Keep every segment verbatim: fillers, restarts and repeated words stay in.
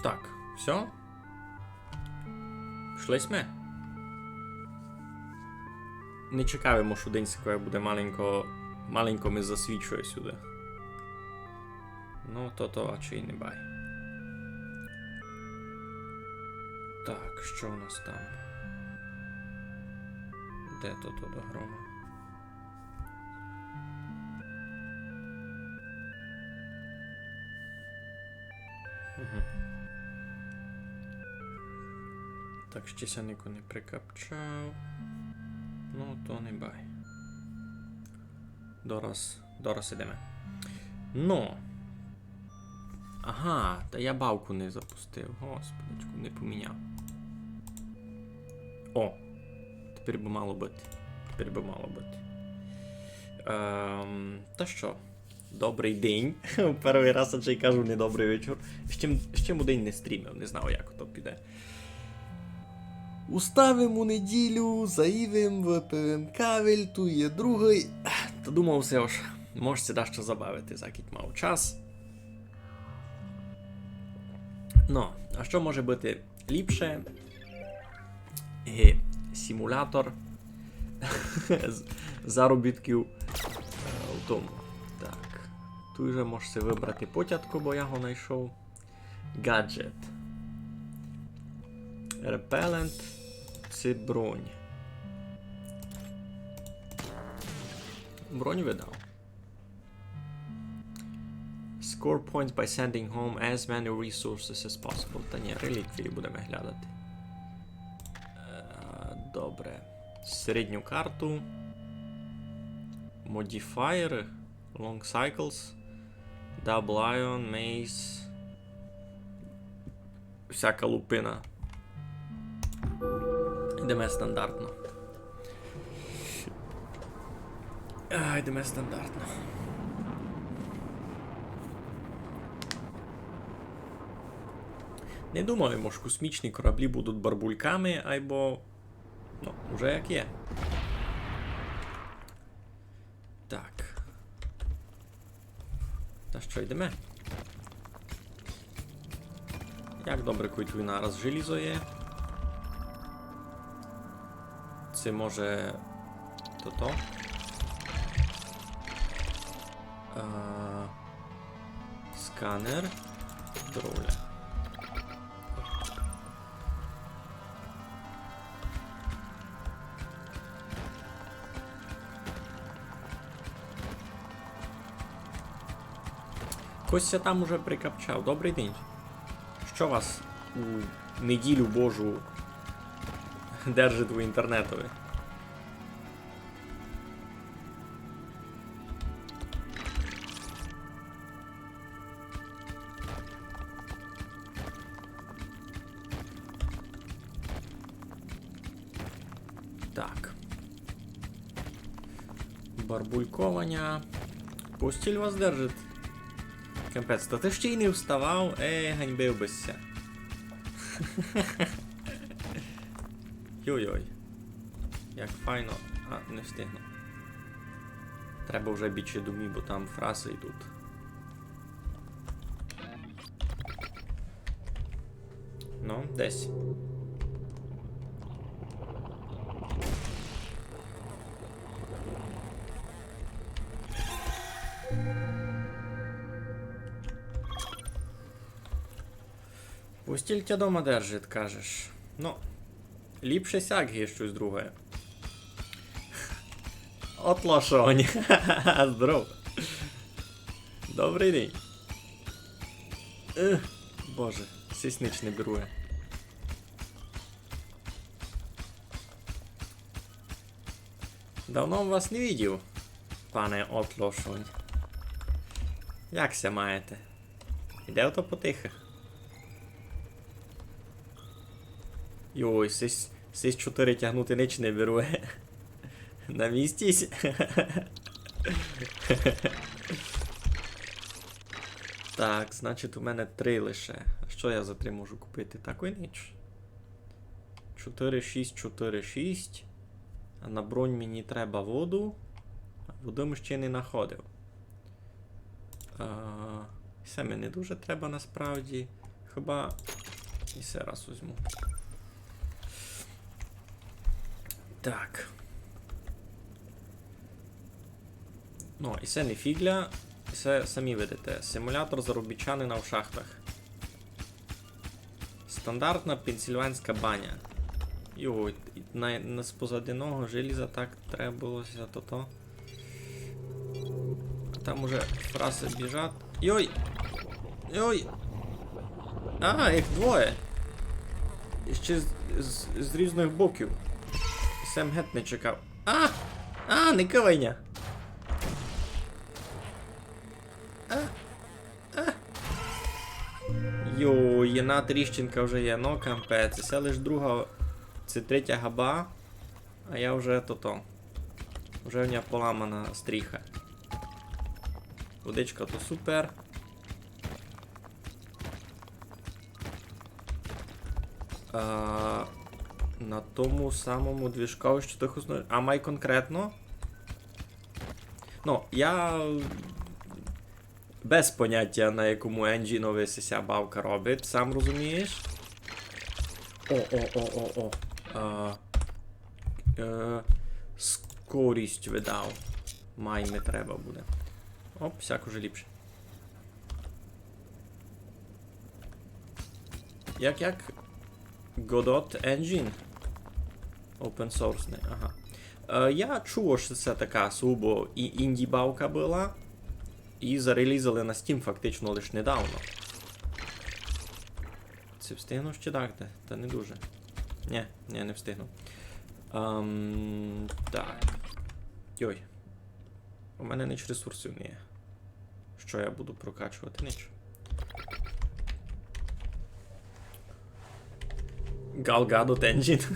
Так, всьо. Пішли сьме. Не чекав им, што день сякоє буде маленько, маленько ми засвічує сюды. Ну, то, то, а чи й не бай. Так, што у нас там? Де то, то до грома? Угу. Так, ще ся нико не прикапчав. Ну, то не бай. Дораз, дораз ідеме. Ну. Ага, та я бавку не запустив. Господичку, не поміняв. О! Тепер бы мало быти. Тепер бы мало быти. Ем, та што? Добрый день. Першый раз ачей кажу не добрый вечур. Ще, ще му день не стрімив, не знав, як то піде. Устав им у неділю, заїв им, выпив им кавель, туй є другый. Та думав си, ож, мож ся дашто забавити, закіть мав час. Ну, а што може быти ліпше? Е, симулятор з-, заробітків, е, в тому. Так. Туй же можеш си выбрати потятко, бо я го найшов. Гаджет. Репелент. Ци бронь. Бронь видав. Score points by sending home as many resources as possible. Та ні, реліквії будеме глядати. Е, добре. Середню карту. Модіфаєри. Long cycles. Double iron, mace. Всяка лупина. Йдеме стандартно. А, йдеме стандартно. Не думав им, ож космічні кораблі будуть барбульками, айбо, ну, уже як є. Так. Та што, йдеме? Як добре, кой туй нараз желізо є. Ци може тото? А, сканер. Здоровля. Хтось ся там уже прикапчав. Добрый день. Што вас у неділю Божу держить у інтернетови? Так. Барбулькованя. Постіль вас держить. Капець, та ты ще й не вставав? Е, ганьбив бы ся. Йой-йой. Як файно. А, не встигну. Треба вже бічи домі, бо там фраси йдуть. Ну, десь. Постіль тя дома держить, кажеш. Ну, ліпше сяк, ги штось друге. От лошонь. Здоров. Добрый день. Ех, Боже, сись нич не берує. Давно вас не видів, пане от лошонь. Як ся маєте? Іде ото потихы? Йой, сись, сись чотыри тягнути нич не беру. На місці. Так, значить, у мене три лише. А што я за три можу купити? Так і нич. Чотыри, шість, чотыри, шість. А на бронь мені треба воду. А воды ми ще не находив. А, се ми не дуже треба насправді. Хіба і се раз возьму. Так. Ну, і се не фіґля, і се самі видите. Симулятор заробітчанина в шахтах. Стандартна пенсільванська баня. Йой, на, на, з позадиного желіза так треба было ся тото. А там уже фраси біжать. Йой! Йой! А, їх двоє. І ще з, з, з різных боків. Сем геть не чекав. А! А, не кывай ня! А! А! Йой, єдна тріщинка вже є, ну капець. Се лиш друга, се третя габа. А я вже тото. Вже в ня поламана стріха. Водичка то супер. А, на тому самому движкови, што ты хоснуєш. А май конкретно? Ну, я без понятя, на якому енджінови ся бавка робить, сам розумієш. О, о, о, о, о. А, е, скорість видав. Май ми треба буде. Оп, сяк уже ліпше. Як, як? Godot Engine? Open source, ага. Е, я чув, што се така сугубо і-, інді-бавка была. І зарелізали на Steam фактично лиш недавно. Ци встигну ще дагде? Та не дуже. Нє, нє, не встигну. Ам, так. Йой. У мене нич ресурсів не є. Што я буду прокачовати? Нич. Gal Gadot Engine.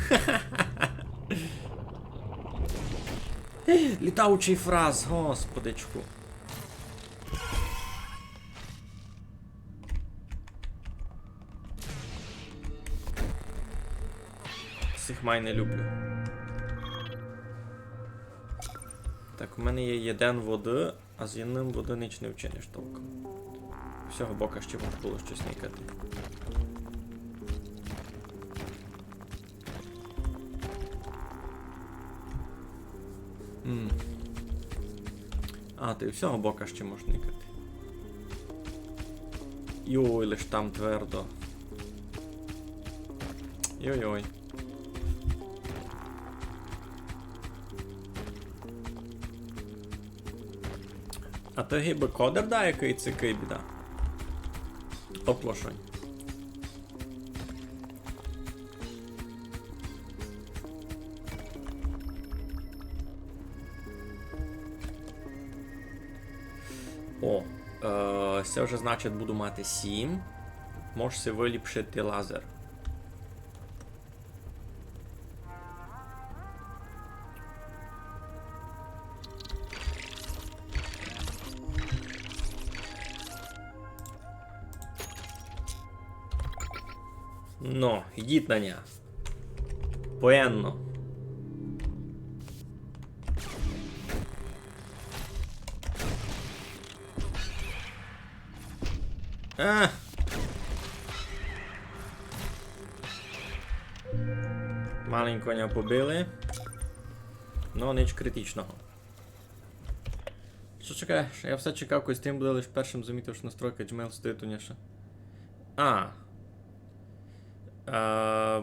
Літаючий фраз, господичку. Сих май не люблю. Так, у мене є єден воды, а з єдным воды нич не вчиниш толком. З сього бока ще мож было штось никати. М. А, ты з сього бока ще мож никати. Йой, лиш там твердо. Йой-йой. А то гибы кодер даякый, ци кый біда? Оплошень. О, е, се вже значить буду мати сім. Мож си выліпшити лазер. Но, йдіть на ня. Поєдно. А! Маленько ня побили. Но, нич критичного. Што чекай, што я все чекав, коли стрім буде, лиш першым замітив, што настройка Gmail стоїть у ня ще. А. Е,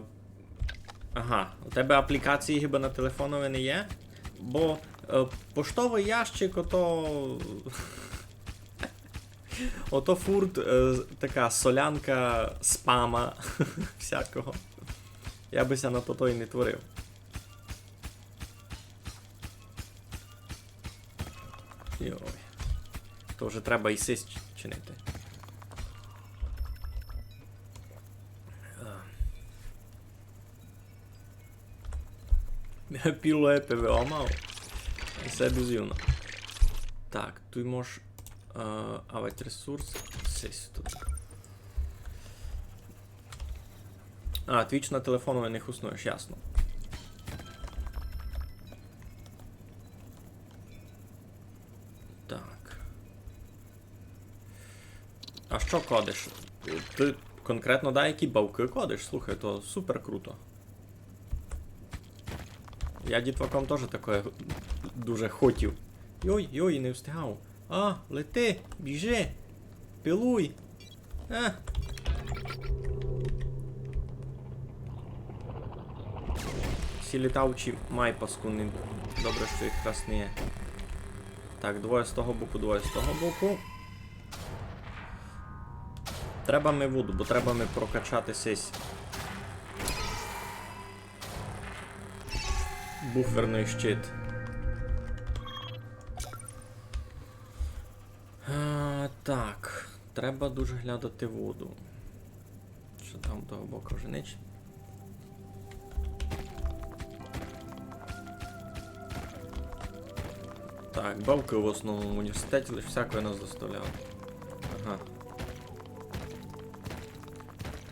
ага, у тебе аплікації хіба на телефонови не є? Бо, е, поштовый ящик, ото, ото фурт, е, така солянка спама всякого. Я бы ся на тото й не творив. Йой. То вже треба і сись чинити. Е. Піле ПВО мав. Се безумно. Так, туй мож, е, авать ресурс. Сись туй. А, Twitch на телефону не хуснуєш, ясно. Так. А што кодиш? Ты, конкретно деякі бавкы кодиш, слухай, то супер круто. Я дітваком тоже такоє дуже хотів. Йой, йой, не встигав. А, лети, біжи, пилуй. А. Сі літавчі май паскудні. Добре, што їх раз не є. Так, двоє з того боку, двоє з того боку. Треба ми воду, бо треба ми прокачати сись буферный щит. А, так, треба дуже глядати воду. Што там того боку вже нич? Так, бавкы в основному в університеті лиш всякоє нас доставляли. Ага.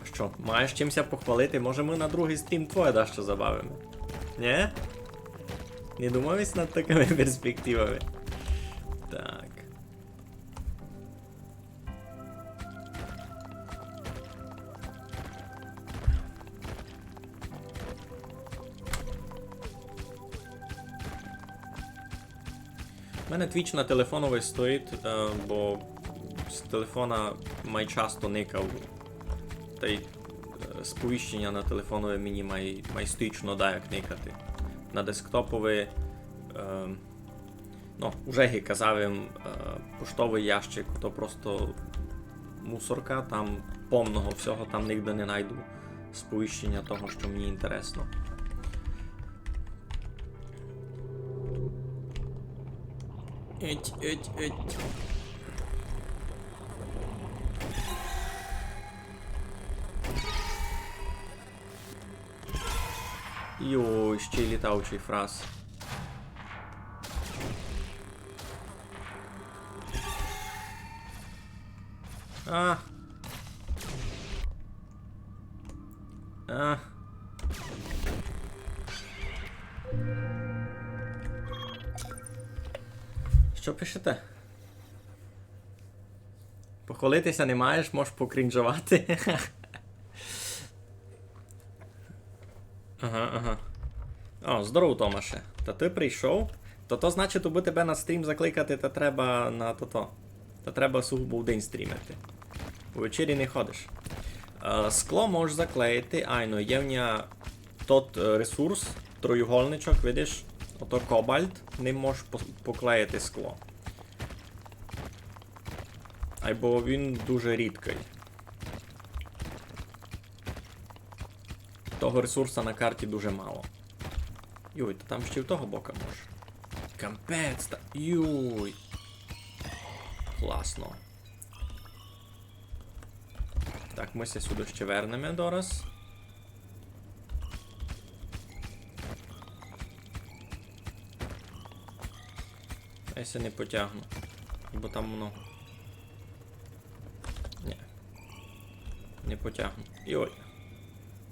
А што, маєш чим ся похвалити? Може, мы на другый стрім твоє дашто забавиме? Нє? Не думав єсь над такыми перспективами? Так. У мене Twitch на телефоновый стоїть, е, бо з телефона май часто никав. Тай, е, сповіщеня на телефоновый мені май, май стично даяк никати. На десктоповый, е, ну, уже ги казав им, е, поштовый ящик, то просто мусорка, там повного всього, там нигде не найду сповіщеня того, што мені інтересно. Еть, еть, еть. Йой, ще й літаючий фраз. А. А. Што пишете? Похвалити ся не маєш, можеш покрінжовати. Ага, ага. О, здоров, Томаше. Та ты прийшов? То то значить, абы тебе на стрім закликати, та треба на тото. Та треба сугубо вдень стрімити. Увечері не ходиш. Е, скло можеш заклеїти. Айно, є в ня тот, е, ресурс, троюгольничок, видиш? Ото кобальт, ним можеш по-, поклеїти скло. Айбо він дуже рідкый. Того ресурса на карті дуже мало. Юй, та там ще й в того бока може. Капець, та. Юй. Класно. Так, мы ся сюды ще вернеме дораз. Я ся не потягну, бо там много. Ні. Не потягну. Йой.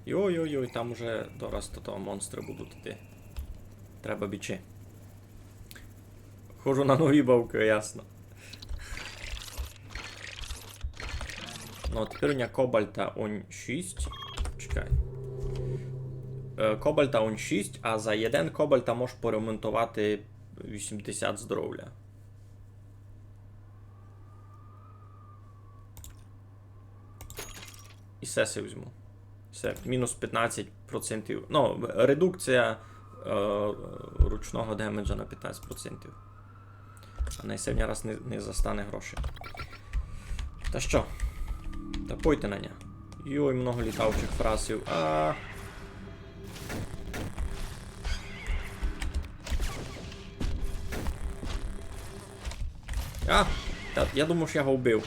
Йой-йой-йой, там уже дораз то того монстры будуть іти. Треба бічи. Хожу на нові бавкы, ясно. Ну, а тепер у мене кобальта онь шість. Чекай. Е, кобальта онь шість, а за єден кобальта можеш поремонтовати вісімдесят здоровля. І се си візьму. Се мінус пятнадцять процентів. Ну, редукція, е, ручного демеджа на пятнадцять процентів. А на се в мене раз не, не застане грошей. Та што? Та пойте на ня. Йой, много літавчих фрасів. А. А, та, я думав, што я го вбив.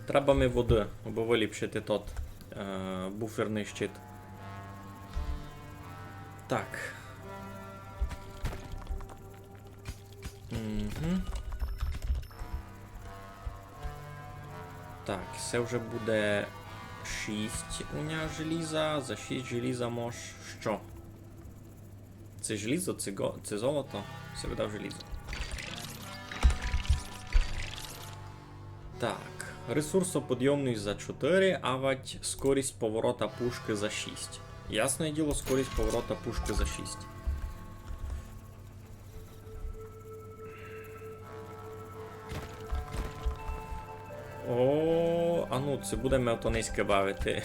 Треба ми воды, абы выліпшити тот, е, буферный щит. Так. Угу. Так, се вже буде шість у мене желіза. За шість желіза мож што? Се желізо, се го-, се золото, се видав желізо. Так, ресурсоподйомность за чотыри, авать скорість поворота пушкы за шість. Ясне діло, скорість поворота пушкы за шість. О, а ну, ци будеме ото низько бавити.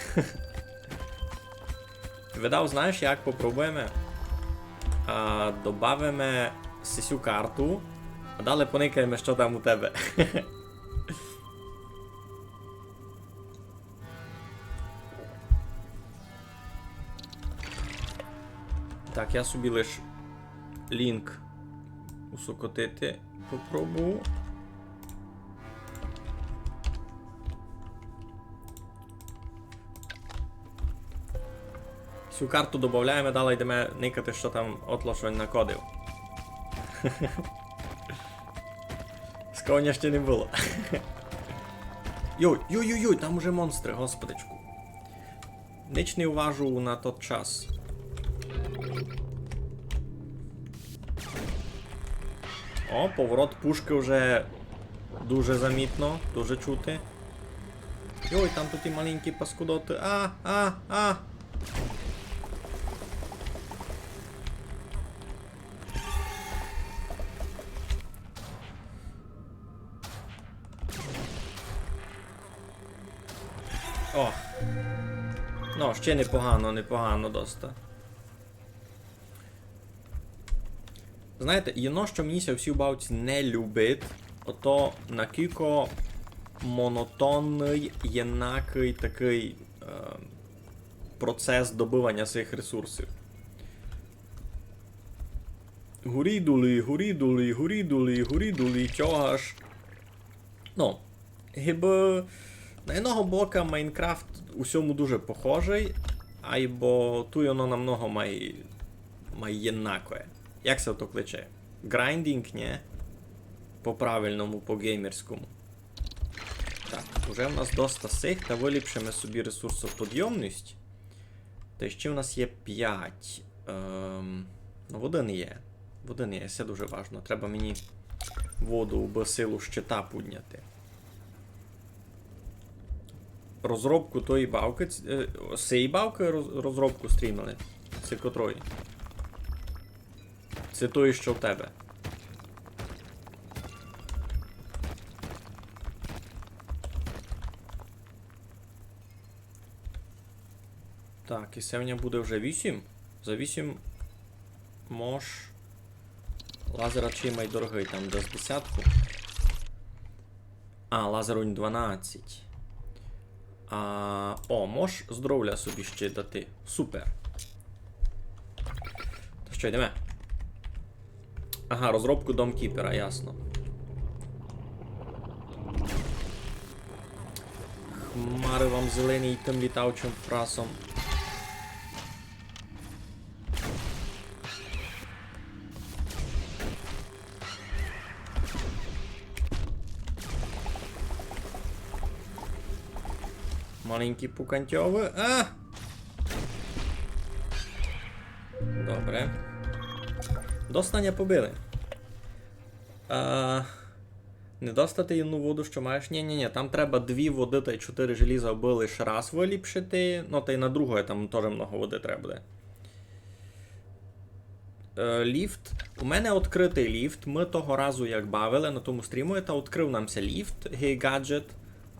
Видав, знаєш як, попробуєме? А, добавиме сисю карту, а далі поникаєме, што там у тебе. Так, я собі лиш лінк усокотити попробую. Сю карту добавляєме, далі йдеме никати, што там отлошонь накодив. Сковня ще не было. Йой, йой, йой, йой, там уже монстры, господичку. Нич не уважу на тот час. О, поворот пушкы вже дуже замітно, дуже чути. Йой, там туй і маленькі паскудоты. А, а, а! О. Ну, ще непогано, непогано доста. Знаєте, єдно, што мені ся у сій бавці не любить, ото накілько монотонный, єднакый такый, е, процес добываня сих ресурсів. Гурі долі, гурі долі, гурі долі, гурі долі, чого аж. Ну, гибы на одного бока Майнкрафт у сьому дуже похожый, айбо туй оно намного май, май єднакоє. Як ся то кличе? Грайндінґ, нє? По правильному, по геймерському. Так, уже в нас доста сих, та выліпшиме собі ресурсоподйомность. Та ще в нас є пять. Ем, ну, воды не є. Воды не є, се дуже важно. Треба мені воду, убы силу щита пудняти. Розробку тої бавкы, ц-, е, сеї бавкы роз-, розробку стрімили. Се котрої? Се тої, што в тебе. Так, і се в ня буде вже вісім. За вісім мож. Лазер чий май дорогый, там десь десятку. А, лазер унь дванадцять. А, о, мож здоровля собі ще дати. Супер. Та што, йдеме? Ага, розробку Домкіпера, ясно. Хмары вам зелені тым літаючым фрасом. Маленькі пукантьовы. А! Добре. Доста ня побили. А, не достати єдну воду, што маєш? Нє, нє, нє, там треба дві воды тай чотыри желіза, абы лиш раз выліпшити. Ну, тай на другоє там тоже много воды треба буде. Е, ліфт. У мене відкрытый ліфт. Мы того разу, як бавили на тому стріму, та відкрыв нам ся ліфт, гей, гаджет.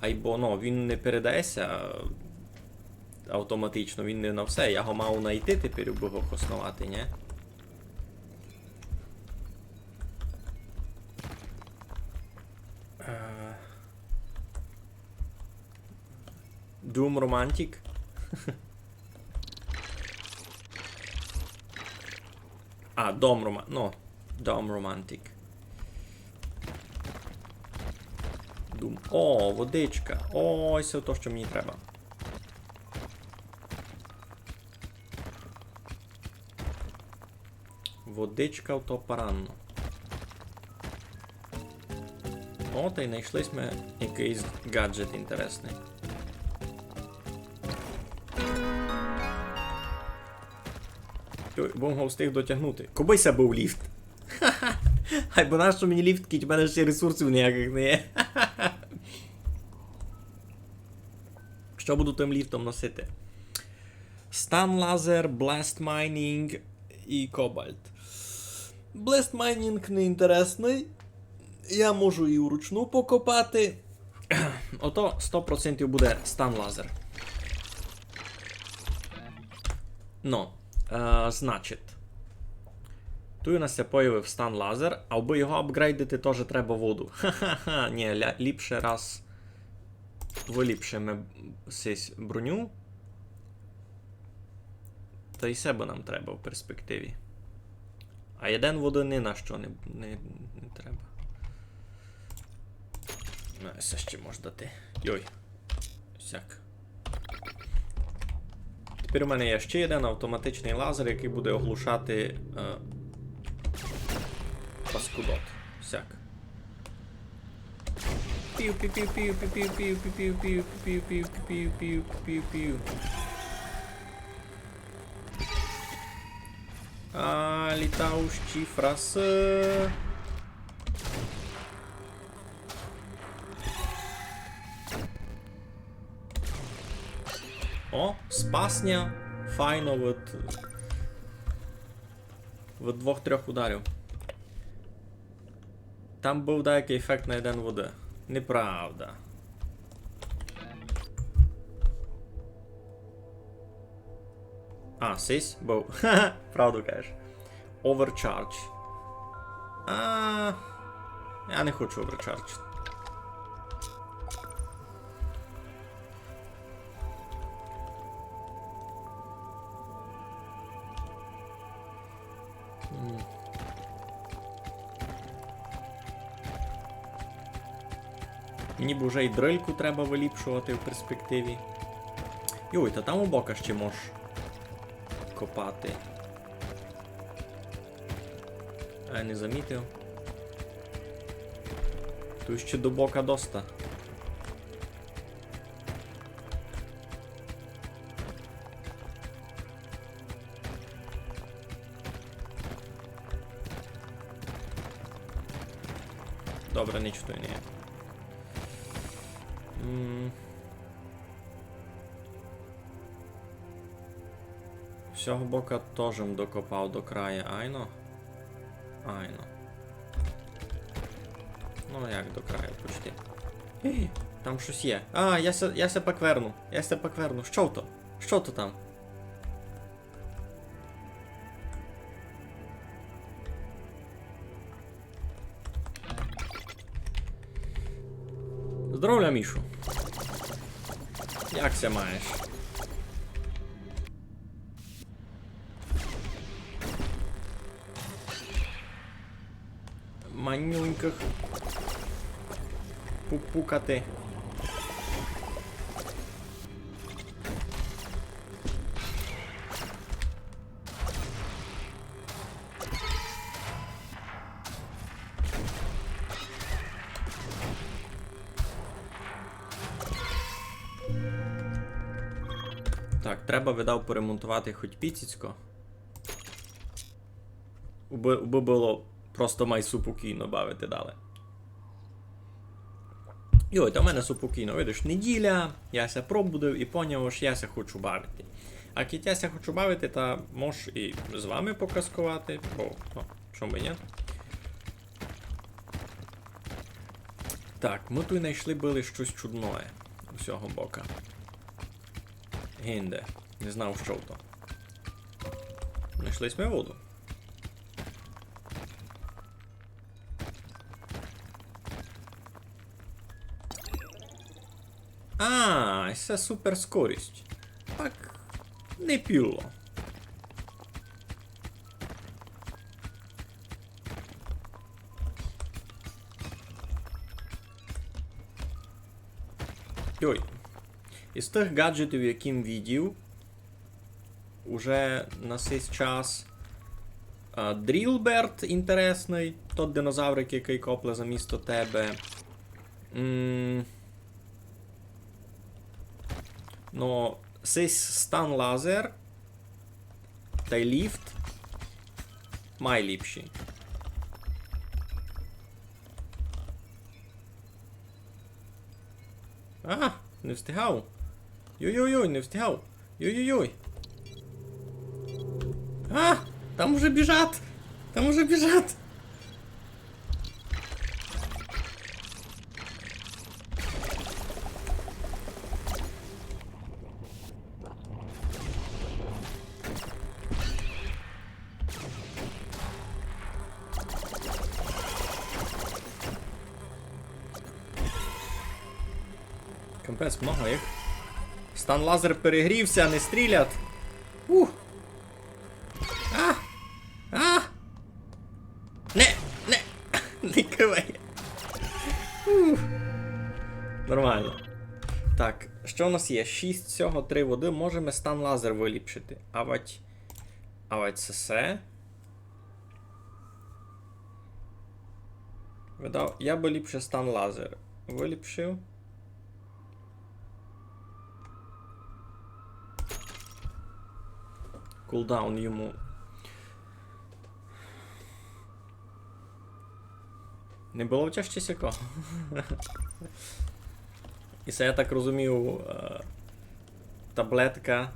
Айбо, ну, він не передає ся автоматично, він не на все. Я го мав найти тепер, убы го хосновати, нє? Е, Doom Romantic. А, Dom Roman-, ну, Dom Romantic. Doom. О, водичка. О, се то, што мені треба. Водичка то паранно. О, тай найшли сьме якыйсь гаджет інтересный. Йой, бо го встиг дотягнути. Кобы се быв ліфт. Айбо нащо мені ліфт, кідь у мене ще ресурсів ніякых не є. Што буду тым ліфтом носити? Stun Laser, Blast Mining і Cobalt. Blast Mining неінтересный. Я можу і вручну покопати. Ото сто процентів буде Stun Laser. Ну, е, значить. Туй у нас ся появив Stun Laser, а абы його апґрейдити, тоже треба воду. Ха-ха-ха, ні, ля-, ліпше раз выліпшиме сись броню. Та й се бы нам треба в перспективі. А єден воды ні на што не, не, не треба. Ну, се ще мож дати. Йой. Сяк. Тепер у мене є ще єден автоматичный лазер, якый буде оглушати, е, паскудот. Сяк. Пів, пів, пів, пів, пів, пів, пів, пів, пів, пів, пів, пів, пів, пів, пів, пів. А, літаючі фраси. О, спас ня. Файно, от, от двох-трьох ударів. Там быв деякый ефект на єден воды. Неправда. А, сись быв. Ха-ха, правду кажеш. Overcharge. А, я не хочу overcharge. М. Мені б уже й дрильку треба выліпшовати в перспективі. Йой, та там у бока ще мож копати. А, я не замітив. Туй ще до бока доста. Добре, ніч туй не є. М. З сього бока тоже м докопав до края, айно? Айно. Ну, як до краю, почти. Ей, там штось є. А, я ся, я ся пак верну. Я ся пак верну. Што то? Што то там? Здоровля, Мішу. Як ся маєш? Манюнькых пупукати. Так, треба, видав, поремонтовати хоть піціцько. Убы, убы было просто май супокійно бавити далі. Йой, та в мене супокійно, видиш, неділя, я ся пробудив і поняв, ож я ся хочу бавити. А кідь я ся хочу бавити, та мож і з вами показковати, бо, ну, чому бы ні? Так, мы туй найшли были штось чудноє у сього бока. Гинде. Не знав, што то. Найшли сьме воду. А, се суперскорість. Так, не піло. Йой. Із тых гаджетів, які м видів, уже на сей час, а, Дрілберт інтересный, тот динозаврик, якый копле замісто тебе. М, но, сись Stun Laser тай ліфт май ліпші. А, не встигав. Йой-йой-йой, не встигав. Йой-йой-йой. А! Там уже біжать! Там уже біжать! Капець, много їх. Стан лазер перегрівся, не стрілять. Ух! А! А! Не! Не! Не кивай! Ух! Нормално. Так, што у нас є? Шість сього, три воды. Можеме стан лазер выліпшити. Авать, авать сесе. Видав, я бы ліпше стан лазер выліпшив. Кулдаун йому. Не было в тя ще сякого? І се, я так розумію, е, таблетка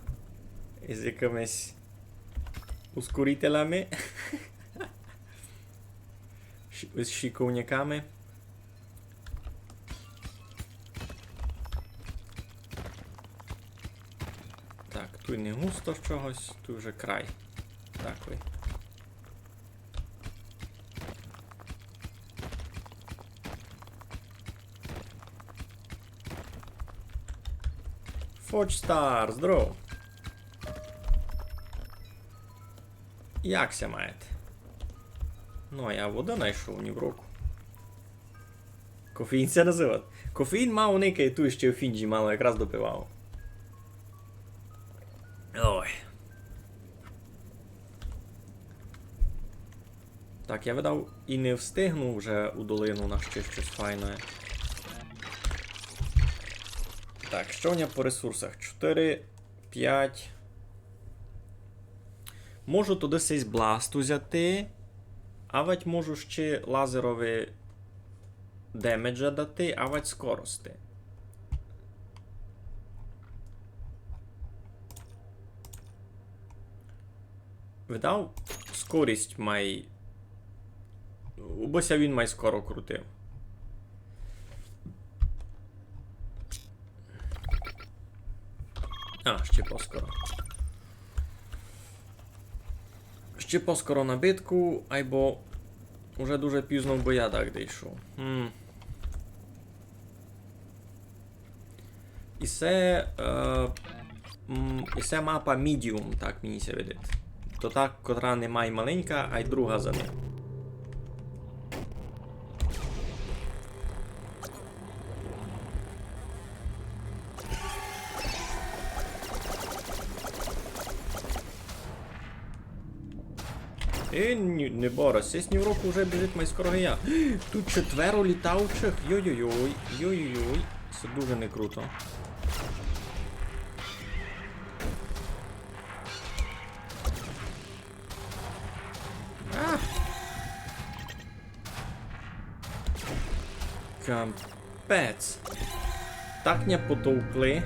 із якимись ускорителями. Ші-, з шіковняками. Так, туй не густо чогось, туй вже край. Так, ой. Фоч Стар, здоров. Як ся маєте? Ну, а я воды найшов, ні в руку. Кофеїн ся называть. Кофеїн мав никай, туй ще у Фінджі мало якраз допивав. Ой. Так, я видав і не встигну вже у долину на ще щось файне. Так, што у мене по ресурсах? Чотири, пять. Можу туды сись бласт узяти. Авать можу ще лазерови демеджа дати, авать скорости. Видав, скорість май. Убы ся він май скоро крутив. А, ще поскоро. Ще поскоро на битку, айбо уже дуже пізно, бо я так дійшов. Хм. І се, е, м, і се мапа Medium, так мені ся видить. То та, котра не май маленька, ай друга за ним. Е, ні, не бора, сись ні в руку вже біжить май скоро я. Тут четверо літаучих. Йой-йой-йой, йой-йой-йой. Се дуже не круто. А! Капець. Так ня потовкли.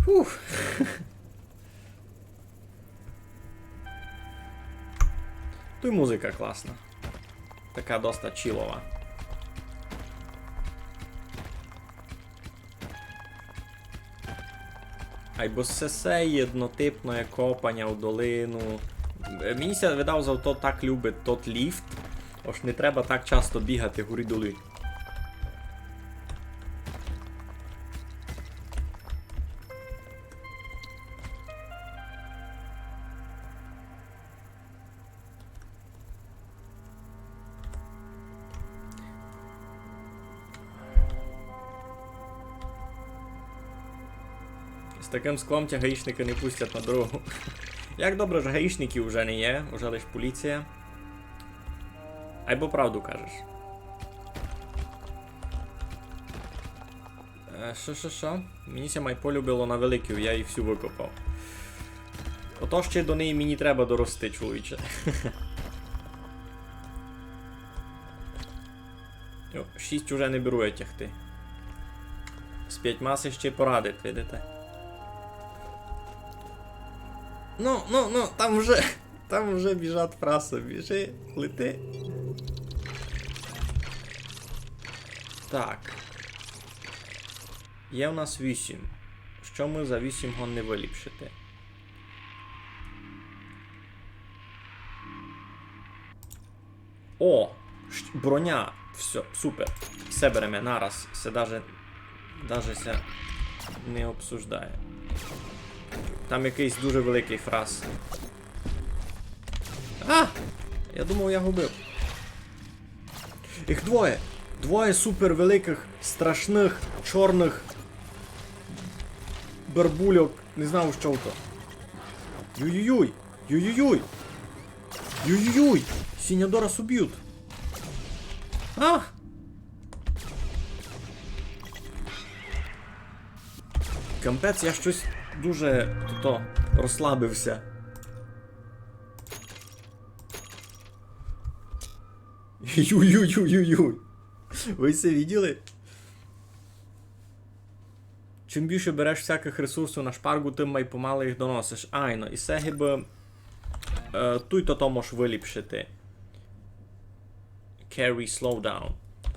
Фух. Туй музика класна. Така доста чілова. Айбо сесе єднотипноє копаня в долину. Е, мені ся видав, зато так любить тот ліфт, ож не треба так часто бігати горі-долі. З таким склом тя гаїшники не пустять на дорогу. Як добре, ож гаїшників уже не є, уже лиш поліція. Айбо правду кажеш. Е, шо, шо, шо? Мені ся май полюбило на великів, я їх всю выкопав. Ото ще до неї мені треба дорости, чоловіче. Йо, шість уже не беру я тягти. З пятьма ся ще порадить, видите? Ну, ну, ну, там вже, там вже біжать фрасы, біжи, лети. Так. Є у нас вісім. Што мы за вісім годні выліпшити? О! Ш-, броня! Всьо, супер. Всьо береме нараз. Се даже, даже ся не обсуждає. Там якыйсь дуже великый фрас. А! Я думав, я губив. Їх двоє! Двоє супер великых, страшных, чорных барбульок. Не знав, што то. Юй-юй-юй! Юй-юй-юй! Юй-юй-юй! Сіня дора суб'ють! А! Капець, я штось дуже, то, розслабив ся. Юй-юй-юй-юй-юй. Вы се виділи? Чим більше береш всякых ресурсів на шпаргу, тым май помалы їх доносиш. Айно, і се гибы, е, туй то, то можеш выліпшити. Carry slowdown.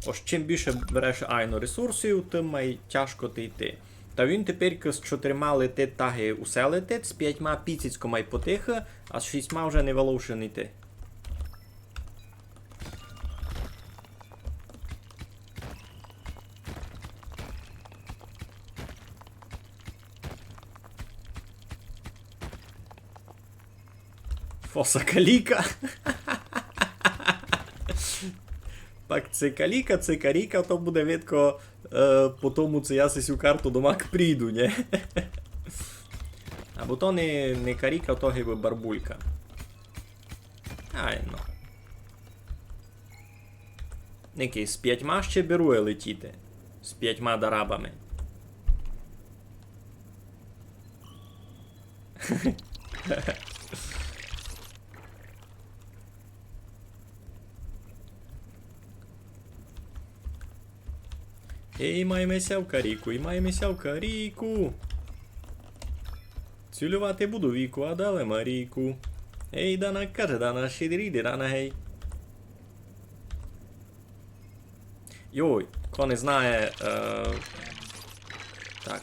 Ож чим більше береш, айно, ресурсів, тым май тяжко ти йти. Та він тепер з чотирма летить, так і усе летить, з пятьма піціцько май потихы, а з шістьма вже не валовше не йти. Фоса каліка. Так, се каліка, се каріка, то буде видко, е, по тому, ци я сесю карту домак прийду, нє? Або то не, не каріка, то гибы барбулька. Айно. Никай, з пятьма ще берує летіти. З пятьма дарабами. Ей, майме ся в каріку, ей, майме ся в каріку. Цілювати буду віку, а дале Марійку. Ей, дана, каже, дана, шідірі, дана, гей. Йой, хто не знає, е, так.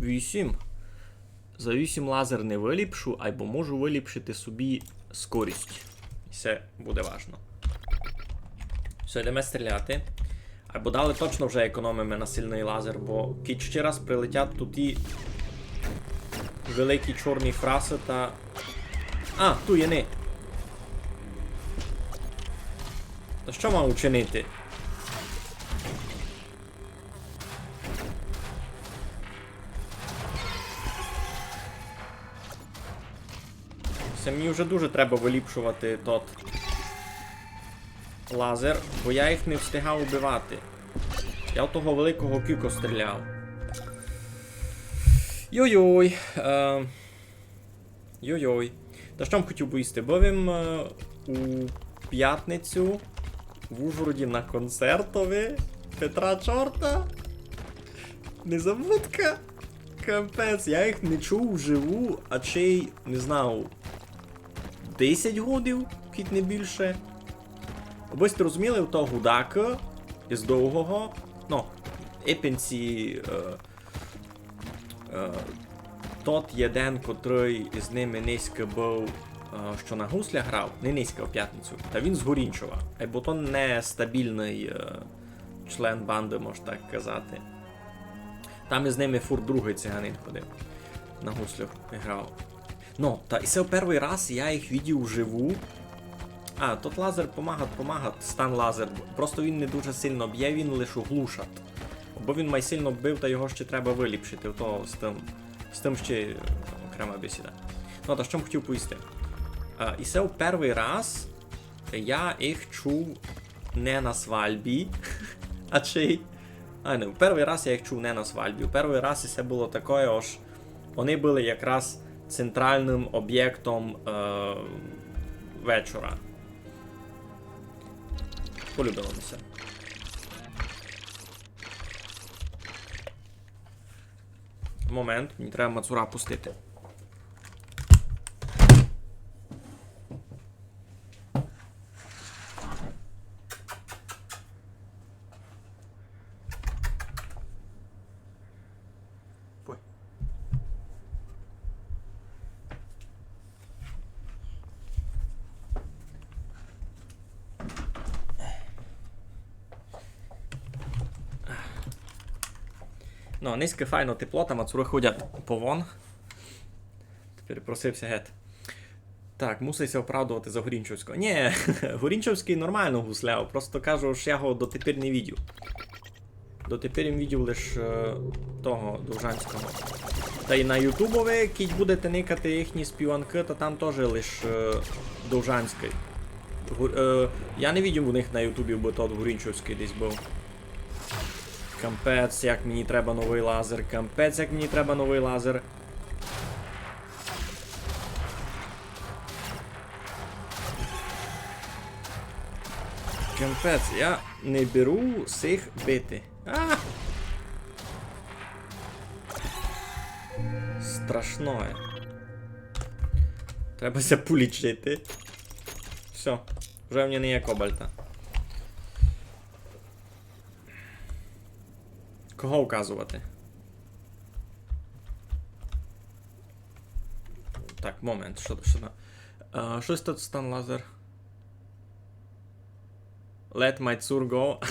Вісім. За вісім лазер не выліпшу, айбо можу выліпшити собі скорість. І се буде важно. Всьо, йдеме стріляти. Айбо далі точно вже економиме на сильный лазер, бо кідь ще раз прилетять туй і великі чорні фрасы та... А, туй єни. Та што мав учинити? Се мені вже дуже треба выліпшовати тот лазер, бо я їх не встигав убивати. Я в того великого кіко стріляв. Йой-йой. Е, йой-йой. Та што м хотів повісти? Быв им, е, у пятницю в Ужгороді на концертови Петра Чорта. Незабудка. Капець, я їх не чув вживу, а ци, не знаю, десять годів, кідь не більше. Абы сьте розуміли, то гудак із Довгого, ну, епенці, е, е, тот єден, котрый із ними нынька быв, е, што на гуслях грав, не нынька, в пятницю, та він з Горінчова, айбо то нестабілный, е, член банды, мож так казати. Там із ними фурт другый циганин ходив. На гуслях грав. Ну, та і се первый раз я їх видів вживу. А, тот лазер помагат, помагат, стан лазер. Просто він не дуже сильно бє, він лиш оглушат. Бо він май сильно бив, та його ще треба выліпшити. То з тым, з тым ще окрема бесіда. Ну, та што м хотів повісти? А, і се первый раз я їх чув не на свальбі, а ци А, не, первый раз я їх чув не на свальбі. Первый раз і се было такоє, ож они были якраз централным обєктом, е, вечора. Полюбило ми ся. Момент, мені треба мацура пустити. Ой. Ну, нынька файно тепло, та мацуры ходять повон. Тепер просив ся гет. Так, мусить ся оправдовати за Горінчовського. Нї, Горінчовськый нормално гусляв, просто кажу, ож я го дотепер не видів. Дотепер им видів лиш, е, того Довжанського. Та й на Ютубови, кідь будете никати їхні співанкы, та там тоже лиш, е, Довжанськый. Гу-, е, я не видів у них на Ютубі, бы тот Горінчовськый десь быв. Капець, як мені треба новый лазер, капець, як мені треба новый лазер. Капець, я не беру сих бити. А! Страшноє. Треба ся полічити. Всьо, вже в мене не є кобальта. Кого указовати? Так, момент, што, што там? Е, штось тут стан лазер. Let my tour go.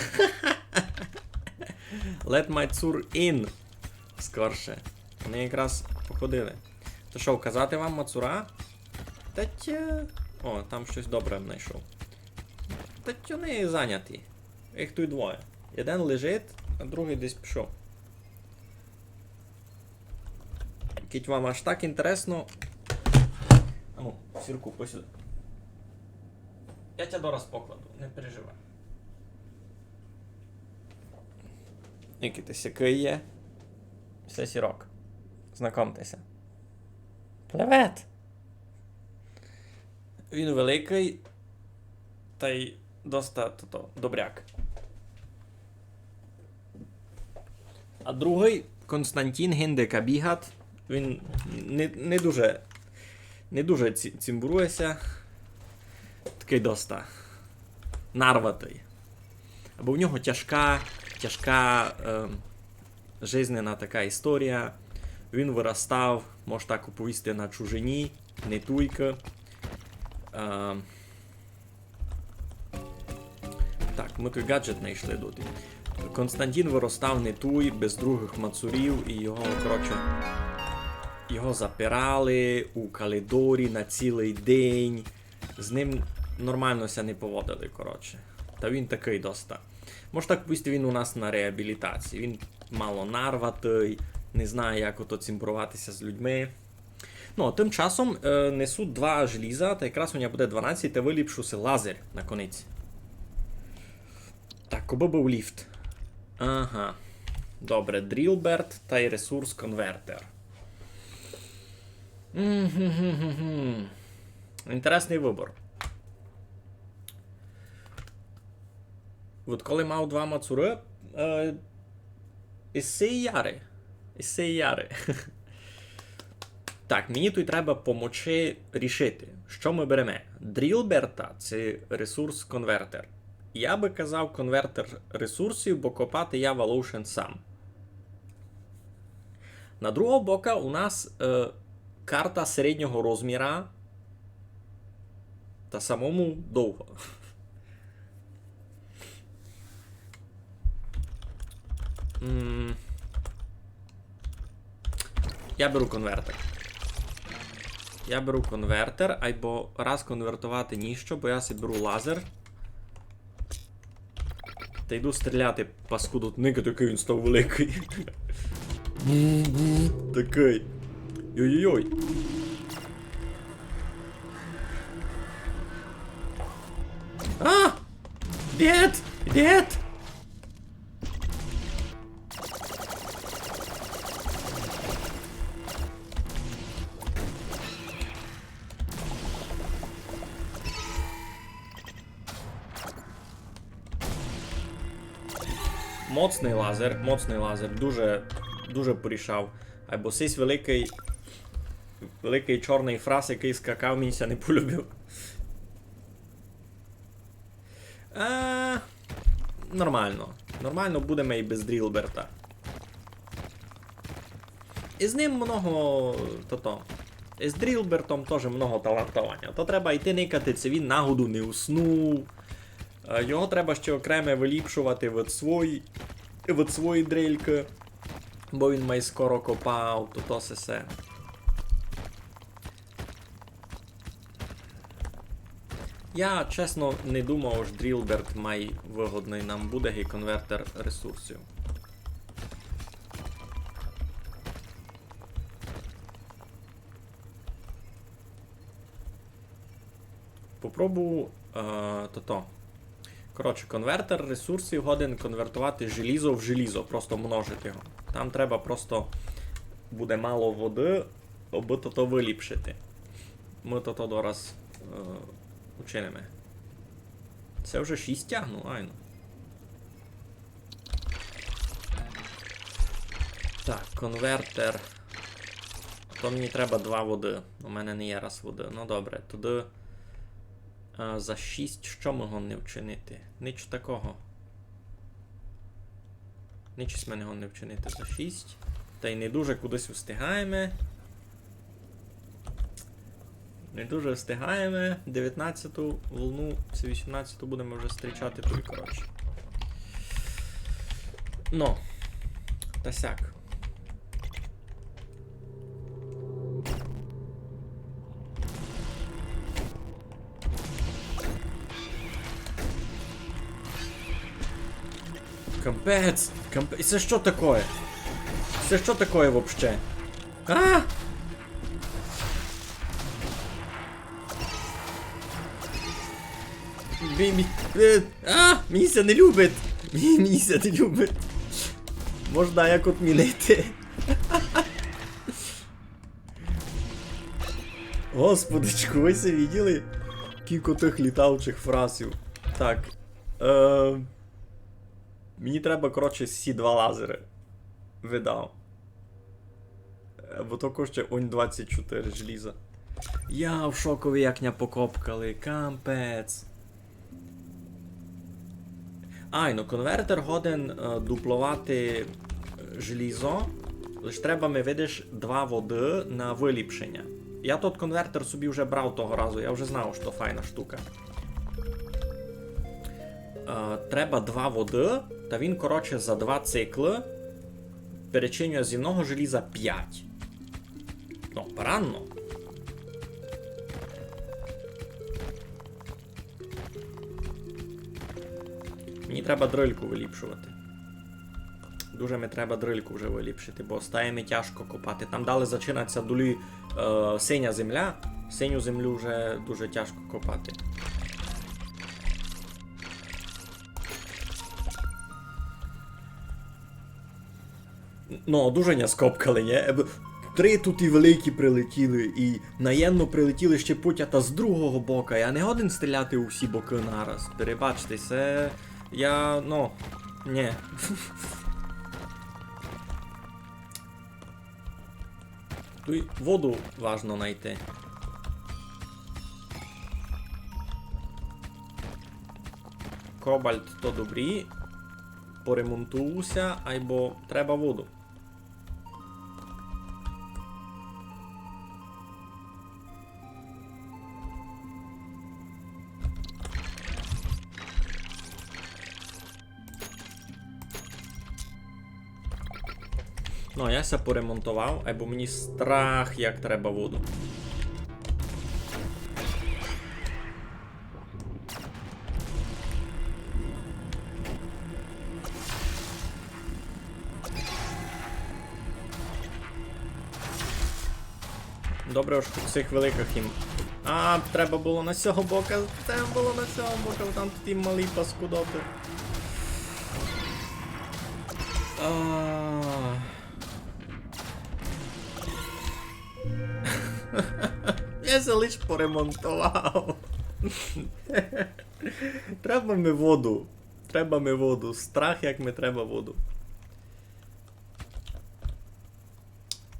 Let my tour in. Скорше. Они якраз походили. То што, указати вам мацура? Та тя... О, там штось добре найшов. Та тя они заняті. Їх туй двоє. Єден лежить, а другый десь пішов. Кідь вам аж так інтересно. А ну, Сірку, посюды. Я тя дораз покладу, не переживай. Якый ти сякый є. Се Сірок. Знакомте ся. Привет! Він великый, та й доста тото, добряк. А другый, Константин, гинде ка бігат, він не, не дуже, не дуже ці-, цімбурує ся. Такый доста нарватый. Або в нього тяжка, тяжка, ем, жизненна така історія. Він вырастав, мож так оповісти, на чужині, не туйка. Ем, Так, мы туй гаджет найшли туй. Константин вырастав не туй, без другых мацурів, і його, коротше, його запирали у калідорі на цілый день. З ним нормално ся не поводили, коротше. Та він такый доста. Мож так повісти, він у нас на реабілітації. Він мало нарватый, не знає, як ото цімбурувати ся з людьми. Ну, а тым часом, е, несуть два желіза, та якраз у мене буде дванадцять, та выліпшу си лазер наконець. Так, кобы быв ліфт. Ага. Добре, дрілберт тай ресурс конвертер. Мгм. Інтересный выбор. От коли мав два мацуры, е, із сеї яри. Із сеї яри. Так, мені туй треба помочи рішити, што мы береме. Дрілберта ци ресурс конвертер. Я бы казав конвертер ресурсів, бо копати я волошен сам. На другого бока у нас, е, карта середнього розміра. Та самому довго. М. Я беру конвертер. Я беру конвертер, айбо раз конвертовати ніщо, бо я си беру лазер. Та йду стріляти, паскуду, никати, якый він став великый. Такый. Йой-йой-йой. А! Дід! Дід! Моцный лазер, моцный лазер, дуже, дуже порішав. Айбо сись великый, великый чорный фрас, якый скакав, мені ся не полюбив. А, нормално. Нормално будеме і без Дрілберта. І з ним много, тото. І з Дрілбертом тоже много талантованя. То треба йти никати, ци він нагоду не уснув. Е, його треба ще окреме выліпшовати від свої, від свої дрелькы, бо він май скоро копав, то то сесе. Я, чесно, не думав, ож Дрілберт май выгодный нам буде, гей, конвертер ресурсів. Попробую, е, тото. Коротше, конвертер ресурсів годен конвертовати желізо в желізо, просто множити його. Там треба просто буде мало воды, абы тото выліпшити. Мы тото дораз, е, учиниме. Се вже шість тягну, айно. Так, конвертер. То мені треба два воды. У мене не є раз воды. Ну добре, туды, а, за шість што мы годні вчинити? Нич такого. Нич сьме не годні вчинити за шість. Та й не дуже кудись встигаєме. Не дуже встигаєме. Девятнадцяту волну, ци вісімнадцяту будеме вже зустрічати туй, коротше. Ну, та сяк. Капець! Капець! Се што такоє? Се што такоє вообще? А! Мі-, мі-, е, а! Мені ся не любить! Мені, мені ся не любить! Можна як отмінити? Господичку, вы се виділи? Кілько тых літавчих фрасів. Так. Е, мені треба, коротше, сі два лазеры. Видав. Е, бо то коштує онь двадцять чотири желіза. Я в шокови, як ня покопкали. Капець. Айно, конвертер годен, е, дупловати, е, желізо. Лиш треба ми, видиш, два воды на выліпшеня. Я тот конвертер собі вже брав того разу, я вже знав, што файна штука. Е, треба два воды, та він, коротше, за два циклы перечинює з єдного желіза пять. Ну, паранно. Мені треба дрильку выліпшовати. Дуже ми треба дрильку вже выліпшити, бо стає ми тяжко копати. Там далі зачинать ся долі, е, синя земля. Синю землю вже дуже тяжко копати. Ну, дуже ня скопкали, нє? Е, б-, три туй великі прилетіли, і наєдно прилетіли ще путята з другого бока. Я не годен стріляти у всі бокы нараз. Перебачте, се я, ну, нє. Туй воду важно найти. Кобальт то добрі. Поремонтую ся, айбо треба воду. Ну, я ся поремонтовав, айбо мені страх, як треба воду. Добре, ож хоч сих великых їм. А, треба было на сього бока. Треба было на сього бока, там туй малі паскудоты. А. Я ся лиш поремонтовав. Треба ми воду. Треба ми воду. Страх, як ми треба воду.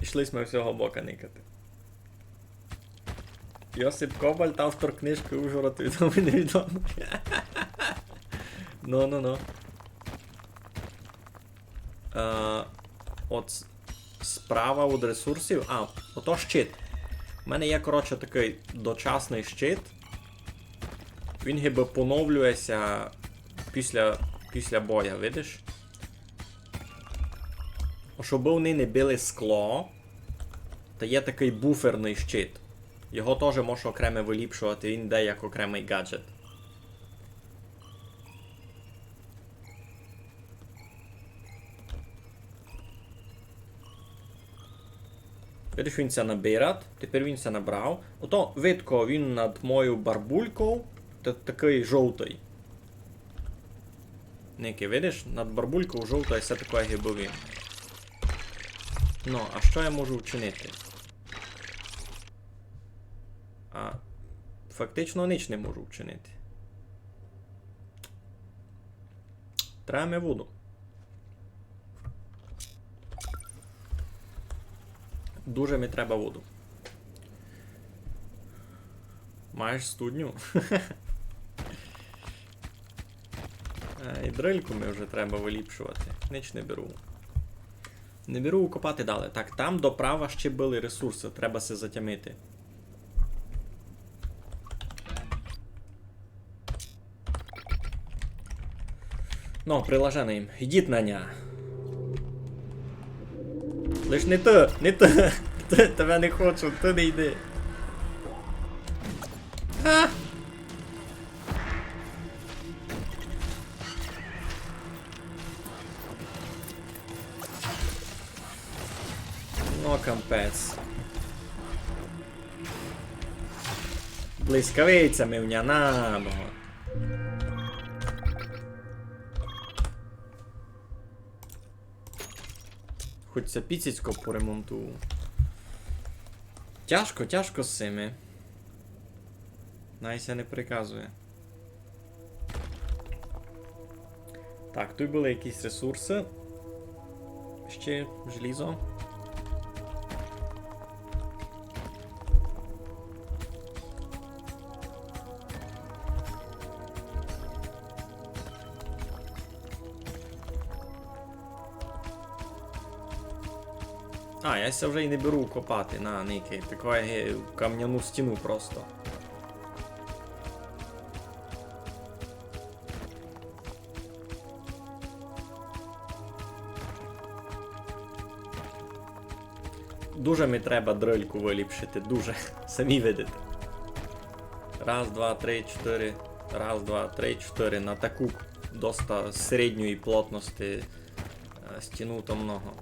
І Пішли сьме з сього бока никати. Йосип Кобальт, автор книжкы «Ужгород відомый невідомый». Ну, ну, ну. Е, от с-, справа од ресурсів. А, ото щит. У мене є, коротше, такый дочасный щит. Він гибы поновлює ся після, після боя, видиш? Щоб вони не били скло, та є такый буферный щит. Його тоже можеш окреме выліпшовати, він йде як окремый гаджет. Видиш, він ся набират, тепер він ся набрав. Ото видко, він над мою барбульков, та-, такый жовтый. Никай, видиш, над барбульков жовтый, всьо такоє гибы він. Ну, а што я можу вчинити? А, фактично нич не можу вчинити. Треба ми воду. Дуже ми треба воду. Маєш студню? Е, і дрильку ми вже треба выліпшовати. Нич не беру. Не беру копати далі. Так, там доправа ще были ресурсы, треба се затямити. Ну, прилаженый їм. Йдіть на ня. Лиш не ты, не ты. Ты, тебе не хочу, ты не йди. А! Ну, капець. Блискавиця ми в ня набагато. Хоть ся піціцько поремонтую. Тяжко, тяжко з сими. Най ся не приказує. Так, туй были якісь ресурсы. Ще желізо. А, я ся вже й не беру копати, на, никай. Таку, е, камняну стіну просто. Дуже ми треба дрильку выліпшити, дуже. Самі видите. Раз, два, три, чотири. Раз, два, три, чотири. На таку доста середньої плотности, е, стіну то много.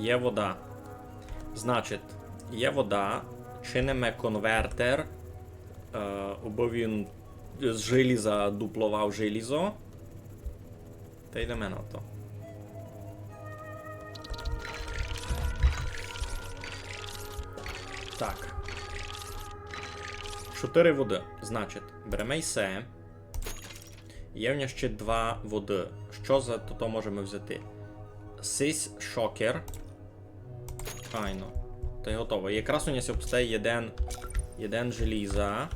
Є вода. Значить, є вода, чиниме конвертер, е, убы він з желіза дупловав желізо. Та йдеме на то. Так. Чотири воды. Значить, береме й се. Є в нього ще два воды. Што за то можеме взяти? Сись шокер. Айно. Та й готово. Якраз у нас обстає єден, єден желіза.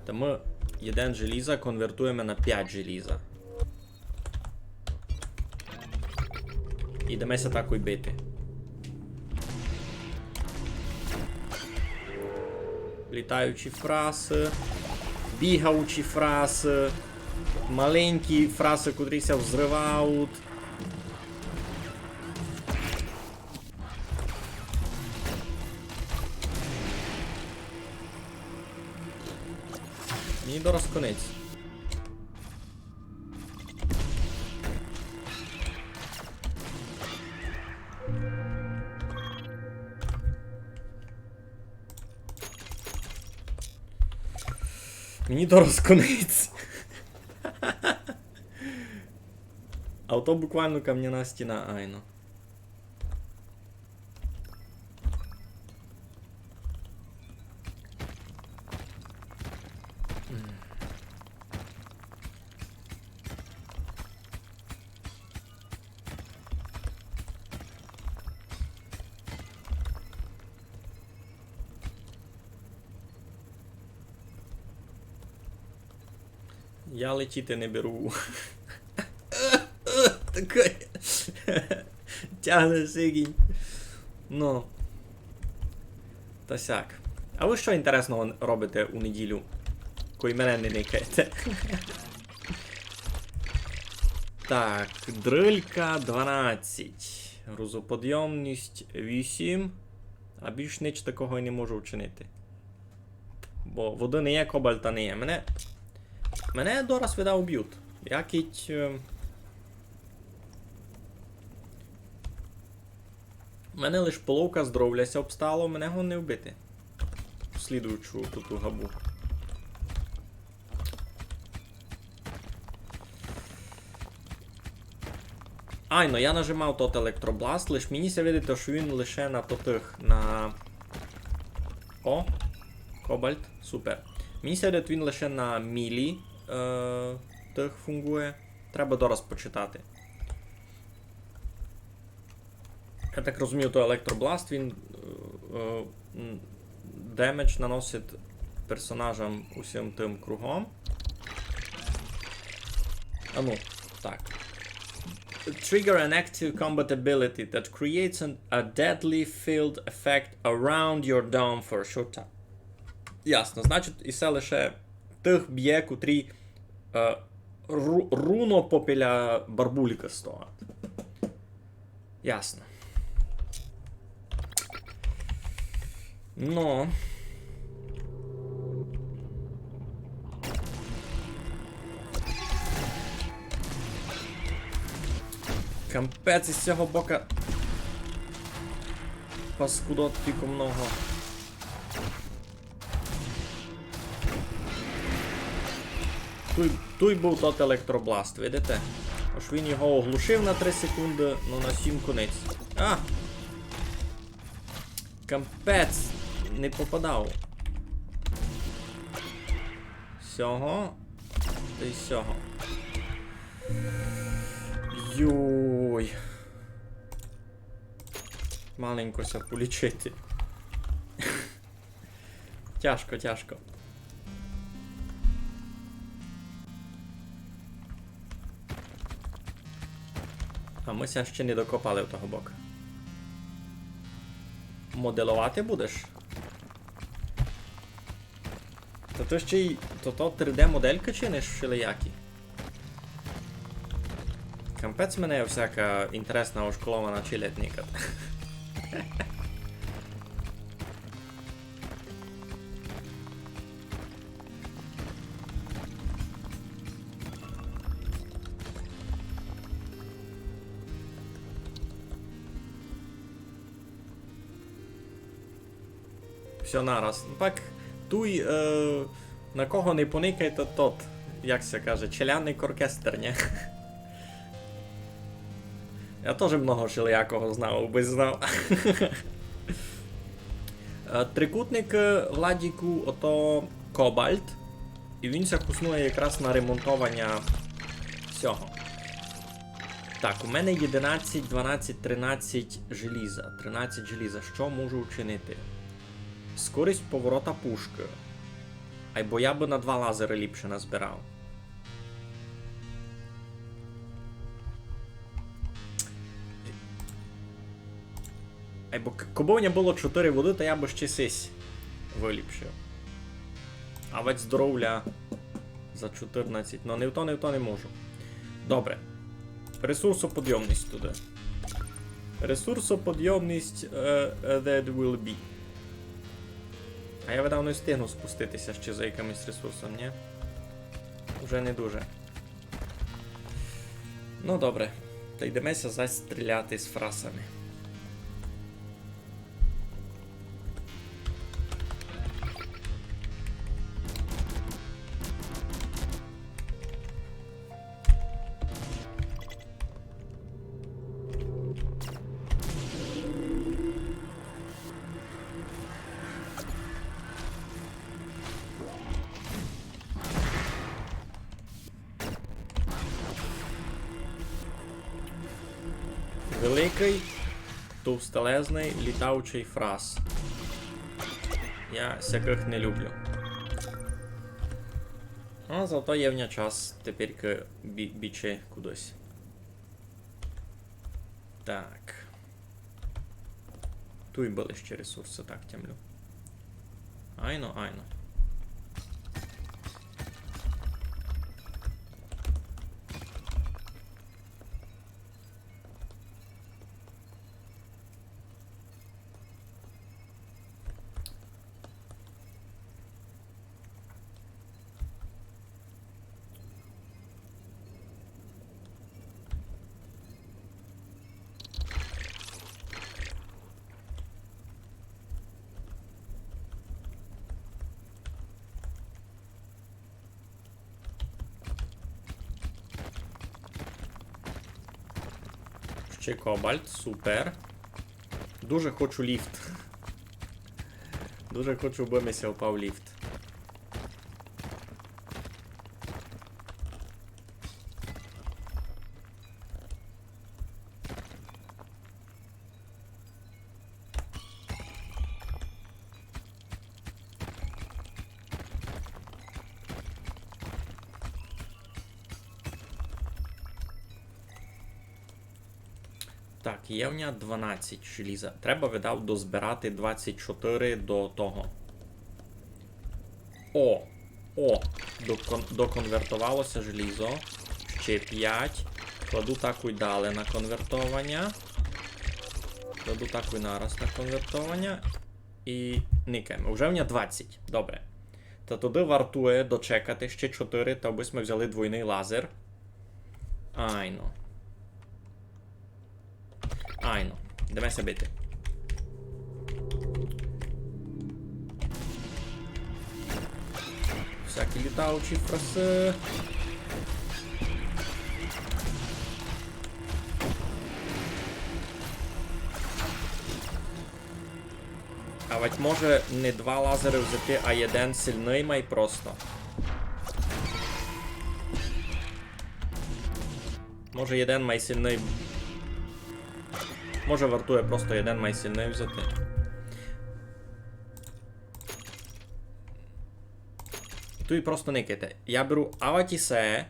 Та мы єден желіза конвертуєме на пять желіза. Ідеме ся такой бити. Літаючі фрасы, бігаючі фрасы, маленькі фрасы, котрі ся взривають. Мені дораз конець. Мені дораз конець. А ото буквално камняна стіна, айно. Я летіти не беру. Такой. Тягне сигінь. Ну. Та сяк. А вы што інтересного робите у неділю, кой мене не никаєте? Так, дрилька дванадцять. Грузоподйомність вісім. А більш нич такого й не можу вчинити. Бо воды не є, кобальта не є. Мене, мене дораз, видав, убють. Якіть, е, мене лиш половка здоровля ся обстало, мене го не вбити. Слідуючу туту габу. Айно, я нажимав тот електробласт, лиш мені ся видить, што він лише на тотых, на... О, кобальт, супер. Мені ся видить, він лише на мілі, е, тых фунґує. Треба дораз почитати. Я так розумію, то електробласт, він, е, е, м, демедж наносить персонажам усім тым кругом. А ну, так. Trigger an active combat ability that creates an, a deadly field effect around your dome for a short time. Ясно, значить, і се лише тых бє, котрі, е, ру-, руно попіля барбулькастого. Ясно. Но. Капець, із сього бока паскудот тілько много. Туй, туй быв тот електробласт, видите? Ож він його оглушив на три секунды, но на сім конець. А! Капець! Не попадав. Сього. Та й сього. Йой. Маленько ся полічити. Тяжко, тяжко. А мы ся ще не докопали в того бока. Моделовати будеш? Та то ще й то, то три Д моделькы чиниш всілиякі? Капець, мене всяка інтересна ошколована челядь никать. Всьо нараз. Пак туй, е, на кого не поникайте, тот, як ся каже, челядник оркестр, нє? Я тоже много шелиякого знав, убы знав. Е, трикутник, е, Владіку, ото кобальт. І він ся хуснує якраз на ремонтованя сього. Так, у мене єдинадцять, дванадцять, тринадцять желіза. Тринадцять желіза. Што можу вчинити? Скорість поворота пушкы. Айбо я бы на два лазеры ліпше назбирав. Айбо к-, кобы у мене было чотыри воды, та я бы ще сись выліпшив. А ведь здоровля за чотырнадцять. Но не в то, не в то не можу. Добре. Ресурсоподйомність туды. Ресурсоподйомність, е, е, that will be. А я, видав, не встигну спустити ся ще за якымось ресурсом, нє? Уже не дуже. Ну, добре. Та йдеме ся зась стріляти з фрасами. Великый, товстелезный, літаючый фрас. Я сякых не люблю. А зато є в ня час тепер бі-, бічи кудись. Так. Туй были ще ресурсы, так тямлю. Айно, айно. Ще кобальт, супер. Дуже хочу ліфт. Дуже хочу, бы ми ся впав ліфт. Так, є в ня дванадцять желіза. Треба, видав, дозбирати двадцять чотири до того. О! О! Докон-, доконвертовало ся желізо. Ще пять. Кладу такой далі на конвертованя. Кладу такой нараз на конвертованя. И никаєме. Уже в ня двадцять. Добре. Та тогды вартує дочекати ще чотири, та бы сьме взяли двойный лазер. Айно. Айно. Йдеме ся бити. Всякі літаючі фраси. А вать може не два лазеры взяти, а єден сильный май просто. Може єден май сильный. Може вартує просто єден май сильный взяти. Туй просто никайте. Я беру авать исе,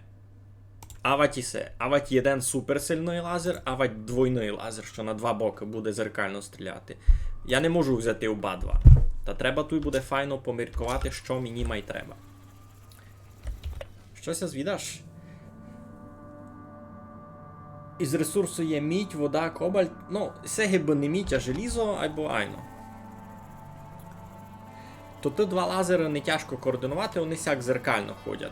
авать исе, авать єден суперсильный лазер, авать двойный лазер, што на два бокы буде зеркално стріляти. Я не можу взяти оба два. Та треба туй буде файно помірковати, што мені май треба. Што ся звідаш? Из ресурсу є мідь, вода, кобальт. Ну, се гибы не мідь, а желізо, айбо айно. То тоты два лазеры не тяжко координовати, они сяк зеркално ходять.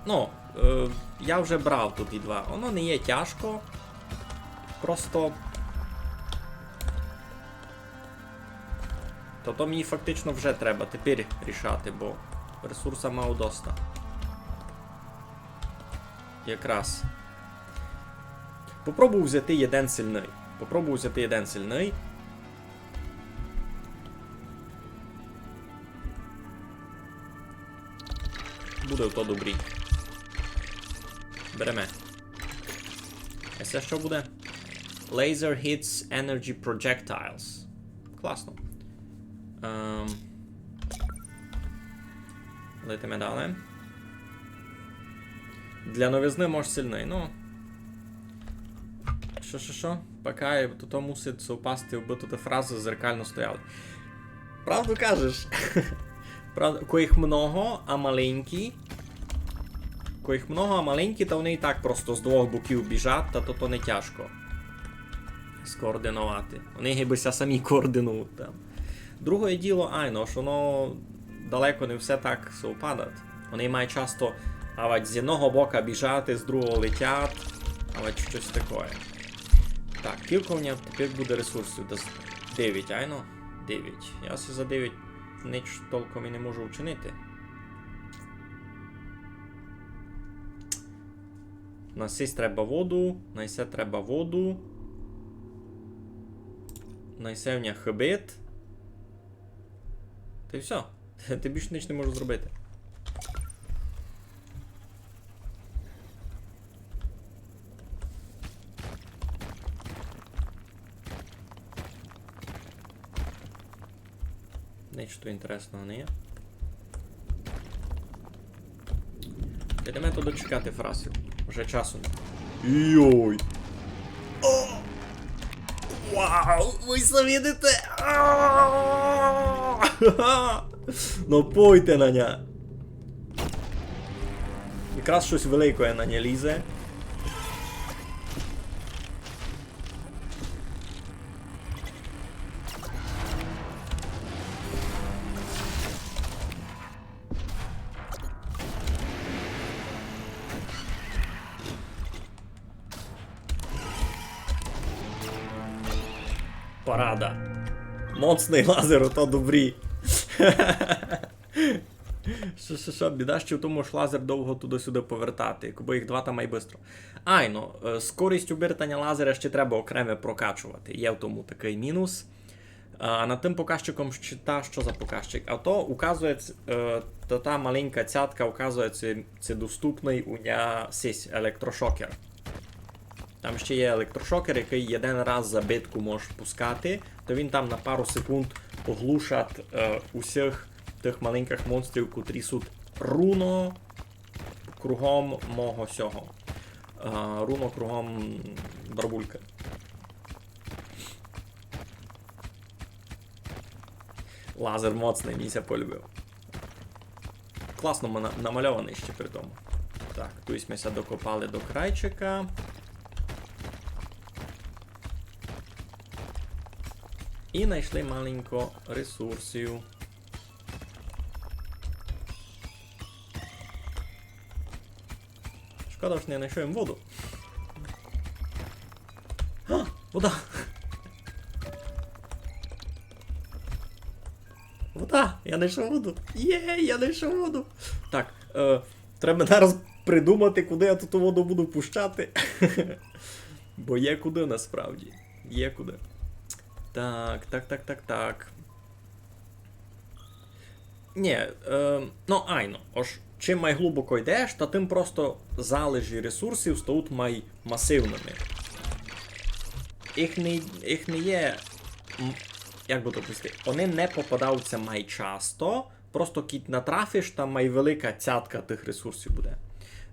Ну, е, я вже брав туй і два. Воно не є тяжко. Просто Та то мені фактично вже треба тепер рішати, бо ресурса мав доста. Якраз. Попробую взяти єден сильный. Попробую взяти єден сильный. Буде то добрі. Береме. А се што буде? Laser hits energy projectiles. Класно. Ем. Летиме далі. Для новизны мож сильный, ну. Што, што, што? Пока то, то мусить совпасти, абы туй фразы зеркално стояли. Правду кажеш. Правда, кой їх много, а маленькі. Кой їх много, а маленькі, та вони і так просто з двох боків біжать, та то, то не тяжко скоординовати. Вони гибы ся самі координують там. Другоє діло, айно, што воно далеко не все так совпадать. Вони мають часто авать з одного бока біжати, з другого летять, авать штось такоє. Так, кілько в мене тепер буде ресурсів? Десь девять, айно? Девять. Я си за девять ніч толком і не можу вчинити. На сись треба воду, на се треба воду. На се в мене хибить. Та й всьо. Ти більше ніч не можеш зробити. Што інтересного не є. Йдеме туды чекати фрасів. Уже часу нема. Йой! О! Вау! Вы се видите? А! Ну пойте на ня! Якраз штось великоє на ня лізе. Парада. Моцный лазер, ото добрі. Што, што, што, біда ще в тому, ож лазер довго туды-сюды повертати. Якбы їх два, та май быстро. Айно, е, скорість обертаня лазера ще треба окреме прокачовати. Є в тому такый мінус. А над тым показчиком ще та, што за показчик? А то указує, ц-, е, та, та маленька цятка указує, ци, ци доступный у ня сись електрошокер. Там ще є електрошокер, якый єден раз за битку можеш пускати, то він там на пару секунд оглушать, е, усіх тых маленькых монстрів, котрі суть руно кругом мого сього. Е, руно кругом барбулькы. Лазер моцный, мені ся полюбив. Класно мана-, намальованый ще при тому. Так, туй сьме ся докопали до крайчика. І найшли маленько ресурсів. Шкода, ож не найшов им воду. А, вода! Вода! Я найшов воду! Є, я найшов воду! Так, е, треба зараз придумати, куды я ту воду буду пущати. Бо є куды насправді. Є куды. Так, так, так, так, так. Нї, е, ну, айно. Ож, чим май глубоко йдеш, та тым просто залежі ресурсів стають май масивными. Їх не, їх не є, м, як бы то повісти, они не попадаються май часто, просто кідь натрафиш, там май велика цятка тых ресурсів буде.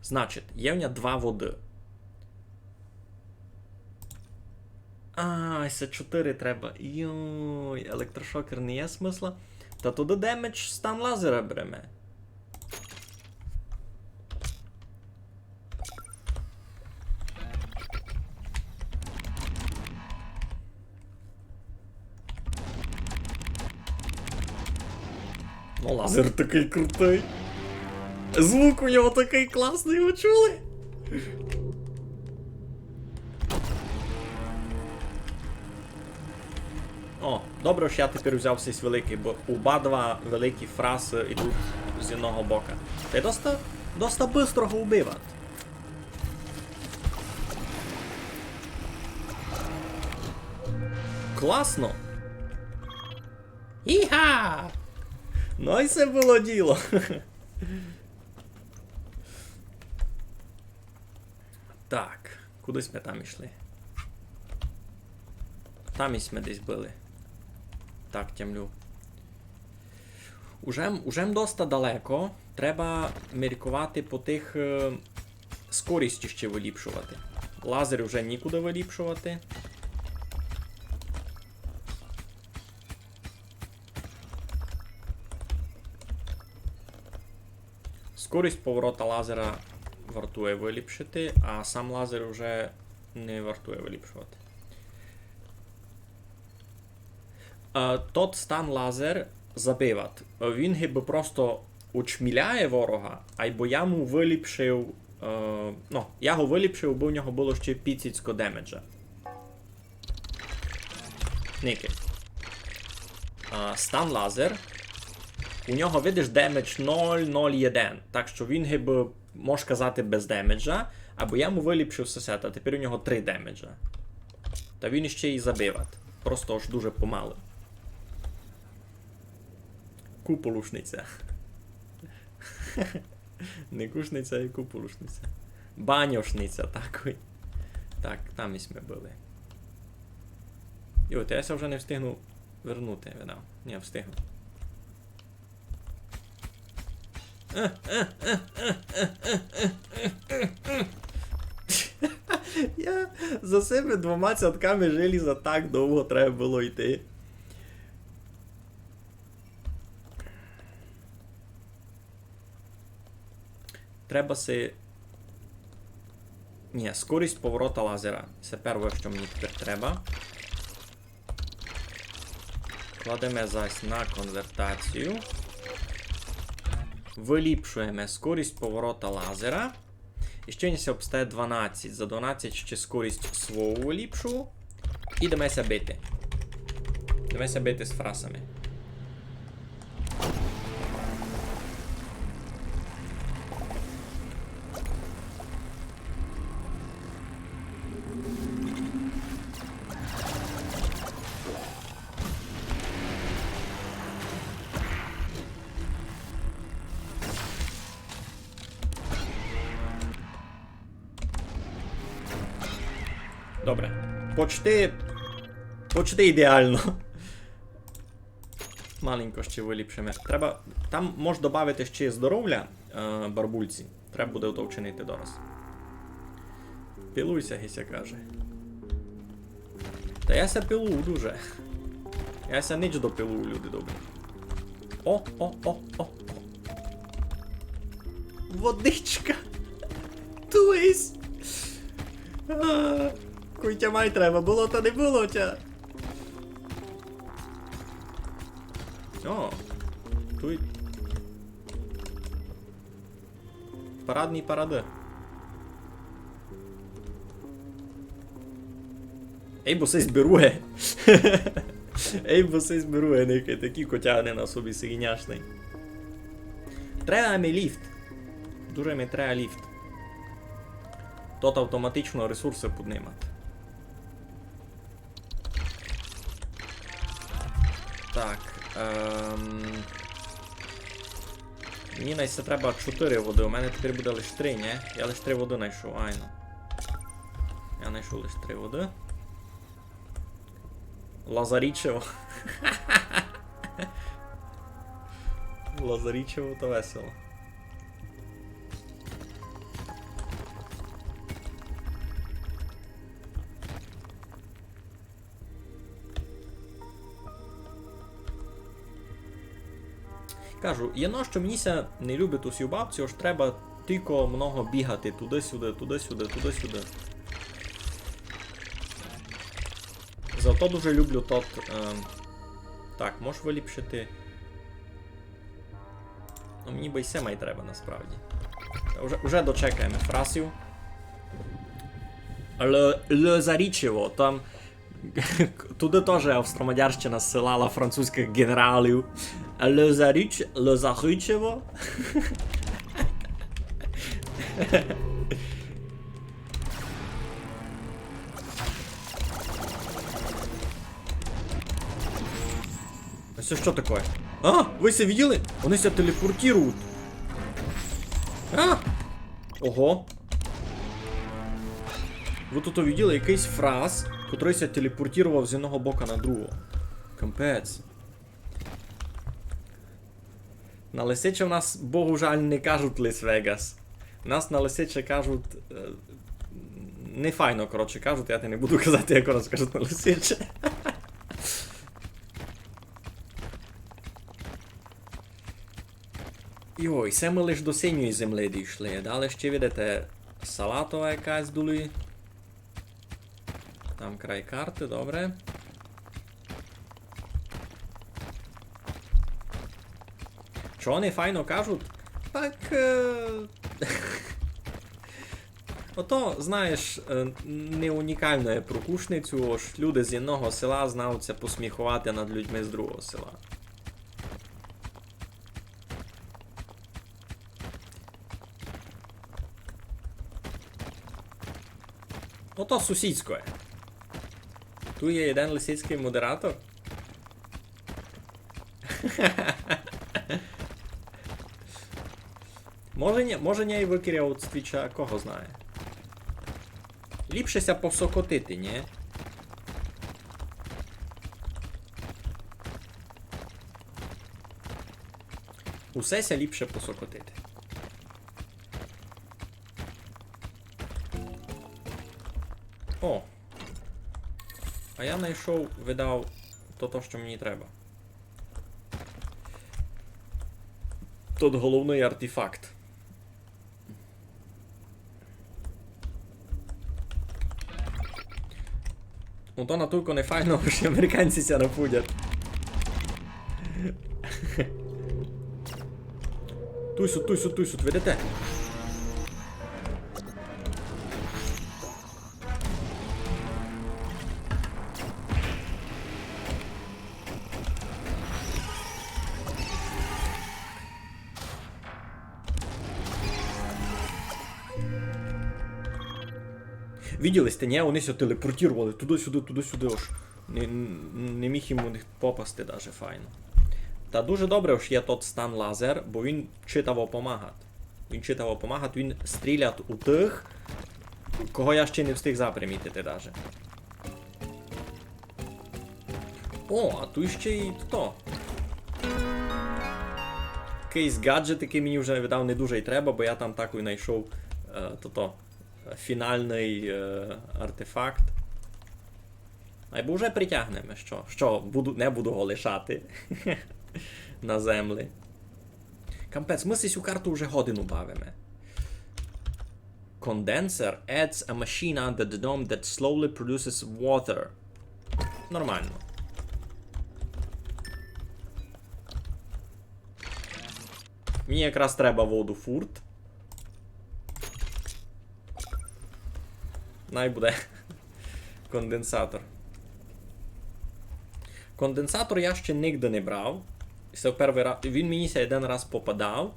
Значить, є в ня два воды. А, се чотыри треба. Йой, електрошокер не є смысла. Та туды демедж стан лазера береме. Ну, лазер такый крутый. Звук у нього такый класный, вы чули? О, добре, ож я тепер взяв сись великый, бо оба два великі фрасы йдуть з одного бока. Та й доста, доста быстро го вбивать. Класно! Іга! Ну і се было діло. Так, кудись ми там ішли. Там і сьме десь были. Так, тямлю. Уже, м- уже м доста далеко. Треба міркувати по тых, е, скорість ще выліпшовати. Лазер уже нікуды выліпшовати. Скорість поворота лазера вартує выліпшити, а сам лазер уже не вартує выліпшовати. Е, тот стан лазер забиват. Він гибы просто учміляє ворога, айбо я му выліпшив, е, ну, я го выліпшив, бо в нього было ще піціцько демеджа. Никай. А, стан лазер. У нього, видиш, демедж ноль, ноль, єден. Так што він гибы, мож казати, без демеджа. Айбо я му выліпшив сесе, та тепер у нього три демеджа. Та він іще й забиват. Просто ож дуже помалы. Куполушниця. Не кушниця, а куполушниця. Баньошниця, такой. Так, там і сьме были. Йо, та я ся вже не встигну вернути, видав. Ні, встигну. Я за сими двома цятками желіза так довго треба было йти. Треба си... Ні, скорість поворота лазера. Се перве, што мені тепер треба. Кладеме зась на конвертацію. Выліпшуєме скорість поворота лазера. І ще ся обстає дванадцять. За дванадцять ще скорість свою выліпшу. Ідеме ся бити. Ідеме ся бити з фрасами. Добре. Почти, почти ідеално. Маленько ще выліпшиме. Треба, там мож добавити ще здоровля, е, барбульці. Треба буде то вчинити дораз. Пилуй ся, ги ся каже. Та я ся пилую дуже. Я ся нич допилую, люди добрі. О, о, о, о, о. Водичка. Туйсь. А, куй тя май треба было, та не было тя. О, туй. Парадный парады. Ей, бо сись берує. Ей, бо сись берує, никай, такі котягни на собі синяшный. Треба ми ліфт. Дуже ми треба ліфт. Тот автоматично ресурсы піднимати. Так, ем... Мені най се треба чотири воды, у мене тепер буде лиш три, нї? Я лиш три воды найшов, айно. Я найшов лиш три воды. Лазарічево. Лазарічево то весело. Кажу, єдно, што мені ся не любить у сій бабці, ож треба тілько много бігати туды-сюды, туды-сюды, туды-сюды. Зато дуже люблю тот, ем, так, можеш выліпшити. Ну, мені бы й се май треба, насправді. Та вже, вже дочекаєме фрасів. Але Лазарічево, там туды тоже Австро-Мадярщина ссылала французькых генералів. Лазаріч-, Лазарічево. А се што такоє? А, вы се виділи? Они ся телепортирують. А! Ого. Вы тут увиділи якыйсь фрас, котрый ся телепортировав з одного бока на другого. Капець. На Лисиче в нас, богу жаль, не кажуть Лас-Вегас. В нас на Лисиче кажуть, е, не файно, коротше, кажуть, я ти не буду казати, як у нас кажуть на Лисиче. Йой, се мы лиш до синьої землі дійшли. Далі ще, видите, салатова якась долі. Там край карты, добре. Чого они файно кажуть? Так, е, ото, знаєш, е, не унікалноє про Кушницю, ож люди з одного села знають ся посміховати над людьми з другого села. Ото сусідськоє. Туй є єден лисицькый модератор. Може, нї, може, нї й выкиряв од Твіча, кого знає. Ліпше ся посокотити, нї? Усе ся ліпше посокотити. О! А я найшов, видав, то, то, што мені треба. Тут головный артефакт. Ну то натулько не файно, што американці ся напудять. Туй сут, туй сут, туй сут, видите? Виділи сьте, нї? Они ся телепортували туды-сюды, туды-сюды, аж не, не міг їм у них попасти даже файно. Та дуже добре, ож є тот стан лазер, бо він читаво помагат. Він читаво помагат, він стрілят у тых, кого я ще не встиг запримітити даже. О, а туй ще й то. Якыйсь гаджет, якый мені вже, видав, не дуже й треба, бо я там такой найшов, е, тото, е, фінальный, е, артефакт. Айбо вже притягнеме, што? Што, буду, не буду го лишати на землі. Капець, мы сю карту вже годину бавиме. Condenser adds a machine under the dome that slowly produces water. Нормално. Мені якраз треба воду фурт. Най буде. Конденсатор. Конденсатор я ще нигде не брав. Се в первый раз. Він мені ся єден раз попадав.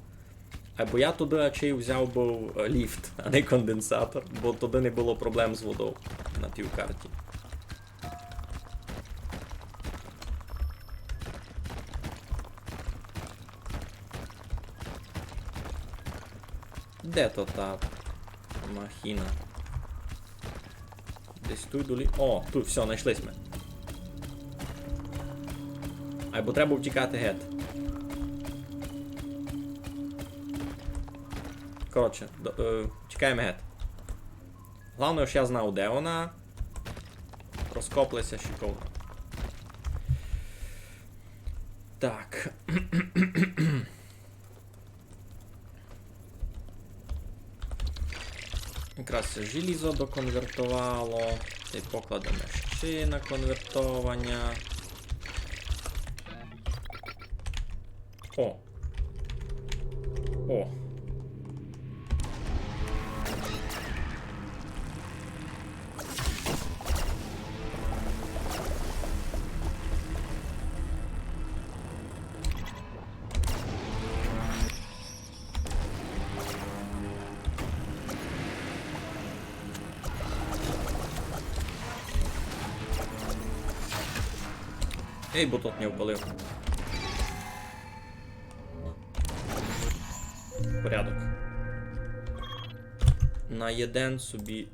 Айбо я туды ачей взяв быв, е, ліфт, а не конденсатор, бо туды не было проблем з водов на тій карті. Де то та махіна? Десь туй долі. О, туй, всьо, найшли сьме. Айбо треба втікати гет. Коротше, до, е, втікаєме гет. Главноє, ож я знав, де она. Розкопли ся шиковно. Так. Якраз ся желізо доконвертовало. Та й покладеме ще на конвертованя. О. О. Ей, бо тот не впалив. Порядок. На єден собі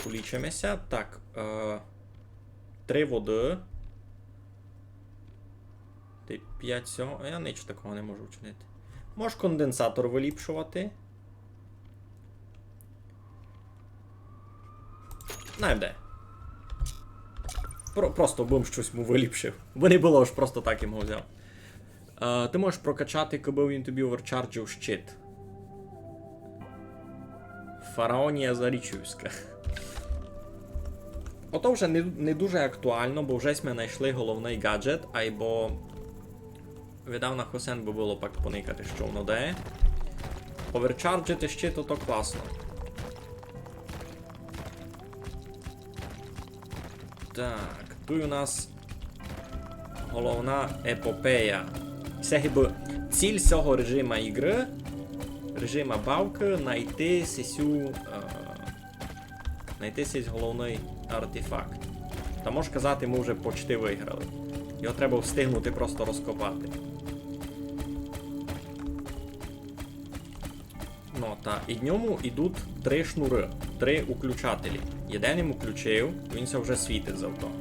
полічиме ся. Так, е, три воды. Та й пять сього. А я нич такого не можу вчинити. Можеш конденсатор выліпшовати. Най буде. Про-, просто бым штось му выліпшив. Бо не было, ож просто так им го взяв. Е, ты можеш прокачати, кобы він тобі оверчарджив щит. Фараонія Зарічівська. Ото вже не, не дуже актуално, бо вже сьме найшли головный гаджет, айбо видав на хосен бы было пак поникати, што воно дає. Оверчарджити щит, ото класно. Так, туй у нас головна епопея. Се гибы ціль сього режима ігры, режима бавкы, найти сесю, е, найти сись головный артефакт. Та мож казати, мы вже почти выграли. Його треба встигнути просто розкопати. Ну, та ид ньому идуть три шнуры, три уключателі. Єден им уключив, він ся вже світить зато.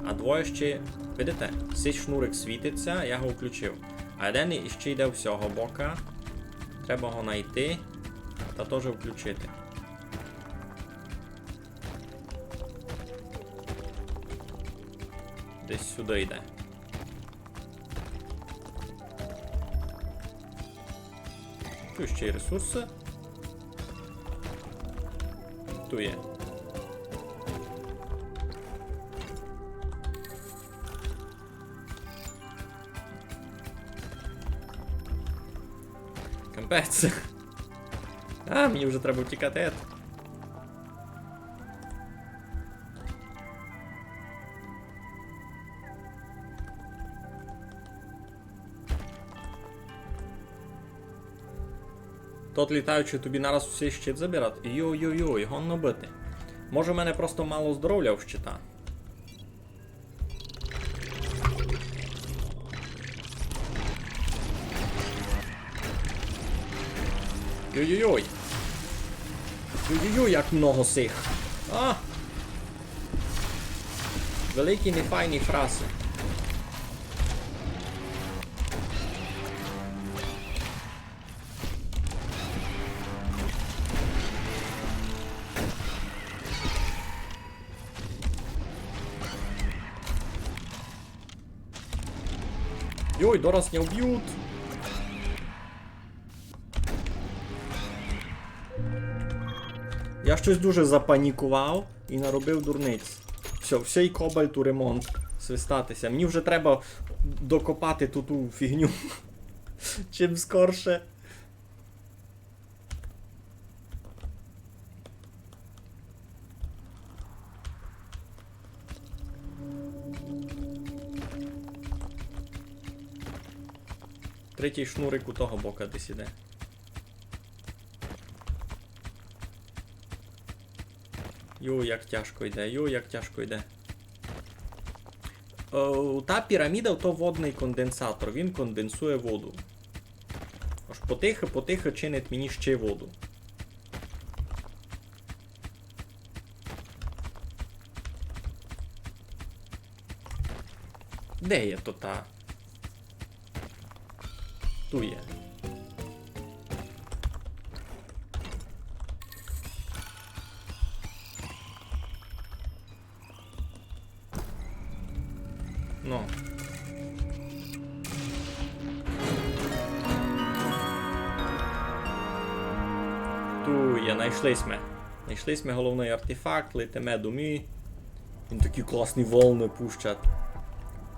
А двоє ще, видите, сись шнурик світить ся, я го уключив. А єден іщи йде в сього бока. Треба го найти та тоже включити. Десь сюды йде. Туй іщи ресурсы. Туй є. Капець. А, мені вже треба втікати. Тот літаючый тобі нараз усей щит забирать? Йой-йой-йой, годно быти. Може, у мене просто мало здоровля в щита. Йой-йой-йой. Йой-йой-йой, як много сих. А! Великі нефайні фраси. Йой, дораз ня вбють. Я штось дуже запанікував і наробив дурниць. Всьо, всьо, і кобальту ремонт. Свистати ся. Мені вже треба докопати ту, ту фігню. Чим скорше. Третій шнурик у того бока десь іде. Йо, як тяжко йде, йо, як тяжко йде. Е, та піраміда то водный конденсатор, він конденсує воду. Ож потихы-потихы чинить мені ще воду. Де є то та? Туй є. Ну. Туй є, найшли сьме. Найшли сьме головный артефакт, летиме домі. Він такі класні волны пущать.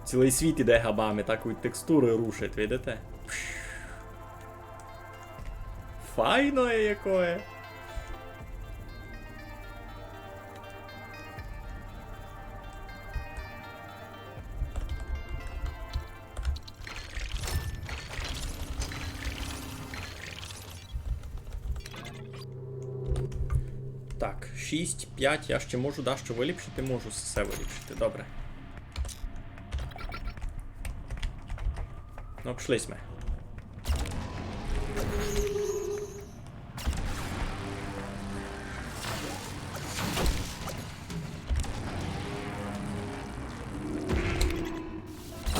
Цілый світ іде габами, так і текстуры рушать, видите? Пш. Файноє якоє. Так, шість, пять, я ще можу дашто выліпшити, можу всьо выліпшити, добре. Ну, пішли сьме.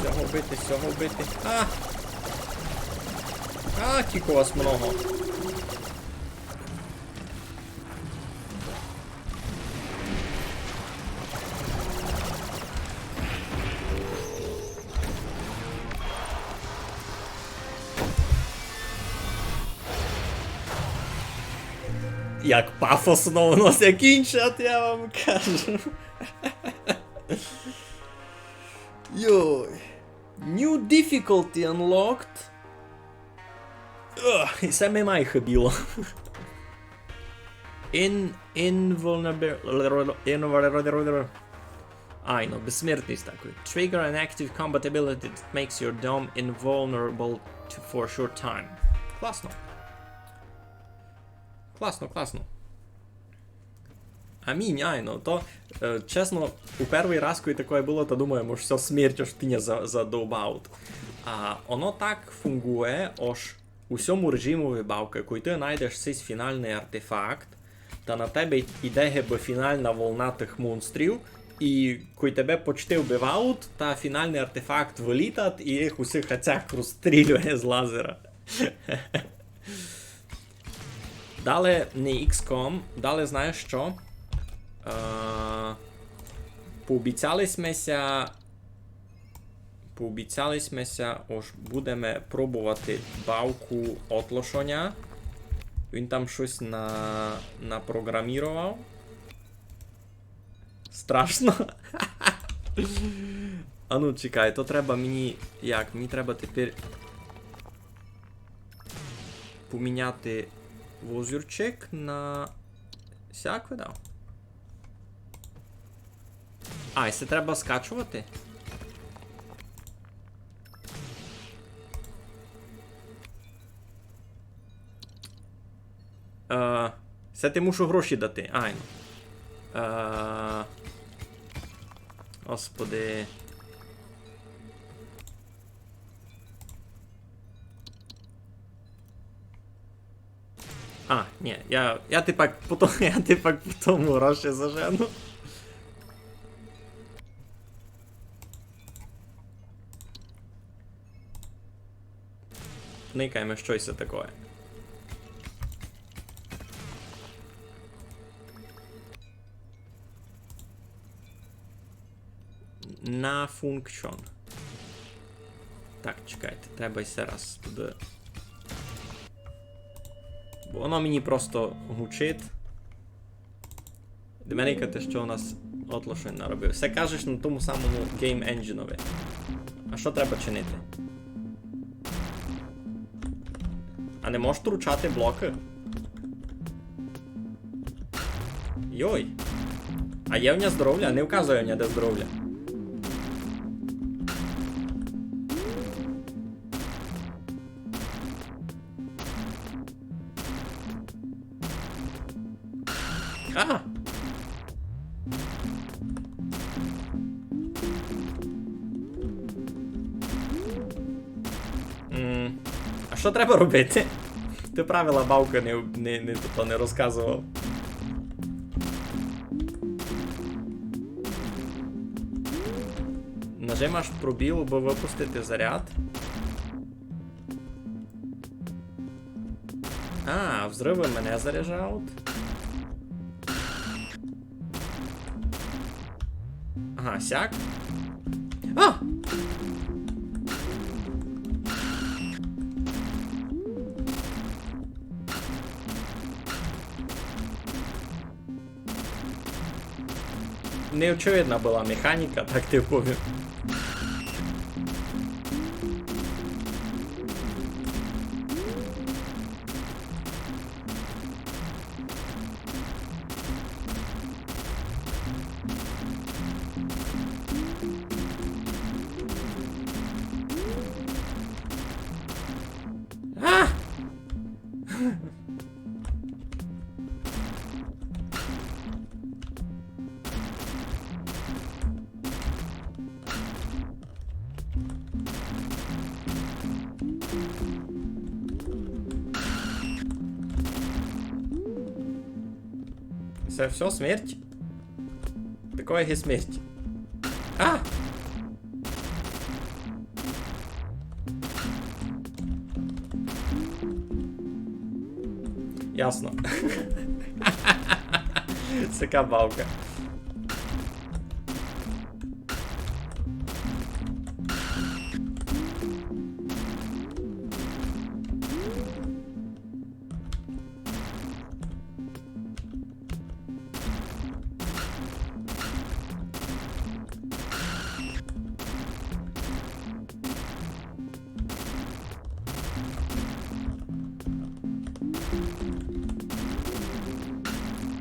Сього вбити, сього вбити. А! А, кілько вас много. Як пафосно воно закінчать, я вам кажу. Йой. New difficulty unlocked. Ох, і се ми май хибіло. In, invulnerable, inv-, Айно, безсмертність такой. Trigger an active combat ability that makes your dome invulnerable to, for a short time. Класно. Класно, класно. Амінь, айно. То, е, чесно, у первый раз, коли такоє было, то думав, ож всьо, смерть, ож ты ня за-, задовбав. А оно так фунґує, ож у сьому режимови бавкы, коли ты найдеш сись фіналный артефакт, та на тебе йде гибы фінална волна тых монстрів, И кой тебе почти вбивають, та фіналный артефакт вылітат и їх усіх ацяк розстрілює з лазера. Дале не ікс ком, дале знаєш што? Е, пообіцяли сьме ся, пообіцяли сьме ся, ож будеме пробовати бавку отлошоня. Він там штось на-, напроґраміровав. Страшно. А ну, чекай, то треба мені, як, мені треба тепер поміняти возюрчик на сяк, да? А, і се треба скачовати? Е, се ти мушу гроші дати, айно. Е, господи. А, ні, я, я типак потом, я типак потом гроші зажену. Никайме, што се такоє. На function. Так, чекайте, треба ще раз туды. Бо воно мені просто гучить. Де мене кати, што у нас отлошень наробив. Се кажеш на тому самому Game Engine-ови. А што треба чинити? А не можеш тручати блокы? Йой. А є в ня здоровля? Не вказує в ня, де здоровля. А! М, а што треба робити? Ты правила бавкы не, не, не, тото не розказовав. Нажимаш пробіл, абы выпустити заряд. А, взрывы мене заряджають. Ага, сяк. А! Неочевидна была механіка, так ти повім. А! Се всьо смерть? Такоє є смерть. А! Ясно. Сяка бавка.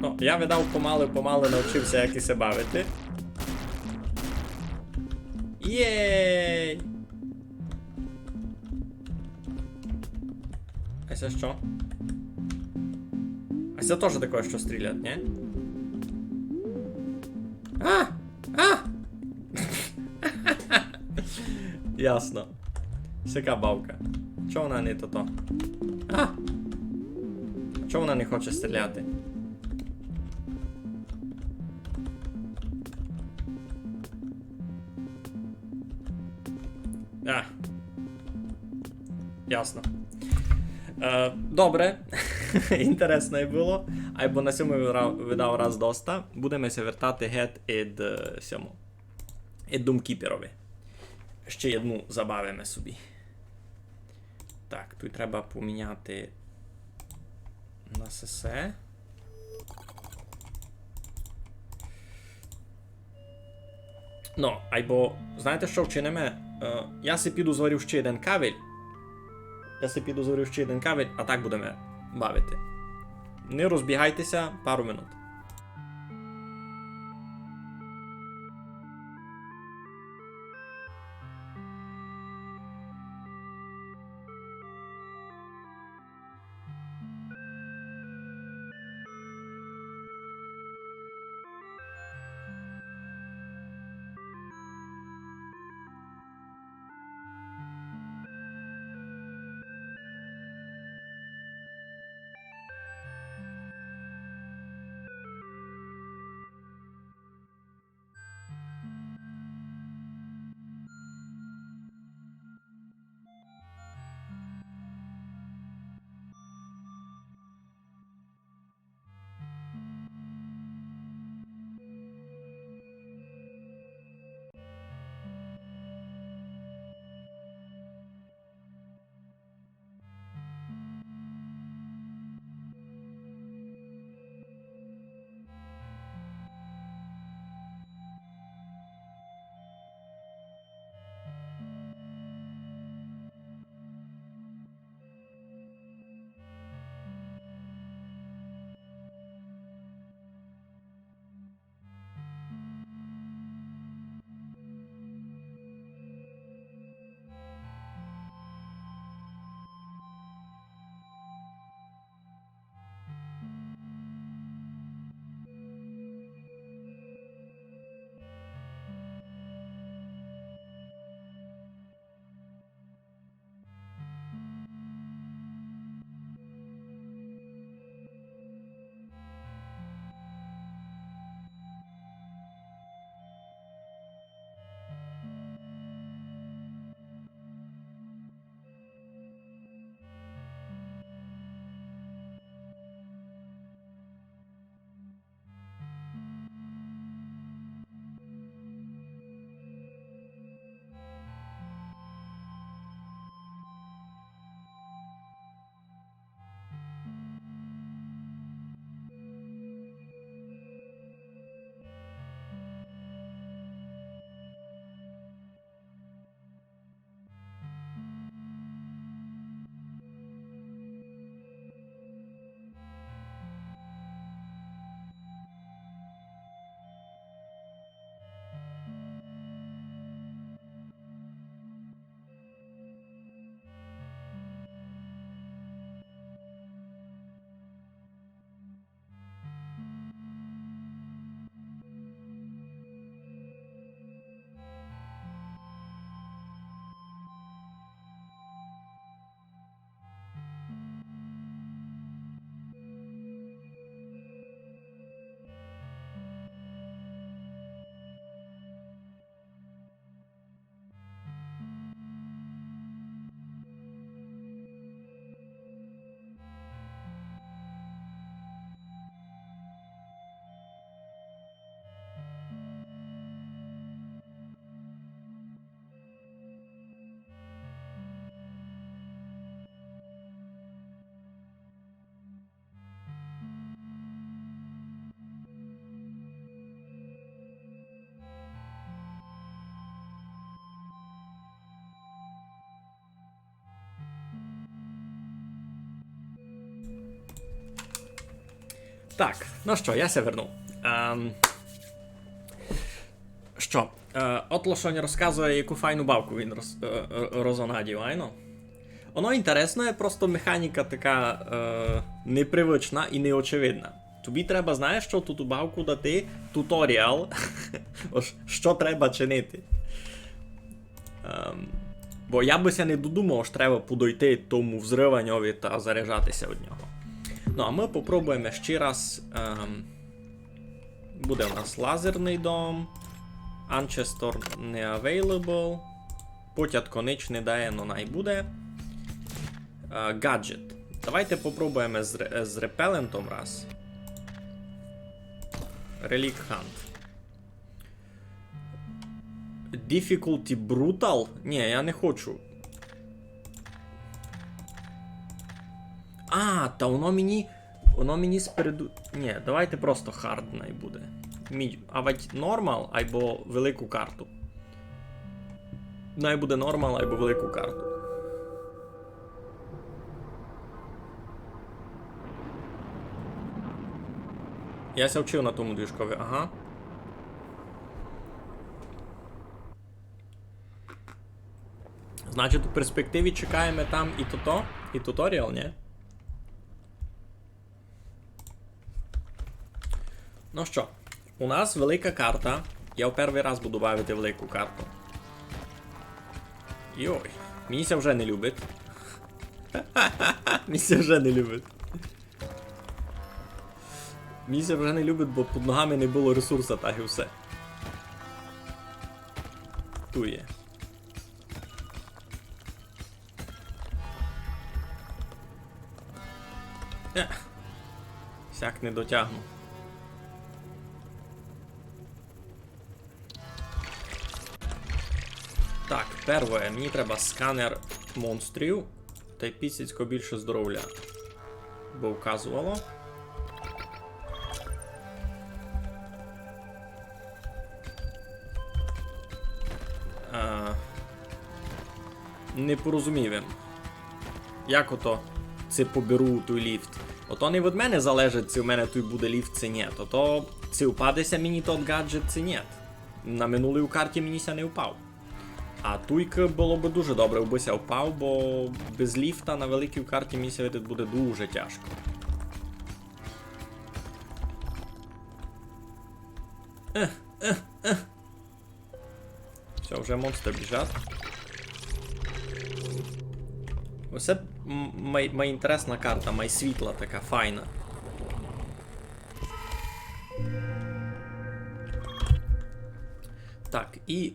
Ну, я, видав, помалы-помалы навчив ся, як ся бавити. Єй! А се што? А се тоже такоє, што стрілять, ні? А! А! Ясно. Сяка бавка. Чого вона не тото? А! Чого вона не хоче стріляти? Ясно. Е, добре. Інтересно было. Айбо на сьому видав, видав раз доста. Будеме ся вертати гет ид, е, сьому. Ид Думкіперови. Ще єдну забавиме собі. Так, туй треба поміняти на сесе. Но, айбо, знаєте, што вчиниме? Е, я си піду зварю ще єден кавель. Я си піду зварю ще єден кавель, а так будеме бавити. Не розбігайте ся, пару минут. Так, ну што, я ся вернув. Ем, што, е, от Лошонь розказує, яку файну бавку він роз-, е, е, розонадів, айно? Оно інтересне, просто механіка така, е, непривычна і неочевидна. Тобі треба, знаєш што, ту, ту бавку дати туторіал, ож што треба чинити. Ем, бо я бы ся не додумав, ож треба подойти тому взриваньови та заряджати ся од нього. Ну, а мы попробуєме ще раз. Ем, буде у нас лазерный дом. Анчестор не available. Потятко нич не дає, но най буде. Е, гаджет. Давайте попробуєме з, ре- з репелентом раз. Relic Hunt. Difficulty Brutal? Ні, я не хочу. А, та воно мені. Воно мені спереду. Ні, давайте просто hard най буде. Мі... Авать normal, айбо велику карту. Най буде normal, айбо велику карту. Я ся вчив на тому движкови, ага. Значить, у перспективі чекаєме там і тото, і туторіал, ні? Ну што, у нас велика карта. Я в первый раз буду бавити велику карту. Йой, мені ся вже не любить. Мені ся вже не любить. Мені ся вже не любить, бо під ногами не было ресурса, так і всьо. Туй є. Е, сяк не дотягну. Так, первоє, мені треба сканер монстрів. Тай пісяцько більше здоровля. Бо вказувало. А, не порозумів им. Як ото ци поберу туй ліфт? Ото не від мене залежить, ци в мене туй буде ліфт, ци нєт. Ото ци впаде ся мені тот гаджет, ци нєт. На минулій карті мені ся не впав. А туйкы было бы дуже добре, убы ся впав, бо без ліфта на великій карті мені ся видить буде дуже тяжко. Ех, ех, ех. Всьо, вже монстры біжать. Оце м-, май, май інтересна карта, май світла така, файна. Так, і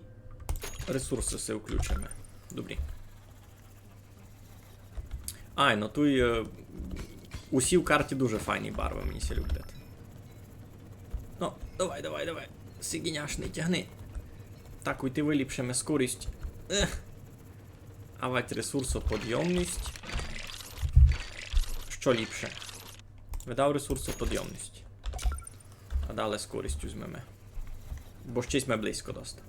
ресурсы всі включиме. Добрі. Ай, ну туй, е, усі в карті дуже файні барвы, мені ся люблять. Ну, давай, давай, давай. Сиґіняш, не тягни. Так, уйти выліпшиме скорість. Ех. Авать ресурсоподйомность. Што ліпше? Видав ресурсоподйомность. А далі скорість узьмеме. Бо щось ми близько доста.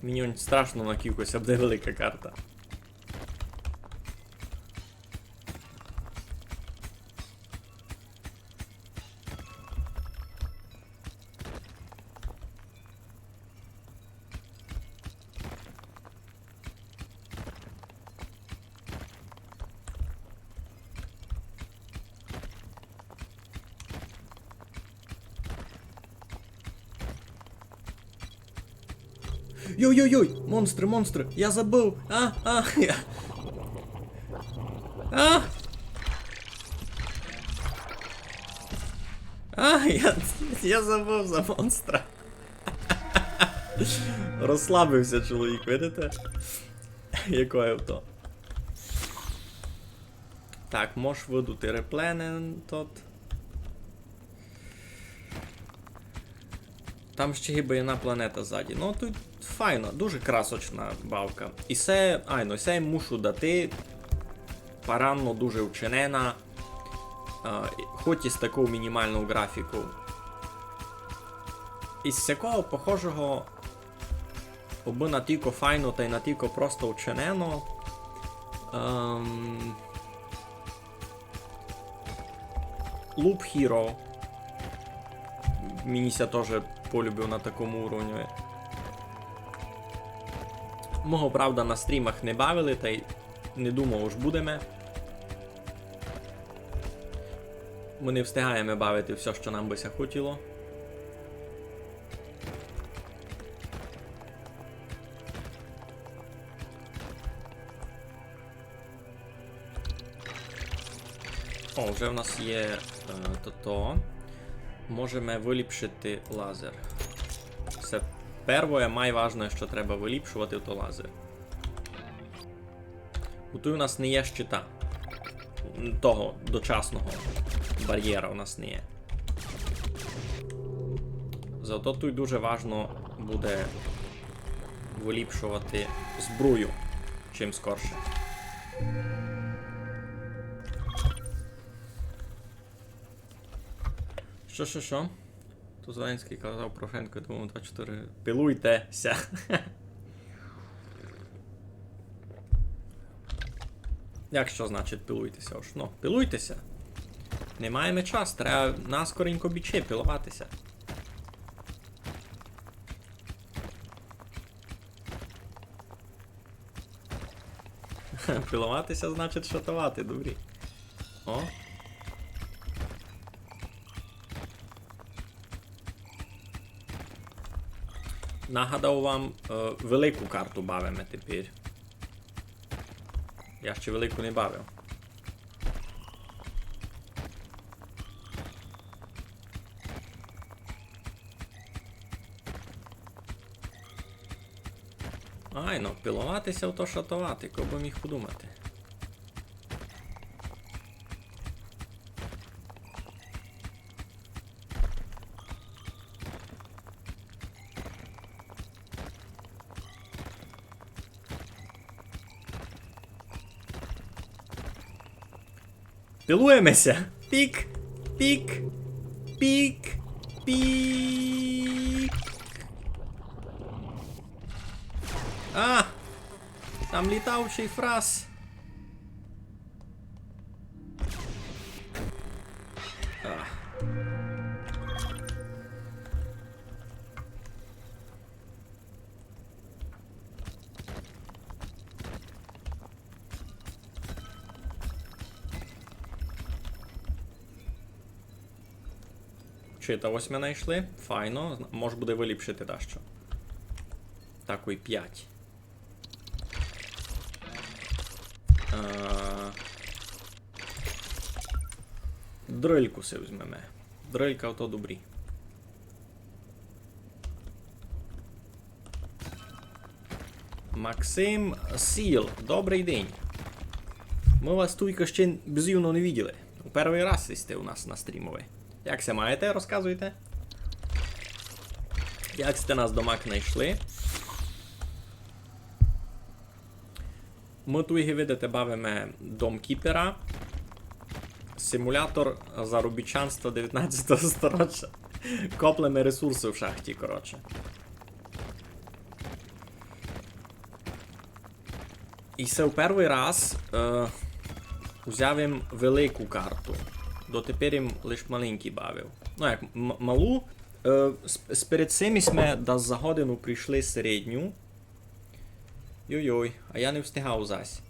Мені он страшно, накілько ся буде велика карта. Йой-йой-йой! Монстры, монстры! Я забыв! А, а, я... А! А, я, я забыв за монстра. Розслабив ся чоловік, видите? Якоє авто. Так, мож выдути реплен тот. Там ще гибы єдна планета ззаді. Ну, тут файно, дуже красочна бавка. І се, айно, се мушу дати. Паранно дуже вчинена. А, хоч і з таков мінімалнов ґрафіков. Із сякого похожого, обы натілько файно тай натілько просто вчинено. Ем, Loop Hero. Мені ся тоже полюбив на такому уровню. Мы го, правда, на стрімах не бавили, тай не думав, ож будеме. Мы не встигаєме бавити всьо, што нам бы ся хотіло. О, вже в нас є, е, тото. Можеме выліпшити лазер. Се первоє, майважноє, што треба выліпшовати, то лазер. Бо туй у нас не є щита. Того дочасного барєра у нас не є. Зато туй дуже важно буде выліпшовати збрую чим скорше. Што, што, што? То Зеленськый казав Порошенко, я думав, два чотири. Пилуйте ся. Як што значить пилуйте ся? Ож, ну, пилуйте ся. Не маєме час, треба наскоренько бічи, пиловати ся. Пиловати ся значить шатовати, добрі. О. Нагадав вам, е, велику карту бавиме тепер. Я ще велику не бавив. Айно, пиловати ся, то шатовати, ко бы міг подумати. Пилуєме ся. Пік, пік, пік, пік. А! Там літаючий фраз. А. Чита, ось ми найшли. Файно. Зна-, мож буде выліпшити дашто. Так, ой, пять. Е, дрильку си возьмеме. Дрилька то добрі. Максим Сіл, добрый день. Мы вас туйка ще бзивно не виділи. У первый раз сте у нас на стрімови. Як ся маєте, розказуйте. Як сте нас домак найшли? Мы туй, ги видите, бавиме Домкіпера. Симулятор заробітчанства девятнадцятого сторіча. Коплеме ресурсы в шахті, коротше. І се в первый раз, е, узяв им велику карту. Дотепер им лиш маленькі бавив. Ну, як м-, малу. Е, с-, с-, перед сим сьме дас за годину пройшли середню. Йой-йой, а я не встигав зась.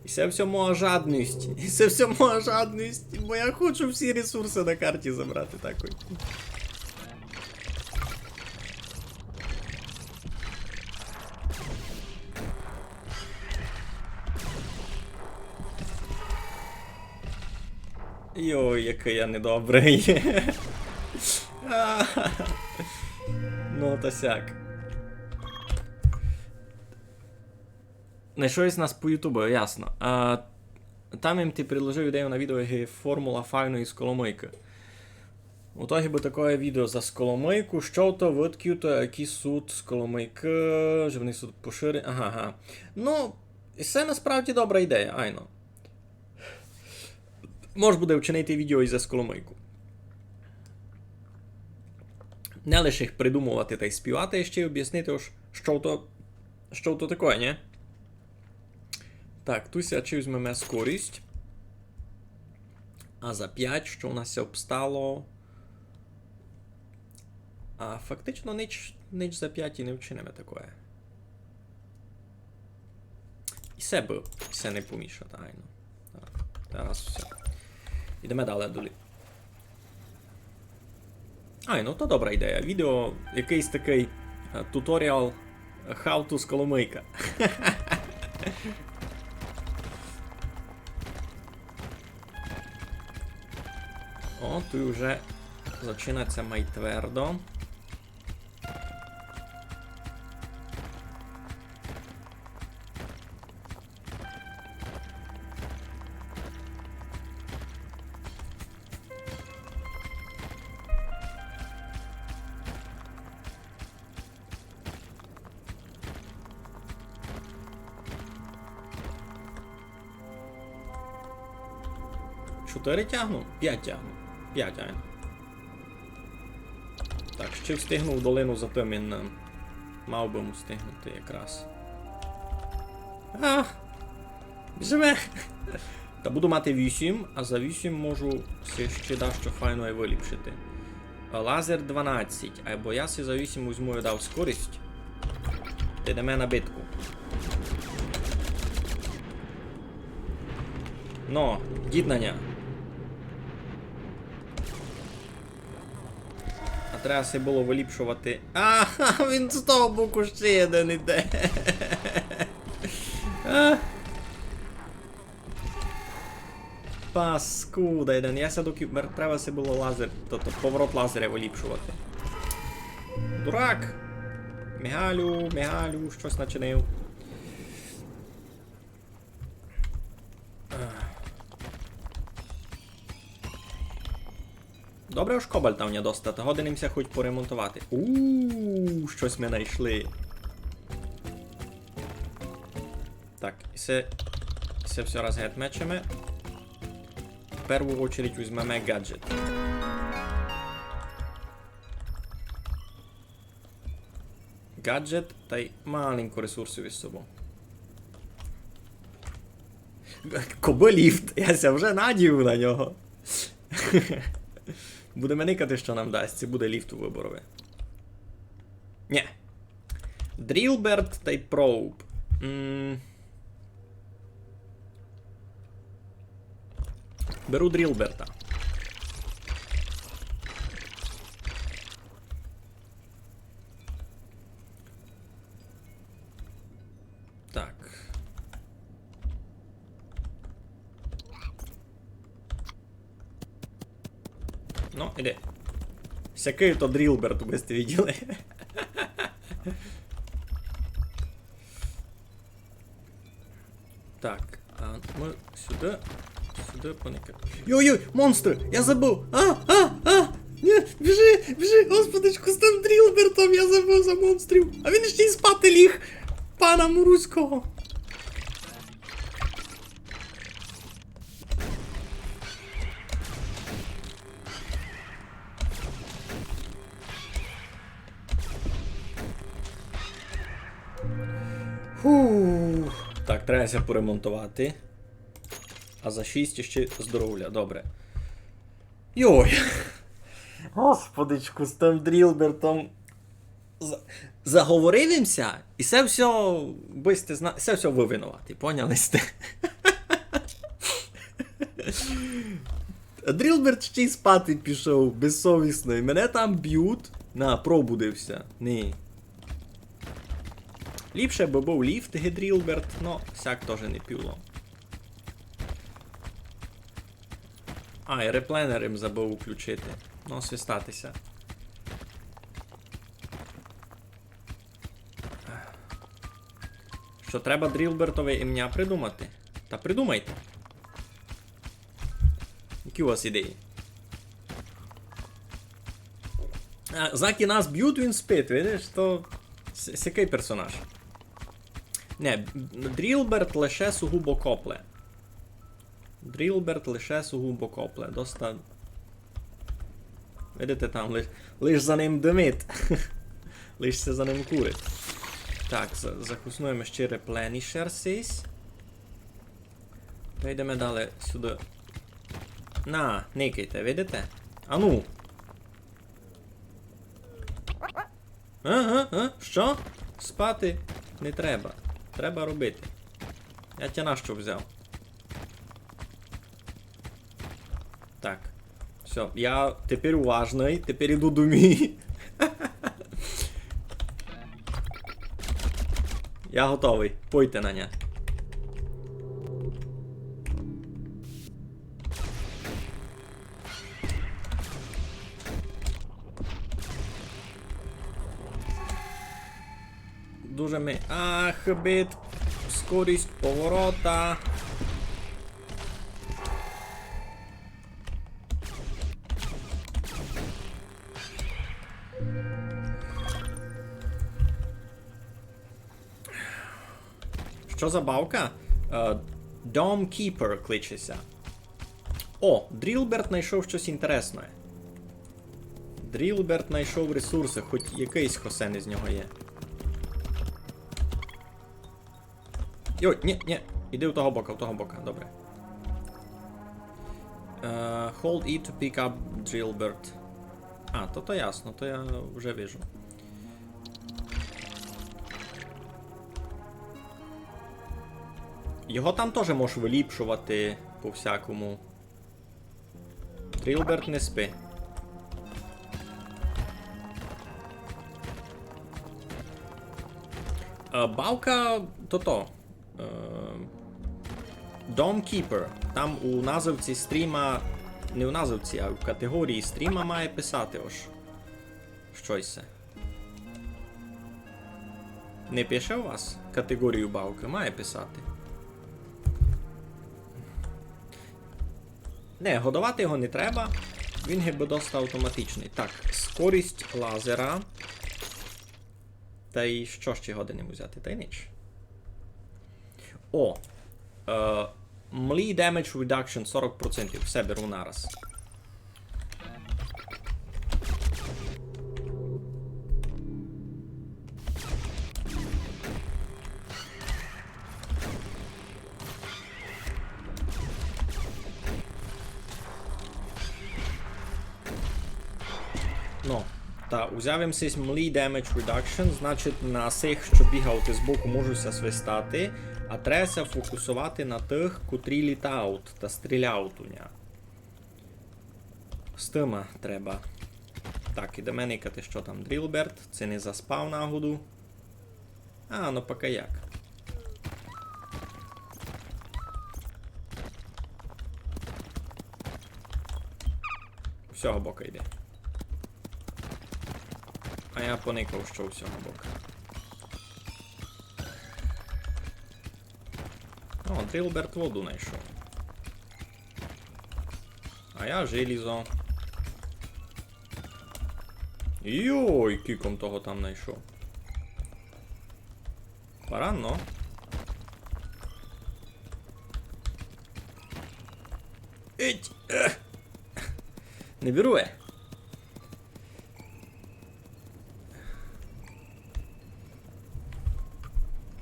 І се всьо моя жадность. І се всьо моя жадность, бо я хочу всі ресурсы на карті забрати такой. Йой, якый я недобрый. Ну, та сяк. Найшов єсь нас по Ютубу, ясно. А, там им ти предложив ідею на відео, ги формула файної сколомыйкы. Ото гибы такоє відео за сколомыйку, што то, выдкы то, які сут сколомыйкы, же они сут поширені. Ага, ага. Ну, і се насправді добра ідея, айно. Мож буде вчинити відео і за сколомыйку. Не лише їх придумовати тай співати, а ще й обяснити, ож што то, што то такоє, нє? Так, туй ся чи возьмеме скорість. А за пять, што у нас ся обстало? А фактично нич, нич за пять і не вчиниме такоє. І се бы, се не помішати, айно. Так, зараз всьо. Ідеме далі долі. Ай, ну то добра ідея. Відео, якыйсь такый, е, туторіал, е, how to сколомыйка. О, туй уже зачинать ся май твердо. Чотири тягну? Пять тягну. Пять, айно. Так, ще встигну в долину затемнена. Мав бы м встигнути якраз. А! Біжиме! Та буду мати вісім, а за вісім можу си ще дашто файноє выліпшити. Лазер дванадцять, айбо я си за вісім возьму і дав скорість. Та йдеме на битку. Но, дід на ня. А треба си было выліпшовати. А, він з того боку ще єден іде. А. Паскуда єден. Я ся доки мер-, треба си было лазер, тобто поворот лазера выліпшовати. Дурак! Мигалю, Мигалю, штось начинив. Добре, ож кобальта у ня доста, та годен им ся хоть поремонтовати. У, штось ми найшли. Так, і се, і се всьо раз геть мечеме. В перву очередь возьмеме гаджет. Гаджет тай маленько ресурсів из собов. Кобы ліфт, я ся вже надію на нього. Будеме никати, што нам дасть, ци буде ліфт у выборови. Нє. Дрілберт тай проуб. М. Беру Дрілберта. Так. Ну, іди. Сякый то Дрілберт, вы сьте виділи. Так, а мы сюды, сюды поникаєме. Йой-йой, монстры! Я забыв! А, а, а! Нє, біжи, біжи, господичку, з тым Дрілбертом, я забыв за монстрів. А він ще й спати ліг. Пана Муруського. Фух. Так, треба ся поремонтовати. А за шість ще здоровля, добре. Йой. Господичку, з тым Дрілбертом. За-, заговорив им ся, і се всьо, бы сьте зна-, се всьо вы винуваті, поняли сьте? Дрілберт ще й спати пішов, безсовісный. Мене там бють. На, пробудив ся. Ні. Ліпше бы быв ліфт, ги Дрілберт, но сяк тоже не піло. А, і репленер им забыв уключити. Ну, свистати ся. Што, треба Дрілбертови имня придумати? Та придумайте. Які у вас ідеї? А, закі нас бють, він спить, видиш? То с-, сякый персонаж. Не, Дрілберт лише сугубо копле. Дрілберт лише сугубо копле. Доста. Видите, там лиш, лиш за ним димить. Лиш ся за ним курить. Так, за-, захуснуєме ще репленішер сись. Та йдеме далі сюды. На, никайте, видите? Ану. А, а, а? Што? Спати не треба. Треба робити. Я тя нащо взяв? Так. Всьо, я тепер уважный, тепер іду домі. Я готовый. Пойте на ня. Дуже ми. А, хибить. Скорість поворота. Што за бавка? Е, Dome Keeper кличе ся. О, Дрілберт знайшов штось інтересне. Дрілберт знайшов ресурсы, хоть якыйсь хосен із нього є. Йой, ні, ні, іди у того бока, у того бока, добре. Е, hold E to pick up Drillbert. А, то, то ясно, то я вже вижу. Його там тоже можеш выліпшовати по-всякому. Дрілберт, не спи. Е, бавка, то-то. Е, Dome Keeper. Там у називці стріма, не у називці, а в категорії стріма має писати ож штось се. Не пише у вас категорію бавкы? Має писати. Не, годовати його не треба. Він гибы доста автоматичный. Так, скорість лазера. Тай што ще годен узяти? Тай нич. О! Е, Melee damage reduction сорок процентів. Все беру нараз. Ну, та узяв им сись Melee Damage Reduction, значить, на сих, што бігають збоку, можу ся свистати, а треба ся фокусовати на тых, котрі літають та стріляють у ня. З тыма треба. Так, іде мене ікати, што там Дрілберт, ци не заспав нагоду. А, ну пока як. З сього бока йде. А я поникав, што з сього бока. О, Дрілберт воду знайшов. А я желізо. Йой, кілько м того там знайшов. Паранно. Ить! Ех! Не беру, е.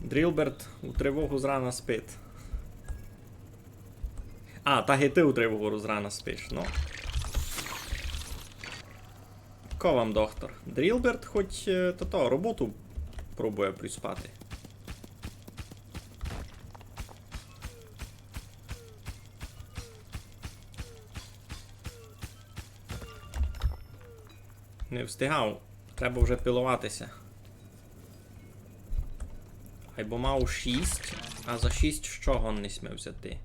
Дрілберт у тривогу зрана спить. А, та ги ты у тривогу зрана спиш, ну. Ко вам, доктор? Дрілберт хоть, е, то, то, роботу пробує приспати. Не встигав. Треба вже пиловати ся. Айбо мав шість, а за шість што годни сьме взяти?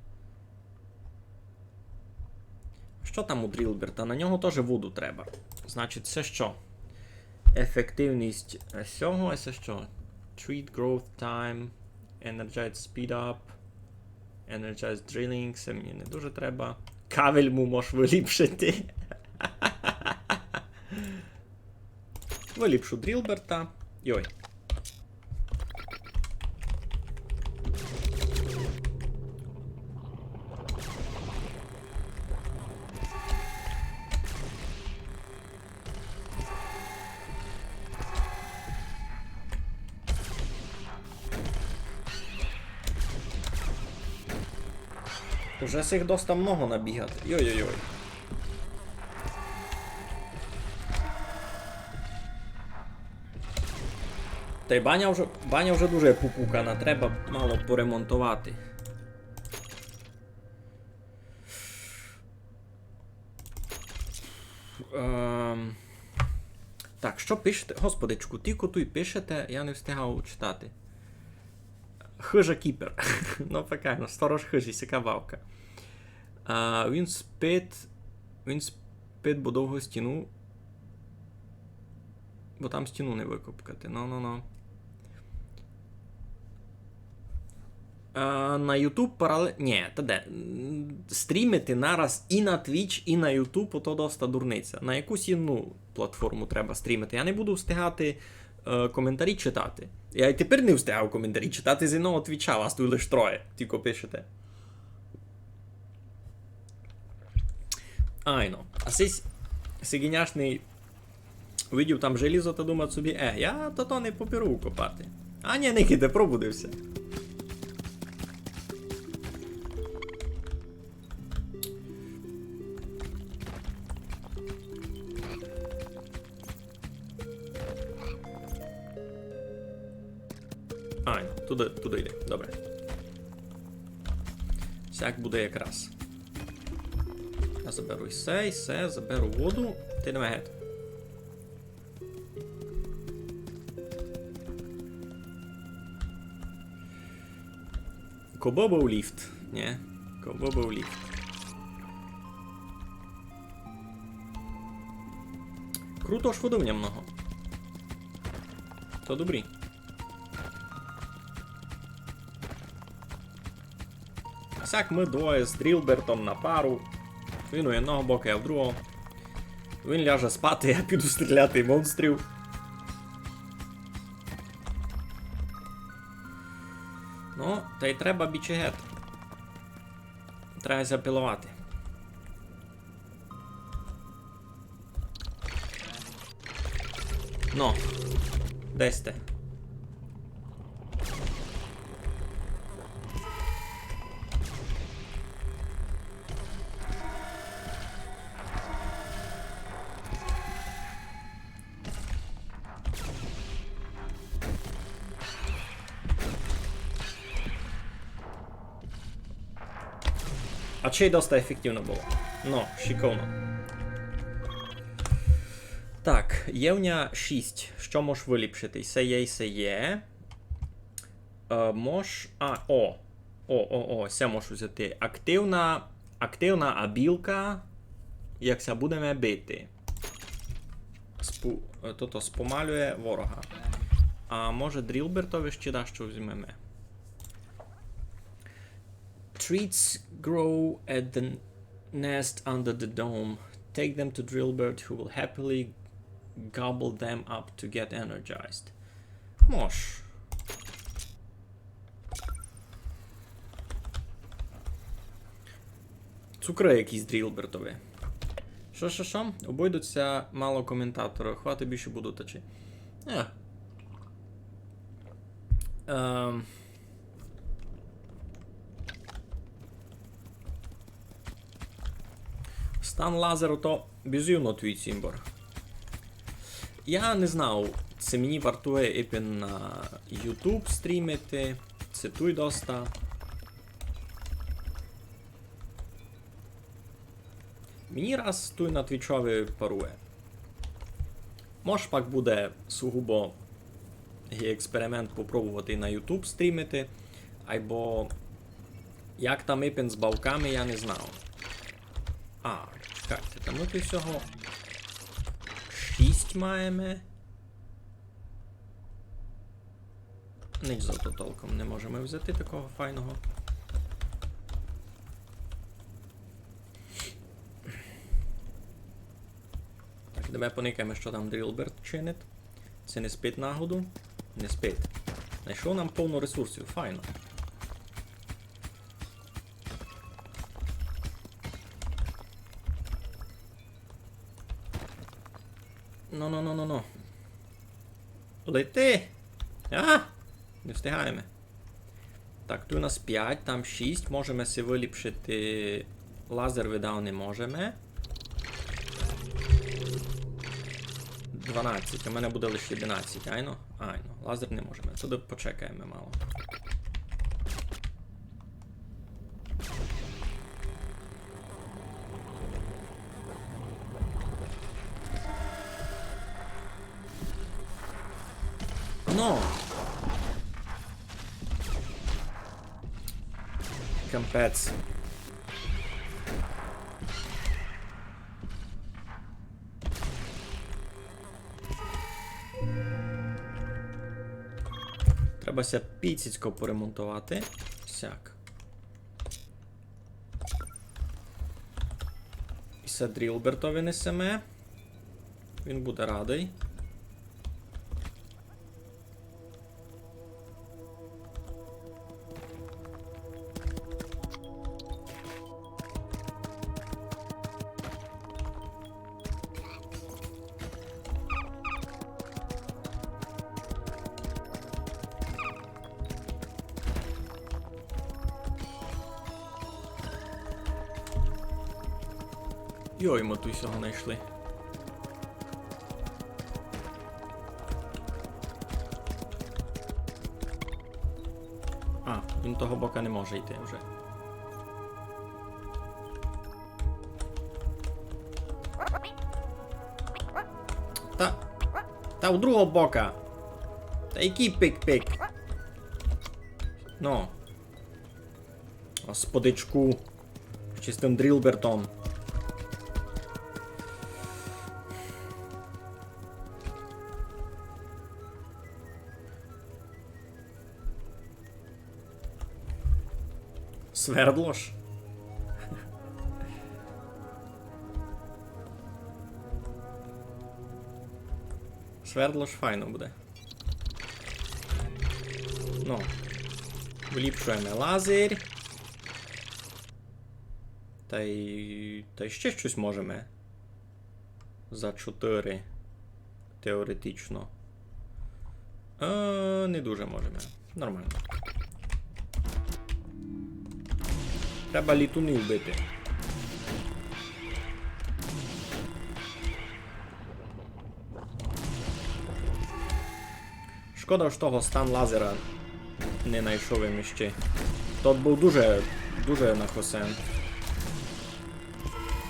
Што там у Дрілберта? На нього тоже воду треба. Значить, се што? Ефективность, е, сього, а се што? Treat growth time, energize speed up, energize drilling, се мені не дуже треба. Кавель му мож выліпшити. Выліпшу Дрілберта. Йой. Уже сих доста много набігати. Йой-йой-йой. Тай баня вже, баня вже дуже пупукана, треба мало поремонтовати. Ем, так, што пишете? Господичку, тілько туй пишете, я не встигав читати. Хыжа кіпер. Ну, пекельно, сторож хыжі, сяка бавка. А, він спить, він спить, бо довго стіну, бо там стіну не выкопкати. Ну, ну, ну. А, на YouTube парале-, нї, та де? М, стрімити нараз і на Twitch, і на YouTube, ото доста дурниця. На якусь інну платформу треба стрімити. Я не буду встигати, е, коментарі читати. Я й тепер не встигав коментарі читати з інного Твіча, вас туй лиш троє, тілько пишете. Айно. А сись сиґіняшный увидів там желізо та думать собі: «Е, я тото не поберу копати». А нї, никайте, пробудив ся. А, туды, туды йде. Добре. Сяк буде якраз. Я заберу і се, і се, заберу воду. Та йдеме гет. Кобы быв ліфт, нї? Кобы быв ліфт. Круто, ож воды в ньому много. То добрі. А сяк мы двоє з Дрілбертом на пару. Він у одного бока, я в другого. Він ляже спати, я піду стріляти монстрів. Ну, та й треба бічи гет. Треба запіловати. Ну, де сьте? А ци доста ефективно было. Ну, шиковно. Так, є в ня шість. Што мож выліпшити? Се є, се є. Е, мож, а, о. О, о, о, се мож узяти. Активна, активна абілка, як ся будеме бити. Спу-, е, тото спомалює ворога. А може Дрілбертови ще дашто візьмеме? Treats grow at the nest under the dome. Take them to Drillbert, who will happily gobble them up to get energized. Мож. Цукры якісь Дрілбертови. Што, што, што? Обойдуть ся мало коментаторів. Хватить, більше буду тачи. Е. Ем. Стан лазеру то бізувно твій цімбор. Я не знав, ци мені вартує ипен на YouTube стрімити, ци туй доста. Мені раз туй на Твічови парує. Мож пак буде сугубо ги експеримент попробовати на YouTube стрімити, айбо як там ипен з бавками, я не знав. А, чекайте, та мы туй всього шість маєме. Нич зато толком не можеме взяти такого файного. Так, давай поникаєме, што там Дрілберт чинить. Ци не спить нагоду? Не спить. Найшов нам повно ресурсів, файно. Но, но, но, но, но. Лети! А! Не встигаєме. Так, туй у нас пять, там шість. Можеме си выліпшити. Лазер, видав, не можеме. Дванадцять, у мене буде лише одинадцять, айно? Айно, лазер не можеме. Туды почекаєме мало. Но. Капець. Треба ся піціцько поремонтовати. Сяк. І се Дрілбертови несеме. Він буде радый. Йой, мы туй сього найшли. А, він того бока не може йти вже. Та, та у другого бока. Та якый пик-пик? Ну. Господичку. Ще з тым Дрілбертом. Свердло ж. Свердло ж файно буде. Ну, вліпшуєме лазер. Тай, тай ще штось можеме. За чотыри. Теоретично. Е, не дуже можеме. Нормално. Треба літунів бити. Шкода, што того стан лазера не найшов им іщи. Тот быв дуже, дуже на косен.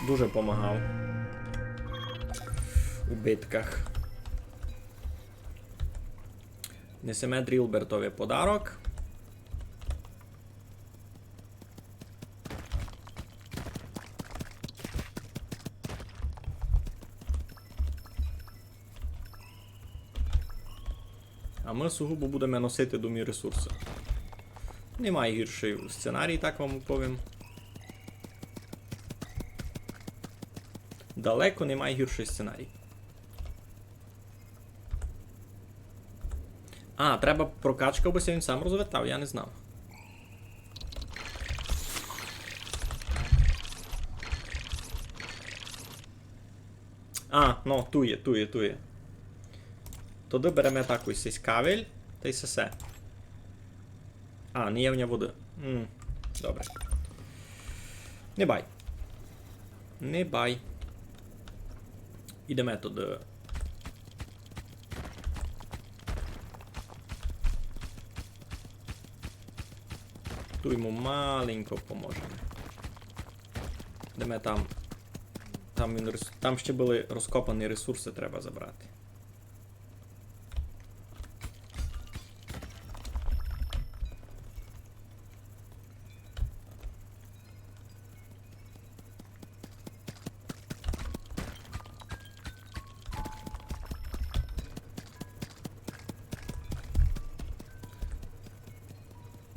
Дуже помагав у битках. Несеме Дрілбертови подарок. А мы сугубо будеме носити домі ресурсы. Нема гіршый сценарій, так вам повім. Далеко нема гіршый сценарій. А, треба прокачка, абы ся він сам розвертав, я не знав. А, ну, туй є, туй є, туй є. Тогды береме такой сись кавель, тай сесе. А, не є в ня воды. М, добре. Не бай. Не бай. Ідеме туды. Туй йому маленько поможеме. Ідеме там. Там він рес-, там ще были розкопані ресурсы, треба забрати.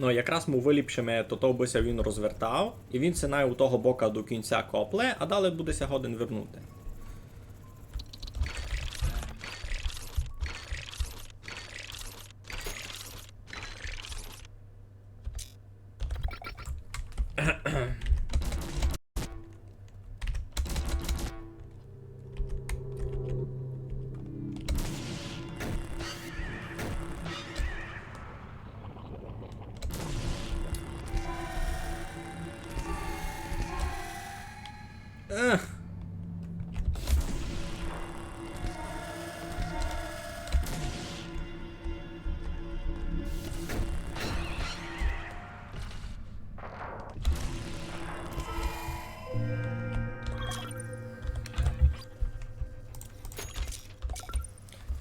Ну, якраз му выліпшиме тото, абы ся він розвертав, і він ся най у того бока до кінця копле, а далі буде ся годен вернути. Ех.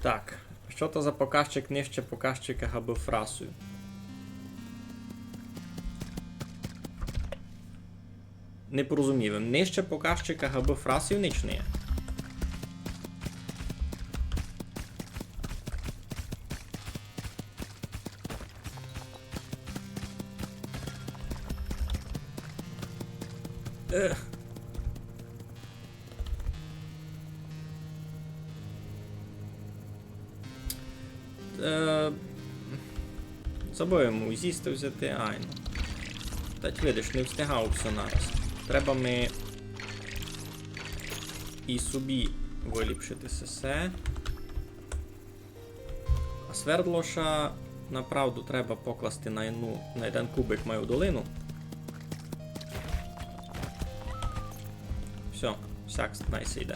Так, што то за показчик нижче показчика габы фрасу? Не порозумів. Нижче показчика габы фрасу нич не є. Е. Е, забыв йому зїсти взяти, айно. Та й видиш, не встигав всьо нараз. Треба ми і собі выліпшити сесе. А свердло ша направду треба покласти на єдну, на єден кубик маю долину. Всьо, сяк най си йде.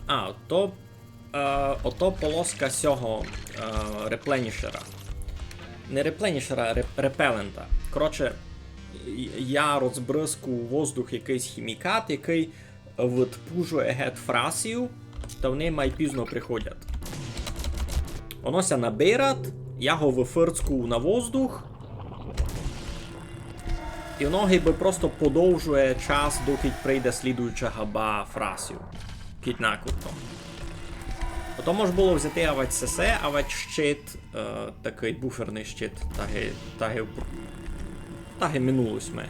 А, то, е, ото полоска сього, е, репленішера. Не репленішера, реп-, репелента. Коротше, й-, я розбризкую у воздух якыйсь хімікат, якый витпужує гет фрасів, та вони май пізно приходять. Воно ся набират, я го выфырцкую на воздух, і воно гибы просто подовжує час, доки прийде слідуюча габа фрасів. Кідь накурто. Ото мож было взяти авать сесе, авать щит, е, такый буферный щит, та ги, та ги, та ги минулу сьме, е,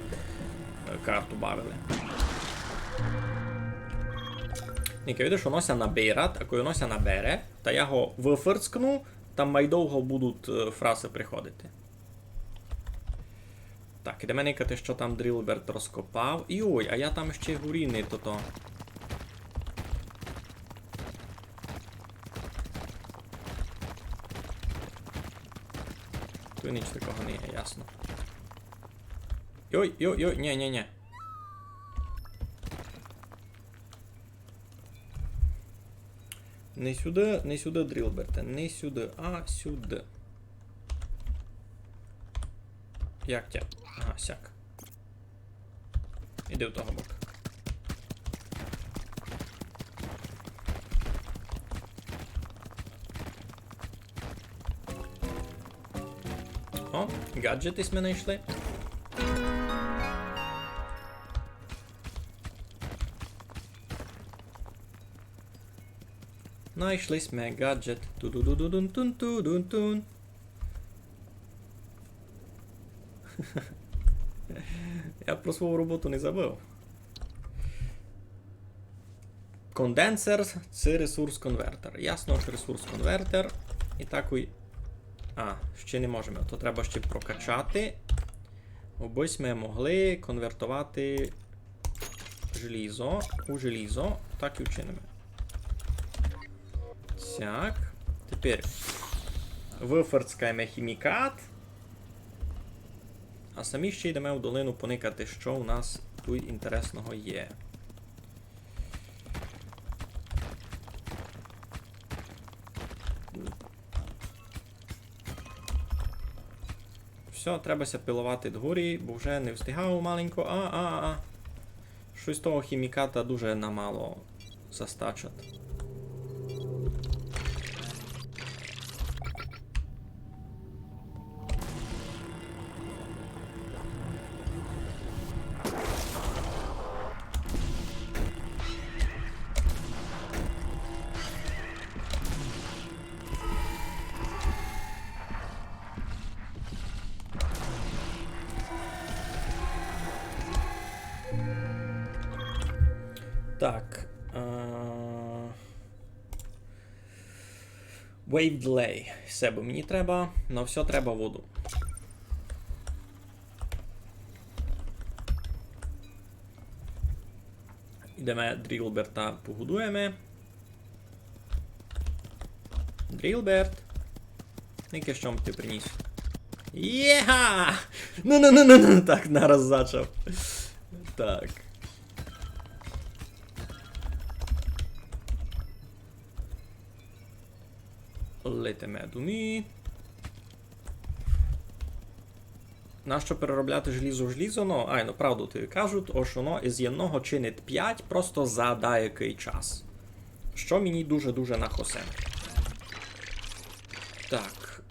карту бавили. Ніка, видиш, воно ся набират, а коли воно ся набере, та я го выфырцкну, там май довго будуть, е, фраси приходити. Так, ідеме никати, што там Дрілберт розкопав. Йой, а я там ще горі не тото. Туй ніч такого не є, ясно. Йой, йой, йой, нє, нє, нє. Не сюды, не сюды, Дрілберте, не сюды, а сюды. Як тя? Ага, сяк. Іди в того бока. О, гаджеты сьме найшли. Найшли сьме гаджет. Ту-ду-ду-ду-дун-тун-ту-дун-тун. Я про свою роботу не забыв. Конденсер — це ресурс-конвертер. Ясно, што ресурс-конвертер. І так уй-, а, ще не можеме. То треба ще прокачати. Обы сьме могли конвертовати желізо у желізо. Так і вчиниме. Так. Тепер выфырцкаєме хімікат. А самі ще йдеме в долину поникати, што у нас туй інтересного є. Всьо, треба ся пиловати дгорі, бо вже не встигав маленько. А, а, а. Штось того хіміката дуже намало застачат. Так. Е, Wave delay. Се бы мені треба. На всьо треба воду. Ідеме Дрілберта погодуєме. Дрілберт. Никай, што м ти приніс. Єга! Ну, ну, ну, ну, ну, так, нараз зачав. Так. Летиме до ні. Нащо переробляти желізо в желізо? Ну, айно, правду тобі кажуть, ож воно із єдного чинить пять просто за деякый час. Што мені дуже-дуже на хосе. Так.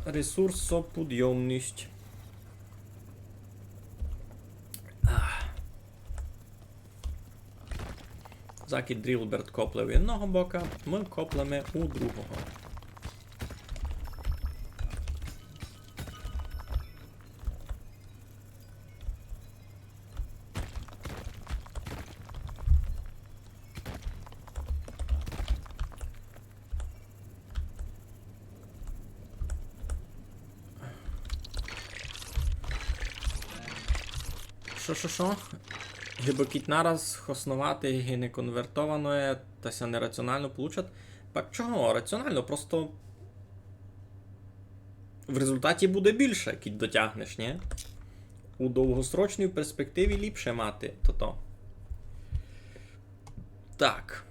Ресурсопудйомность. Ах. Закы Дрілберт копле у єдного бока, мы коплеме у другого. Шо, шо, шо? Гибы кідь нараз хосновати ги неконвертованоє, та ся нераціонално получать? Пак чого? Раціонално, просто в результаті буде більше, кідь дотягнеш, нї? У довгосрочній перспективі ліпше мати тото. Так.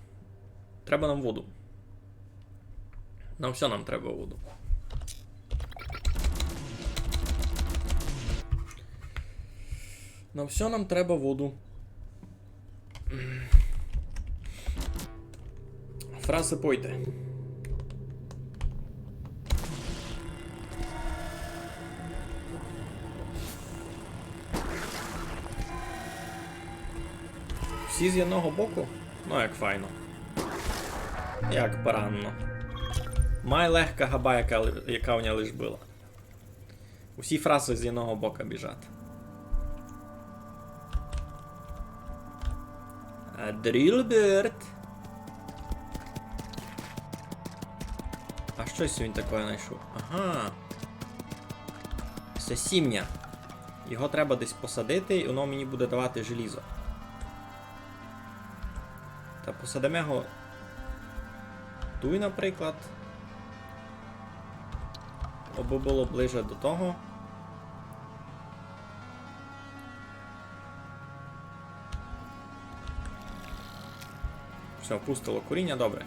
Треба нам воду. На всьо нам треба воду. На всьо нам треба воду. Фразы пойте. Всі з єдного боку? Ну, як файно. Як паранно. Май легка габа, яка ли-, яка у ня лиш была. Усі фразы з єдного бока біжать. А, Дрілберт. А штось він такоє знайшов? Ага. Се сімня. Його треба десь посадити, і воно мені буде давати желізо. Та посадиме його туй, наприклад. Абы было ближе до того. Всьо, пустило коріння, добре.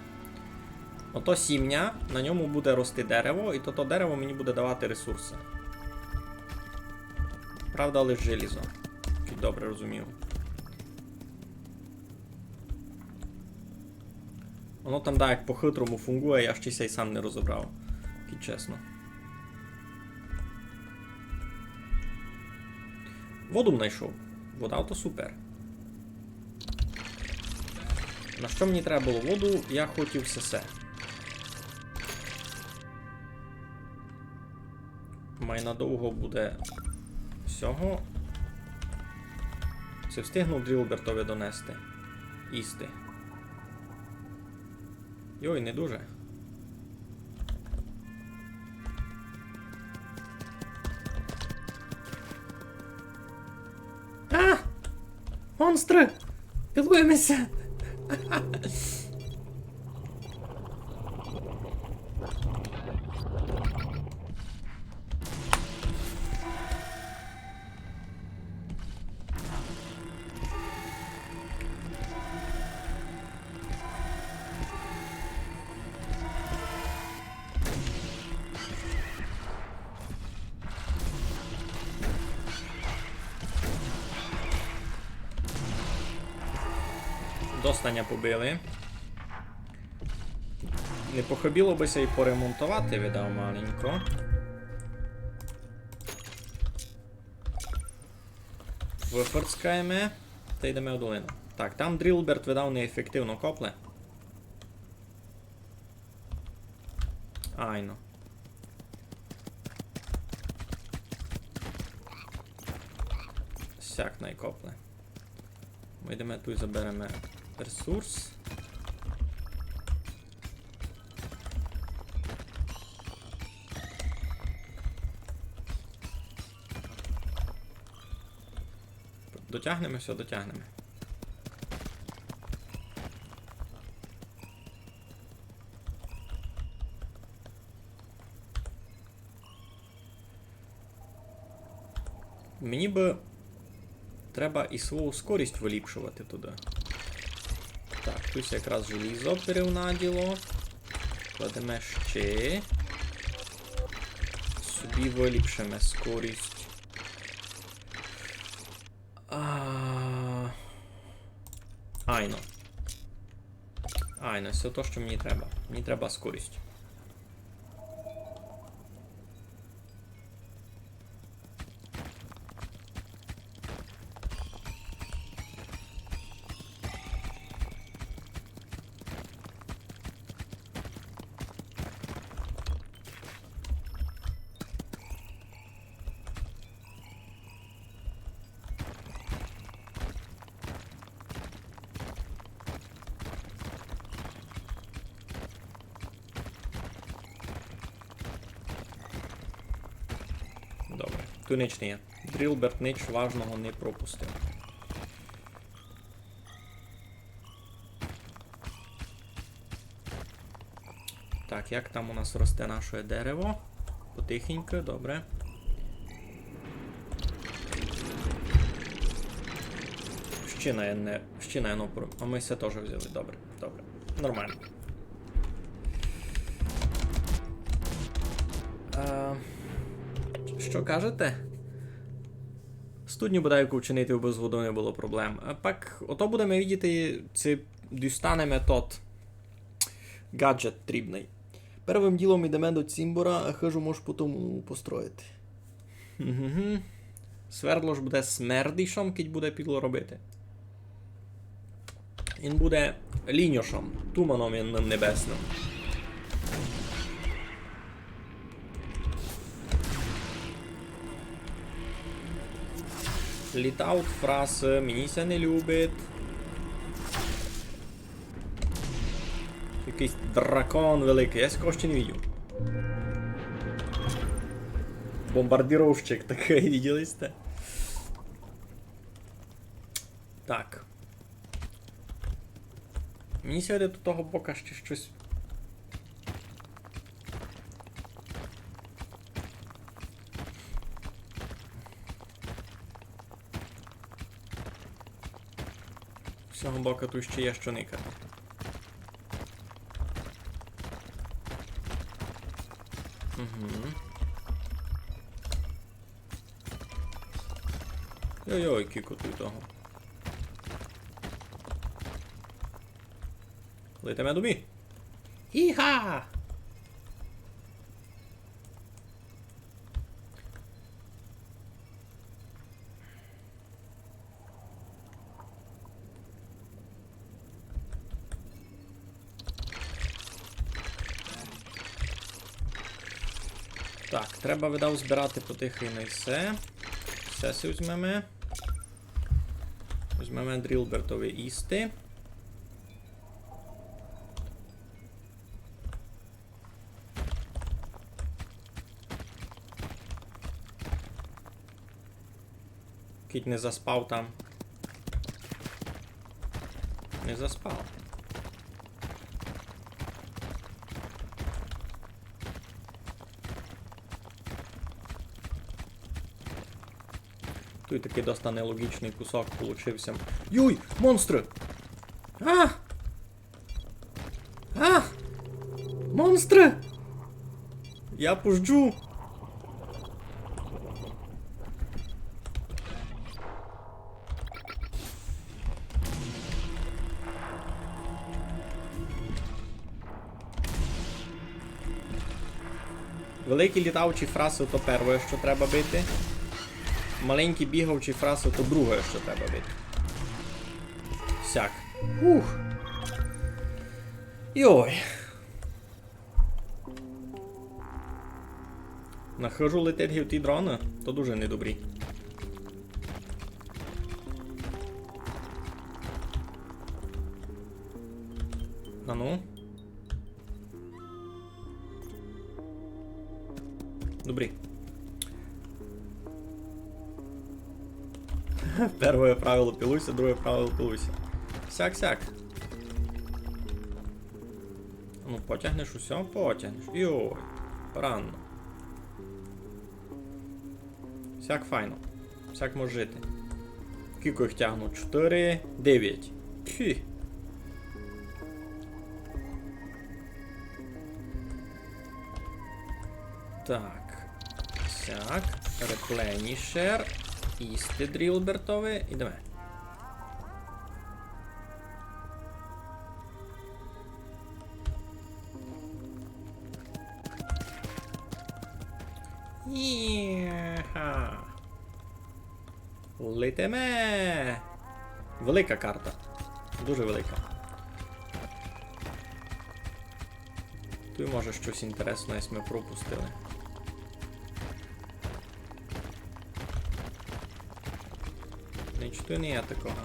Ото сімня, на ньому буде рости дерево, і то, то дерево мені буде давати ресурсы. Правда, лиш желізо. Кідь добре розумів. Воно там, да, як по-хитрому фунґує, я ще ся й сам не розобрав, кідь чесно. Воду м найшов. Вода то супер. На што мені треба было воду? Я хотів сесе. Май надовго буде всього. Се встигнув Дрілбертови донести. Їсти. Йой, не дуже. А! Монстры! Пілуєме ся! Доста ня побили. Не похыбило бы ся й поремонтовати, видав, маленько. Выфырцкаєме та йдеме у долину. Так, там Дрілберт, видав, неефективно копле. Айно. Сяк най копле. Мы йдеме туй, забереме ресурс. Дотягнеме, всьо, дотягнеме. Мені бы треба і свою скорість выліпшовати туды. Так, туй якраз желізо перевнаділо. Кладеме ще. Собі выліпшиме скорість. А, айно. Айно, всьо то, што мені треба. Мені треба скорість. Добре, туй нич не є. Дрілберт нич важного не пропустив. Так, як там у нас росте наше дерево? Потихеньку, добре. Ще на не, ще на одну пор-, а ми все теж взяли. Добре, добре. Нормално. А, што кажете? Студню бодай яку вчинити, аби з водою не было проблем. А пак, ото будеме видіти, ци дістанеме тот гаджет трібный. Первым ділом ідеме до цімбора, а хыжу мож потом построїти. Мгм. Свердло ж буде смердішом, кідь буде підло робити. Він буде ліньошом, туманом єдным небесным. Літаут фраси, мені ся не любить. Якыйсь дракон великый, я сякого ще не видів. Бомбардировщик такый, виділи сьте? Так. Мені ся видить, до того бока ще штось. З сього бока туй ще є што никати. Угу. Йой-йой, кіко туй того. Летиме домі. Іга! Так, треба, видав, збирати потихы на все. Все си возьмеме. Возьмеме Дрілбертови їсти. Кідь не заспав там. Не заспав. Туй такый доста нелогічный кусок получився. Юй, монстры! А! А! Монстры! Я пужджу! Великі літаючі фраси то первоє, што треба бити. Маленькі бігавчі фраси то друге, што треба бити. Сяк. Ух. Йой. На хыжу летить гівті дроны? То дуже недобрі. А ну. Добрі. Первоє правило пілуйся, друге правило пілуйся. Сяк-сяк. Ну, потягнеш усьо, потягнеш. Йой, парадно. Сяк файно. Сяк мож жити. Кілько їх тягну? Чотири, девять. Пфі. Так. Сяк. Replenisher. Їсти Дрілбертови. Ідеме. Іха. Летиме. Велика карта. Дуже велика. Туй, може, штось інтересне сьме пропустили. Нич туй не є такого.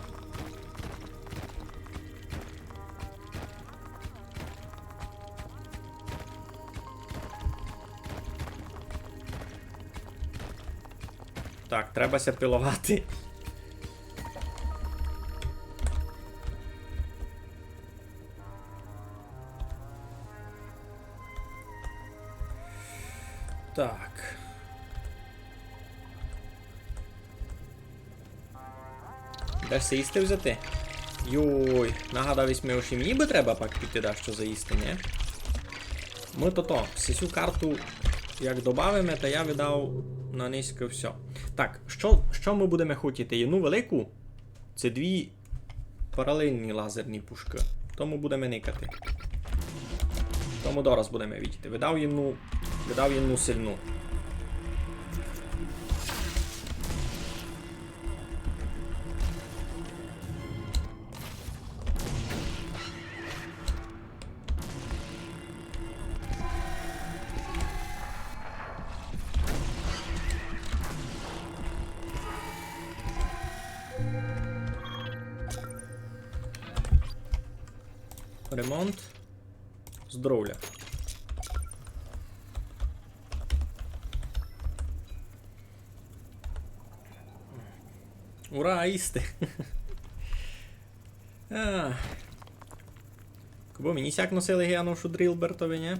Так, треба ся пиловати. Так. Де ж се їсти взяти? Йой, нагадав єсь ми, ож і мені бы треба пак піти дашто заїсти, нї? Мы то то, сесю карту як добавиме, та я видав на нынька всьо. Так, што, што мы будеме хотіти? Єдну велику? Се дві паралельні лазерні пушкы. Тому будеме никати. Тому дораз будеме видіти. Видав єдну, видав єдну сильну. Ремонт. Здоровля. Ура, їсти. А. Кобы мені сяк носили ги, а ну, шу Дрілбертови, нї?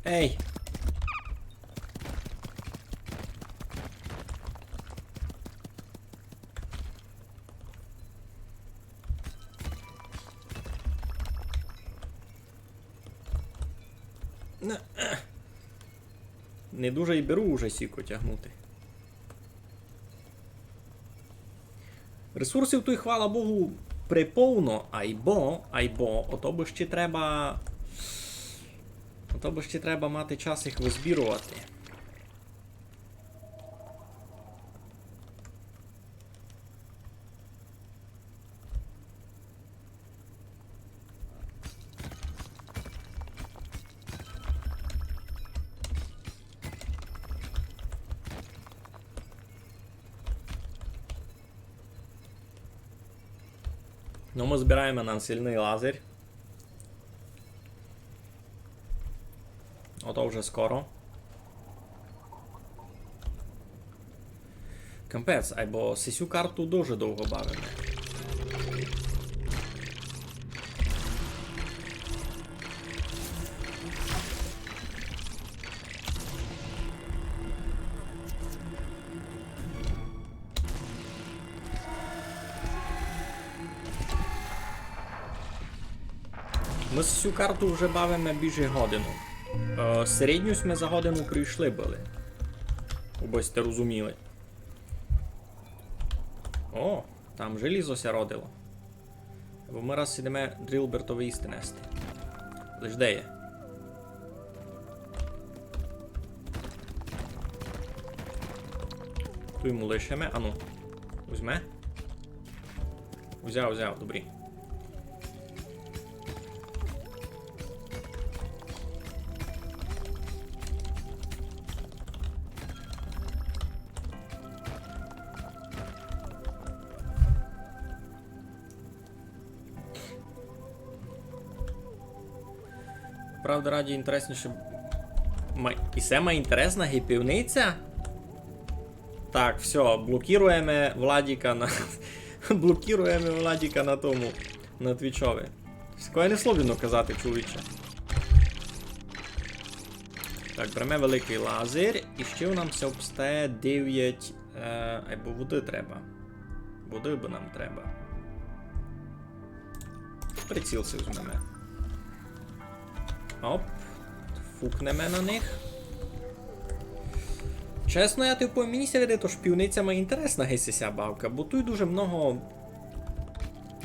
Ей! Не, не дуже й беру уже сіко тягнути. Ресурсів туй, хвала Богу, приповно, айбо, айбо, ото бы ще треба, ото бы ще треба мати час їх визбіровати. Ну, мы збираєме на сильный лазер. Ото вже скоро. Капець, айбо сесю карту дуже довго бавиме. Мы сю карту вже бавиме більше годину. Е, середню сьме за годину пройшли были. Убы сьте розуміли. О, там желізо ся родило. Бо мы раз ідеме Дрілбертови їсти нести. Лиш де є? Туй му лишиме, ану. Возьме. Узяв, узяв, добрі. Правда, раді інтересніше. Ма-, і се май інтересна ги пивниця? Так, всьо, блокіруєме Владіка на, блокіруєме Владіка на тому, на Твічови. Такоє не слобідно казати, чоловіче. Так, береме великый лазер, і ще нам ся обстає девять, е, айбо воды треба. Воды бы нам треба. Приціл си возьмеме. Оп. Фукнеме на них. Чесно, я ти повім, мені ся видить, ож пивниця має інтересна ги ся бавка, бо туй дуже много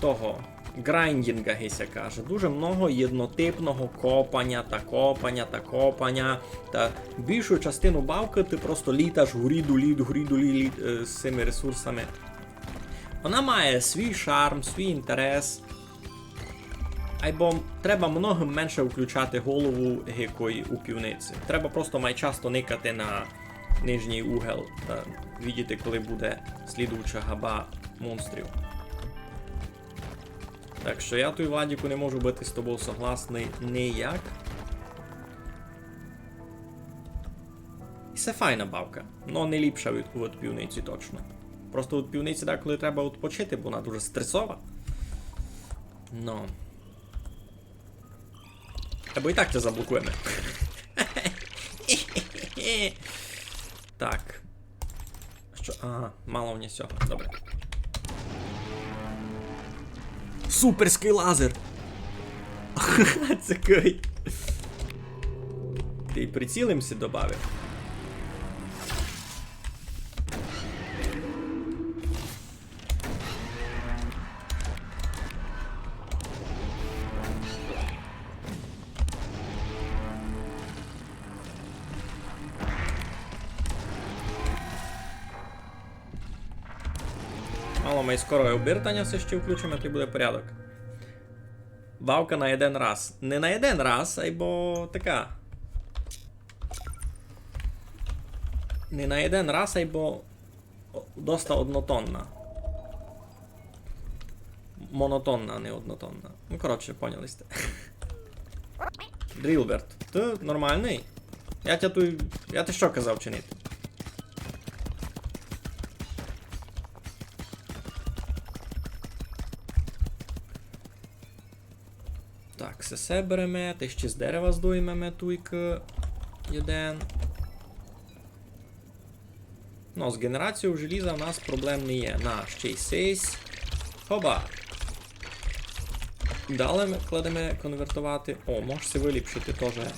того грайндінга, ги ся каже, дуже много єднотипного копаня та копаня та копаня. Та більшу частину бавкы ты просто літаш горі-долі, горі-долі лі-, е, з сими ресурсами. Вона має свій шарм, свій інтерес. Айбо треба многым менше включати голову, ги кой у пивниці. Треба просто май часто никати на нижній угол та видіти, коли буде слідуюча габа монстрів. Так што я туй, Владіку, не можу быти з тобов согласный ніяк. І се файна бавка. Но не ліпша від, від пивниці точно. Просто від пивниці деколи треба відпочити, бо вона дуже стресова. Но. Або і так це заблокуєме. Так. Што? Ага, мало в нього сього. Добре. Суперськый лазер! Цікавый. Ти приціл им си добавив. Мало май скоро обертаня се ще включиме, тоді буде порядок. Бавка на єден раз. Не на єден раз, айбо така. Не на єден раз, айбо о, доста однотонна. Монотонна, а не однотонна. Ну, коротше, поняли сьте. Дрілберт, ты нормалный? Я тя туй, я ти што казав чинити? Так, се, се береме, та ще з дерева здоймеме туйкы єден. Ну, з генерацією желіза в нас проблем не є. На, ще й сись. Хоба! Далі мы кладеме конвертовати. О, можеш се выліпшити тоже.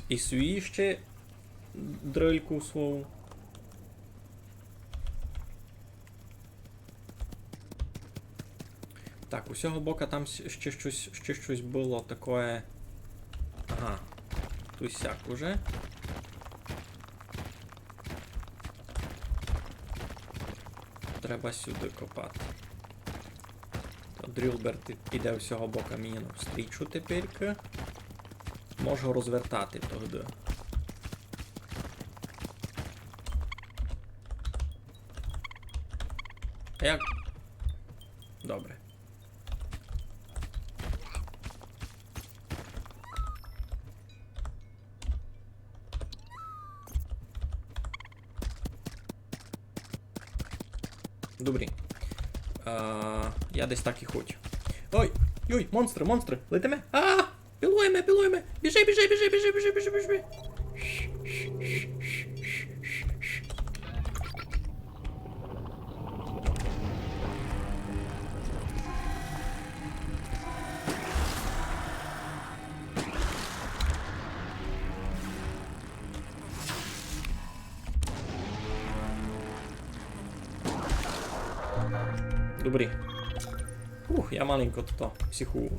І свій ще дрильку свою. Так, у сього бока там с-, ще штось, ще штось было такоє. Ага. Туй сяк уже. Треба сюды копати. То Дрілберт і-, іде у сього бока мені навстрічу теперька. Можу розвертати тогды. А як? Добре. Добрі. А, я десь так і хочу. Ой, ой, монстры, монстры, летиме. А! Пилуєме, пилуєме. Біжи, біжи, біжи. Добрі. Ух, я маленько туй психую.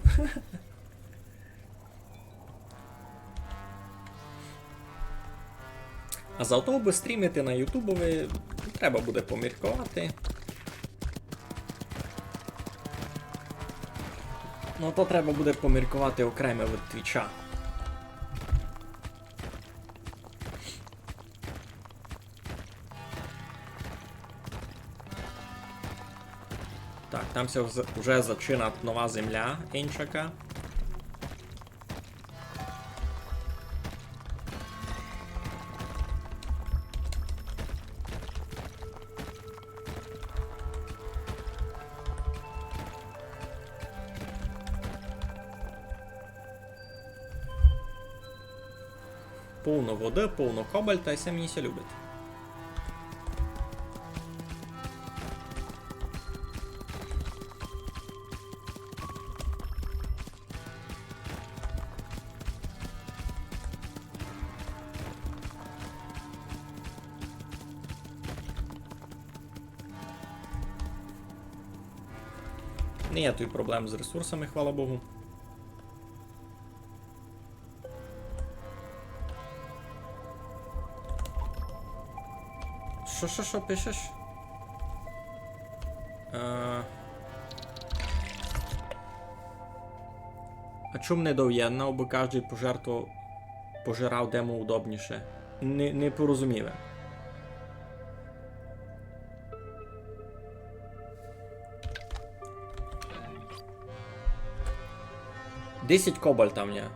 А зато, обы стрімити на ютубови, треба буде помірковати. Ну, то треба буде помірковати окреме від Твіча. Так, там ся вз-, уже зачинать нова земля, иншака. Повно воды, повно кобальта, і се мені ся любить. Не є туй проблем з ресурсами, хвала Богу. Што, што, што пишеш? Е, а чом не довєднав, бо каждый пожертвував, пожирав, де му удобніше? Не, не порозумів. Десять кобальта в мене.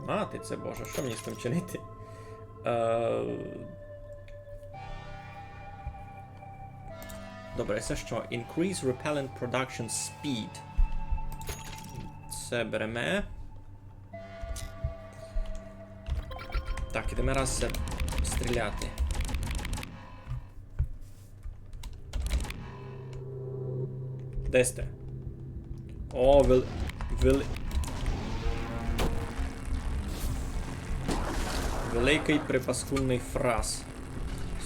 Мати це Боже, што мені з тым чинити? Е, добре, се што? Increase repellent production speed. Се береме. Так, ідеме раз се стріляти. Де сьте? О, вел-, вел-, великый припаскудный фраз.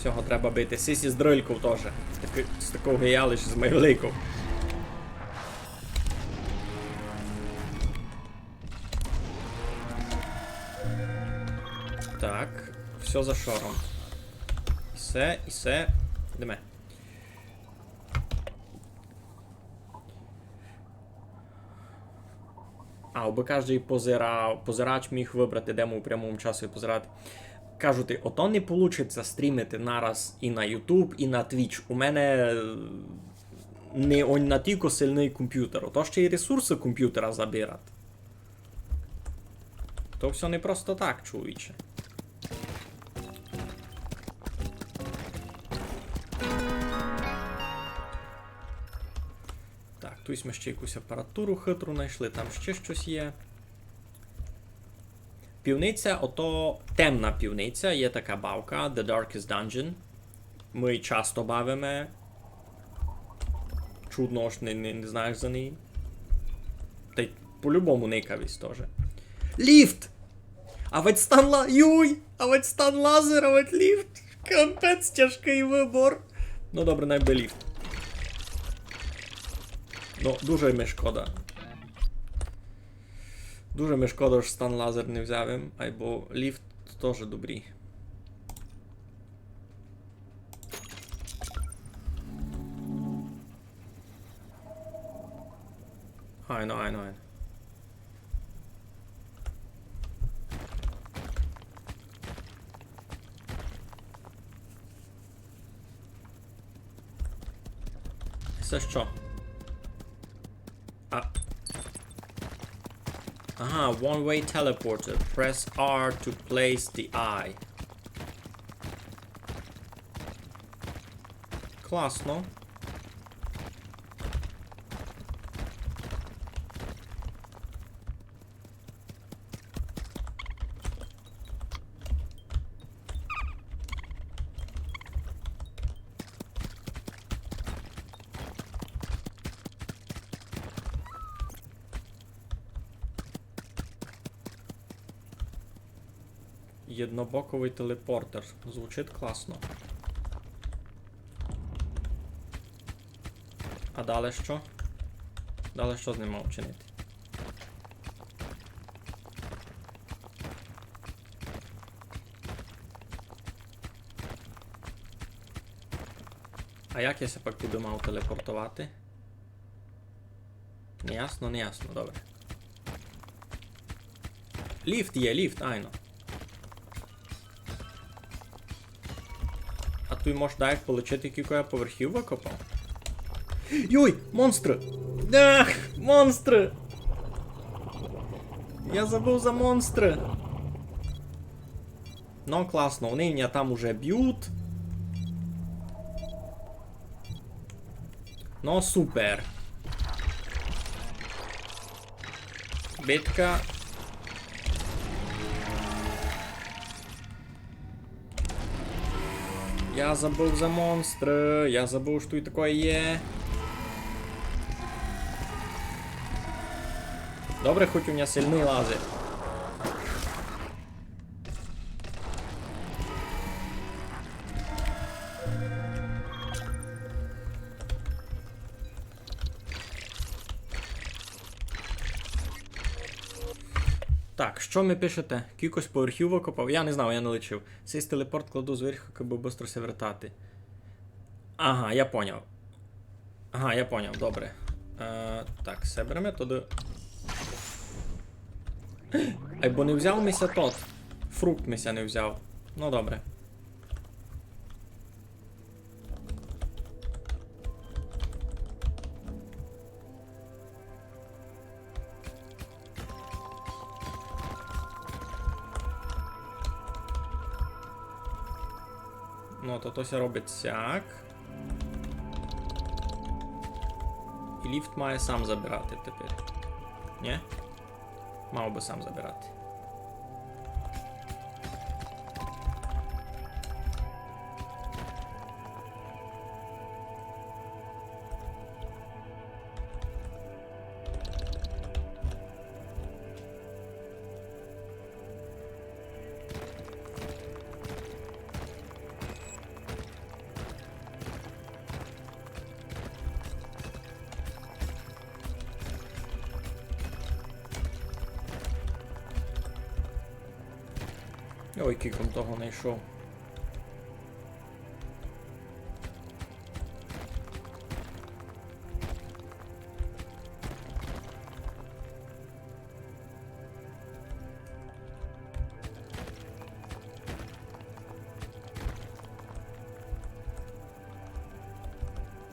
Сього треба бити. Сись із дрыльков тоже. З таки-, з такого я лиш з майвеликов. Так, всьо за шором. І се, і се. Йдеме. А, абы каждый позира-, позирач міг выбрати, де му у прямому часу позирати. Кажу ти, ото не получить ся стрімити нараз і на YouTube, і на Twitch. У мене, е, не он натілько сильный компютер. Ото ще й ресурсы компютера забирать. То всьо не просто так, чоловіче. Так, туй сьме ще якусь апаратуру хитру найшли, там ще штось є. Пивниця, ото темна пивниця, є така бавка, The Darkest Dungeon. Мы ї часто бавиме. Чудно, ож не, не, не знаєш за неї. Та й по-любому никав єсь тоже. Ліфт! Авадь стан ла-, юй! Авадь стан лазер, авадь ліфт! Капець, тяжкый выбор. Ну добре, най бы ліфт. Ну, дуже ми шкода. Дуже ми шкода, ож стан лазер не взяв им, айбо ліфт тоже добрі. Айно, айно, айно. Се што? А. Ага, one-way teleporter. Press R to place the eye. Класно. Єднобоковый телепортер. Звучить класно. А далі што? Далі што з ним мав чинити? А як я ся пак туды мав телепортовати? Неясно, неясно, добре. Ліфт є, ліфт, айно. А туй мож дайв полічити, кілько я поверхів выкопав. Юй, монстры! Ах, монстры! Я забыв за монстры! Ну, класно, они мене там уже бють. Ну, супер. Битка. Я забыв за монстры, я забыв, што туй такоє є. Добре, хоть у мене сильный лазер. Так, што ми пишете? Кількость поверхів окопав? Я не знав, я не лічив. Сись телепорт кладу зверху, кабы быстро ся вертати. Ага, я поняв. Ага, я поняв, добре. Е, так, се береме туды. Ай, бо не взяв ми ся тот. Фрукт ми ся не взяв. Ну, добре. Ну, то, то ся робить сяк. І ліфт має сам забирати тепер. Нє? Мав бы сам забирати. Ой, кілько м того найшов.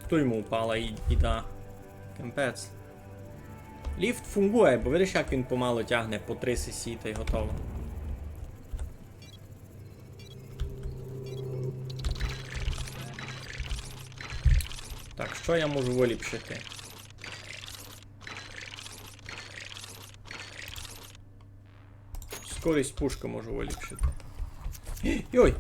Туй му упала і-, їда. Капець. Ліфт фунґує, бо видиш, як він помало тягне по три сесі, тай готово. Так, што я можу выліпшити? Скорість пушкы можу выліпшити. Йой!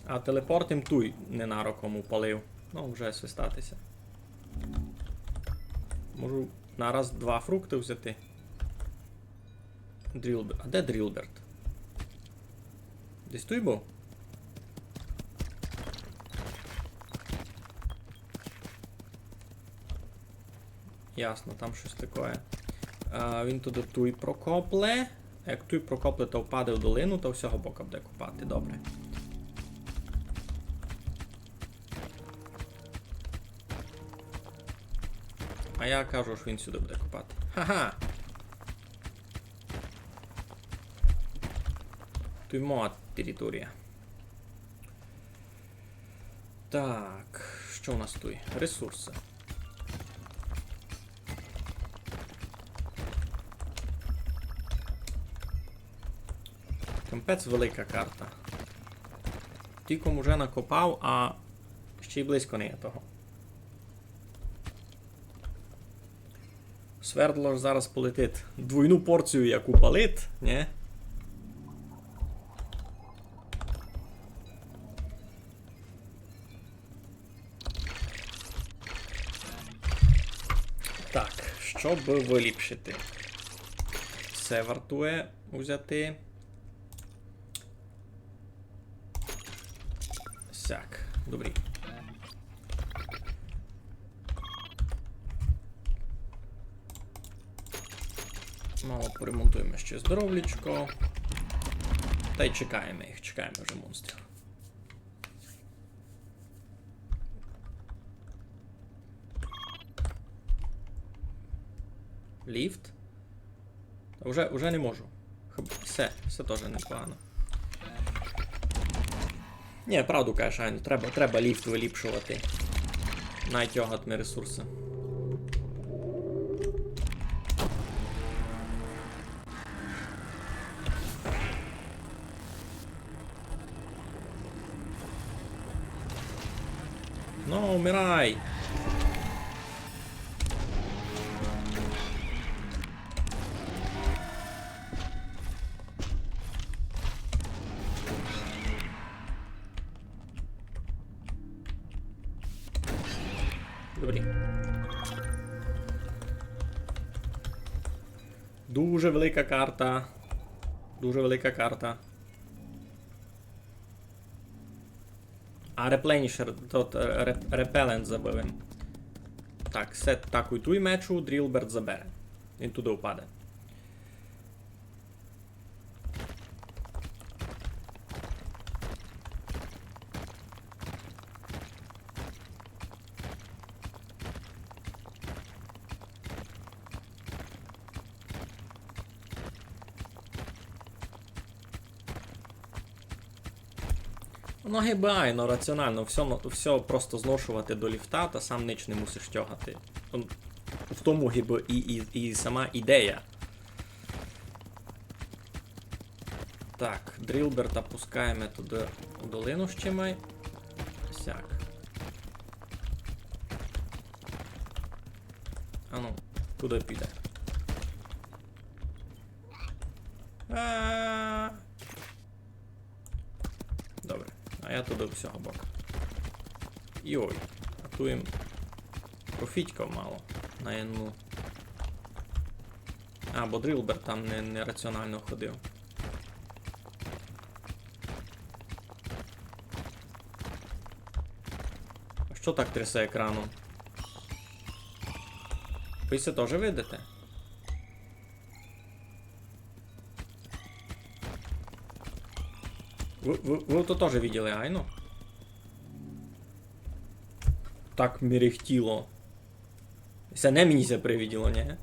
А телепорт им туй ненароком упалив. Ну, вже свистати ся. Можу нараз два фрукты взяти. Дрілбер-, а де Дрілберт? Десь туй быв? Ясно, там штось такоє. А, він туды туй прокопле. Як туй прокопле, то впаде в долину, то всього бока буде копати. Добре. А я кажу, што він сюды буде копати. Ха-ха! Туй моя територія. Так, што у нас туй? Ресурсы. Капець велика карта. Тілько м уже накопав, а ще й близько не є того. Свердло ж зараз полетить. Двойну порцію як упалить, нє? Так, што бы выліпшити? Се вартує узяти. Сяк, добрі. Мало поремонтуєме ще здоровлячко. Тай чекаєме їх, чекаєме вже монстрів. Ліфт. Та вже, вже не можу. Хоб-, всьо, всьо тоже непогано. Нї, правду кажеш, айно, треба, треба ліфт выліпшовати. Най тягать ми ресурсы. Ну, умирай! Дуже велика карта. Дуже велика карта. А реплейнішер, тот, е, реп-, репелент забыв им. Так, се такуй туй мечу, Дрілберт забере. Він туды впаде. Ну, гибы айно, раціонално, всьо, всьо просто зношовати до ліфта, та сам нич не мусиш тягати. Он, в тому гибы і, і, і сама ідея. Так, Дрілберта пускаєме туды у долину ще май. Сяк. Ану, куды піде? А. Добре, а я туды у сього бока. Йой, а туй им профітьков мало на єдну. А, бо Дрілберт там не, нераціонално ходив. А што так трясе екраном? Вы се тоже видите? Вы, вы, вы то тоже виділи, айно? Так мерехтіло. Се не мені се привиділо, ні?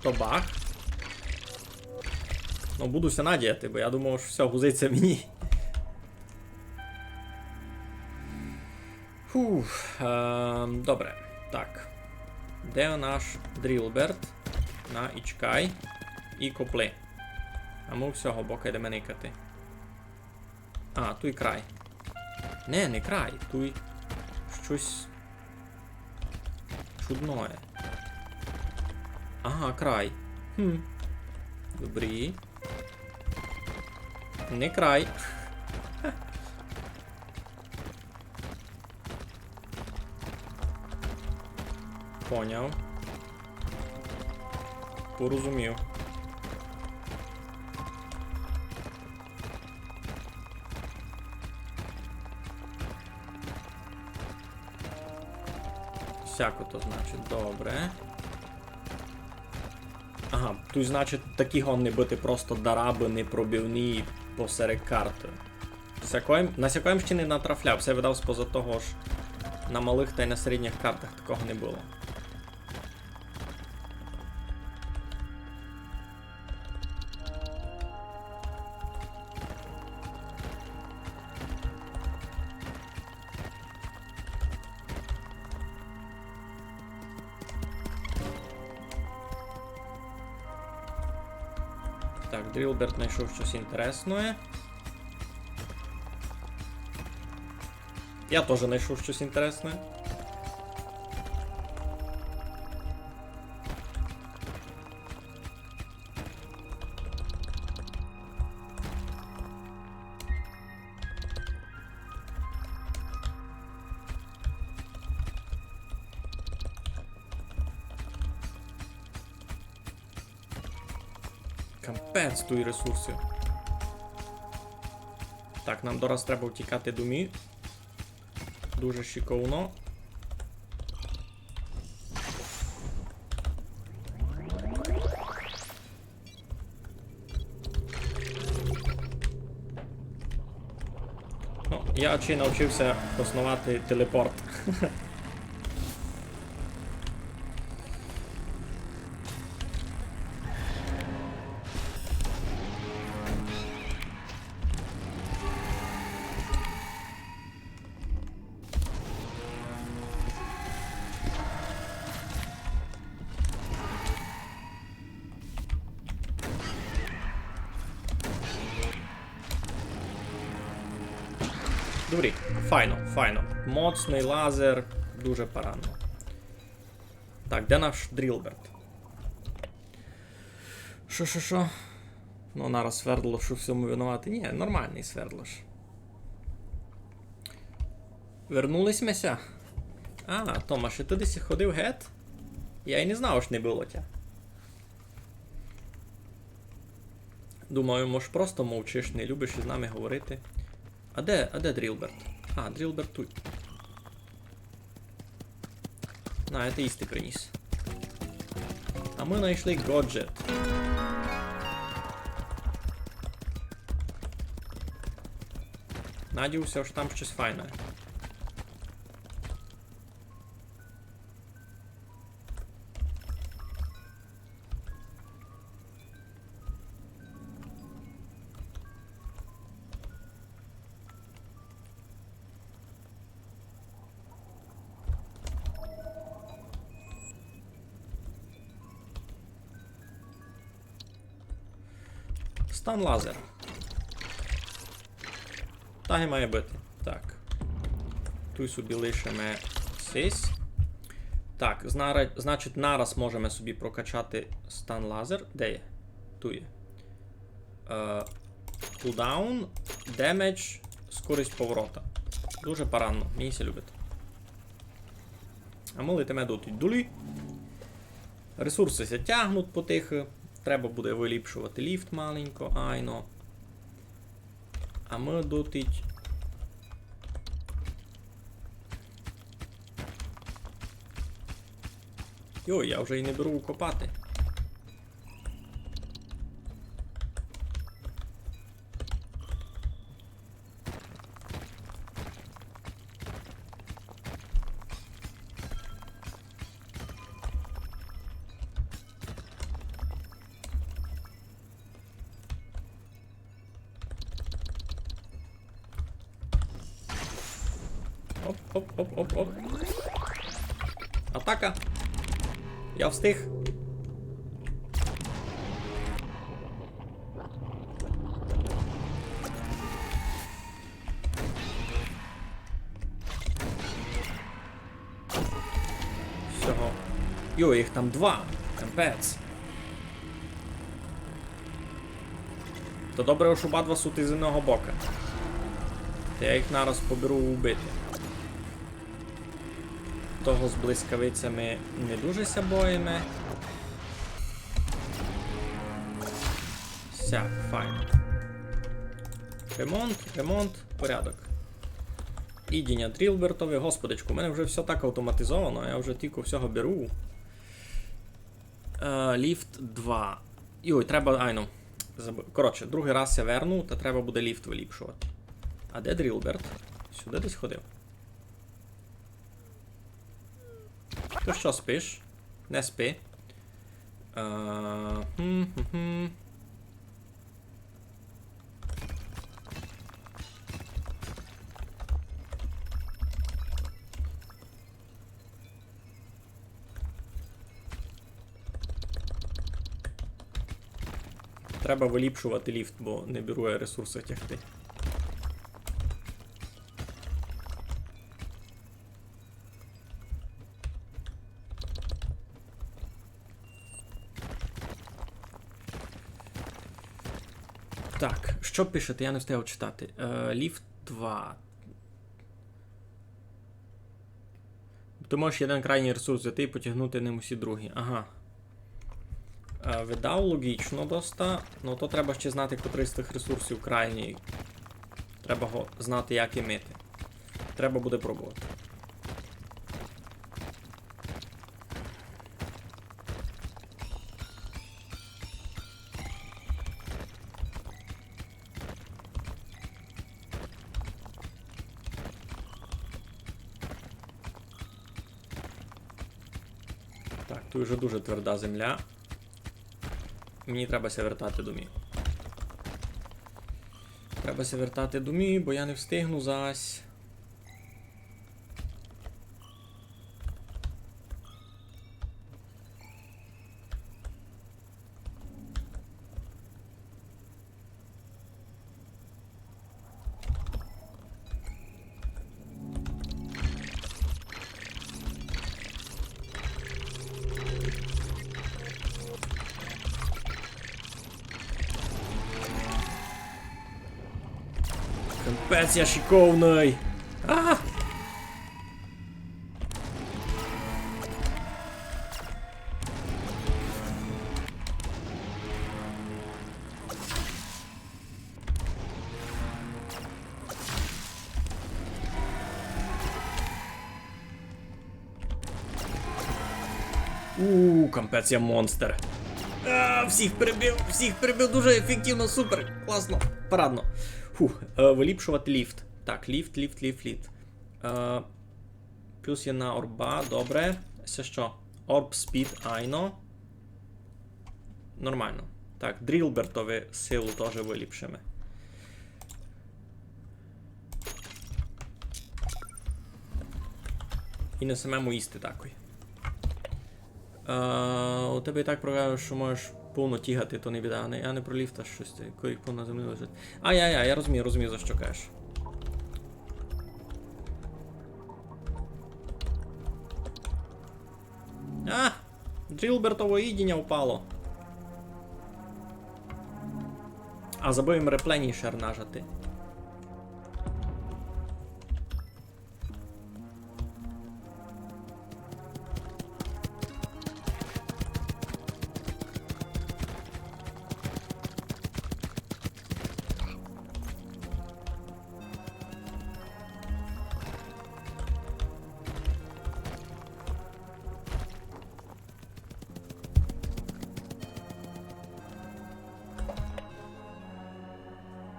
То баг? Ну, буду ся надіяти, бо я думав, што всьо, гузить ся мені. Фух, е, добре. Так. Де наш Дрілберт? На, ічкай. І копли. А мы всього бока йдеме никати. А, туй край. Не, не край, туй штось чудноє. Ага, край. Хм. Добрі. Не край. Поняв. Порозумів. Сяко то, значить, добре. Ага, туй, значить, такі годні быти просто дарабы непробивні посеред карты. Сякоєм, на сякоєм ще не натрафляв, се видав споза того, ож на малых тай на середніх картах такого не было. Так, Дрілберт знайшов штось інтересне. Я тоже знайшов штось інтересне. Капець туй ресурсів. Так, нам дораз треба втікати домі. Дуже шиковно. Ну, я ще навчив ся хосновати телепорт. Добрі, файно, файно. Моцный лазер, дуже парадно. Так, де наш Дрілберт? Шо, шо, шо? Ну, нараз свердло, што в сьому винуватый. Нї, нормалный свердло ж. Вернули сьме ся. А, Томаш, і ты десь ходив гет? Я й не знав, ож не было тя. Думаю, мож, просто мовчиш, не любиш із нами говорити. А де, а де Дрілберт? А, Дрілберт туй. На, я ти їсти приніс. А мы найшли гаджет. Надію ся, ож там штось файне. Стан лазер. Так і має быти. Так. Туй собі лишиме сись. Так, зна-, значить, нараз можеме собі прокачати стан лазер. Де є? Туй є. Е, кулдаун, демедж, скорость поворота. Дуже парадно, мені ся любить. А мы летиме до туй долі. Ресурсы ся тягнуть потихы. Треба буде выліпшовати ліфт маленько, айно. А мы дотить. Йой, я вже й не беру копати. Оп, оп, оп, оп, оп. Атака. Я встиг. Всього. Йо, їх там два. Капець. То добре, ож обидва суть із одного бока. Та я їх нараз поберу убити. Того з блискавицями не дуже ся боїме. Сяк, файно. Ремонт, ремонт, порядок. Їдіня Дрілбертови. Господичку, у мене вже всьо так автоматизовано, я вже тілько всього беру. Е, ліфт два. Йой, треба, айно. Заб-, коротше, другый раз ся верну, та треба буде ліфт выліпшовати. А де Дрілберт? Сюды десь ходив? Ты што, спиш? Не спи. Е, хм, хм, хм. Треба выліпшовати ліфт, бо не беру я ресурсы тягти. Так, што пишете? Я не встигав читати. Е, ліфт два. Ты можеш єден крайній ресурс взяти і потягнути ним усі другі. Ага. Е, видав, логічно доста. Но то треба ще знати, котрый з тых ресурсів крайній. Треба го знати, як імити. Треба буде пробовати. Так, туй уже дуже тверда земля. Мені треба ся вертати домів. Треба ся вертати домів, бо я не встигну зась. Пець, я шиковный. А! У, капець, я монстр. А, всіх перебив, всіх перебив, дуже ефективно, супер, класно, парадно. Фух, е, выліпшовати ліфт. Так, ліфт, ліфт, ліфт, ліфт. Е, плюс є на орба, добре. Се што? Орб спід, айно. Нормално. Так, Дрілбертови силу тоже выліпшиме. І не самому їсти такой. Е, у тебе і так проблема, што можеш повно тягати, то не біда. Не, я не про ліфта штось, коли їх повно на землі лежить. А, я, я, я розумію, розумію, за што кажеш. А! Дрілбертово їдіня впало. А забыв им репленішер нажати.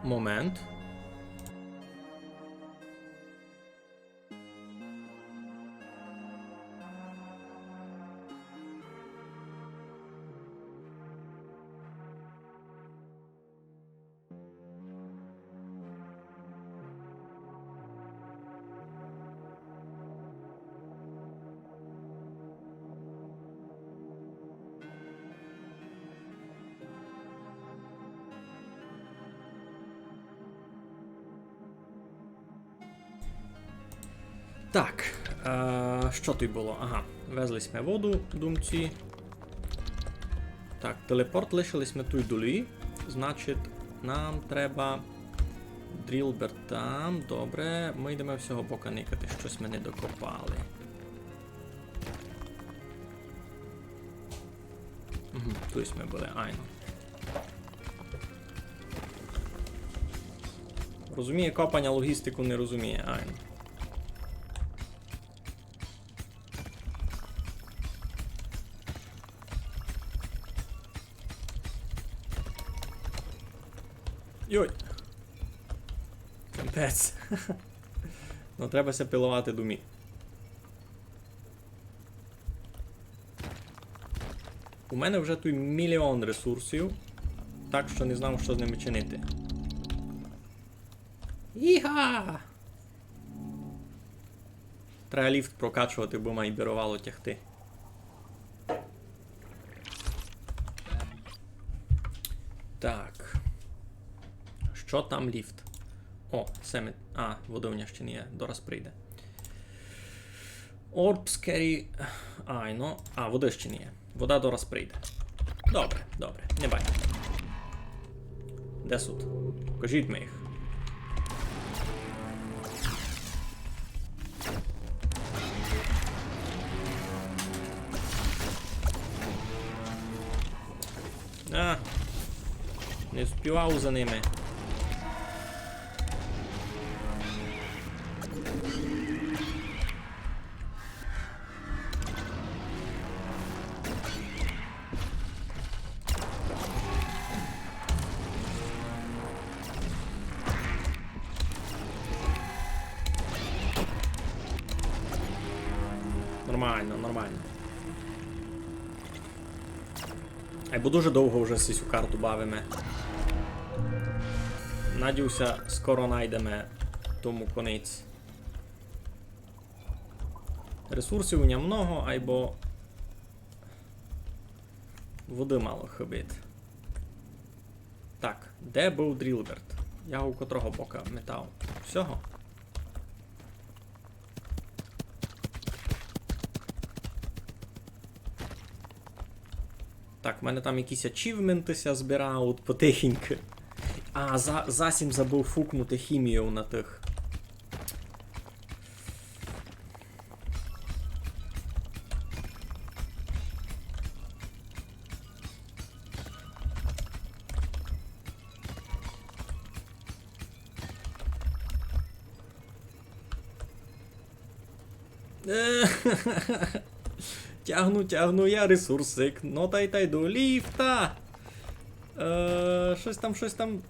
Момент. Так, е, што туй было? Ага, везли сьме воду, думці. Так, телепорт лишили сьме туй долі. Значить, нам треба Дрілберта. Добре, мы йдеме з сього бока никати, штось мы не докопали. Угу, туй сьме были, айно. Розуміє копаня, логістику не розуміє, айно. Йой. Капець. Ну, треба ся пиловати, думі. У мене вже туй мільйон ресурсів, так што не знав, што з ними чинити. Іга! Треба ліфт прокачовати, бо май біровало тягти. Так. Што там ліфт? О, се ми... А, воды у ня ще не є, дораз прийде. Orbs carry... Айно. А, воды ще не є. Вода дораз прийде. Добре, добре, не бай. Де сут? Покажіть ми їх. А, не вспівав за ними. Нормално, нормално. Айбо дуже довго вже сисю карту бавиме. Надію ся, скоро найдеме тому конець. Ресурсів у ня много, айбо воды мало хыбить. Так, де быв Дрілберт? Я го у котрого бока метав? Сього? Так, в мене там якісь ачівменты ся збирають потихеньку. А, за, засім забыв фукнути хімію на тых. Е, тягну, тягну я ресурсик. Но тай, тай до ліфта. Е, штось там, штось там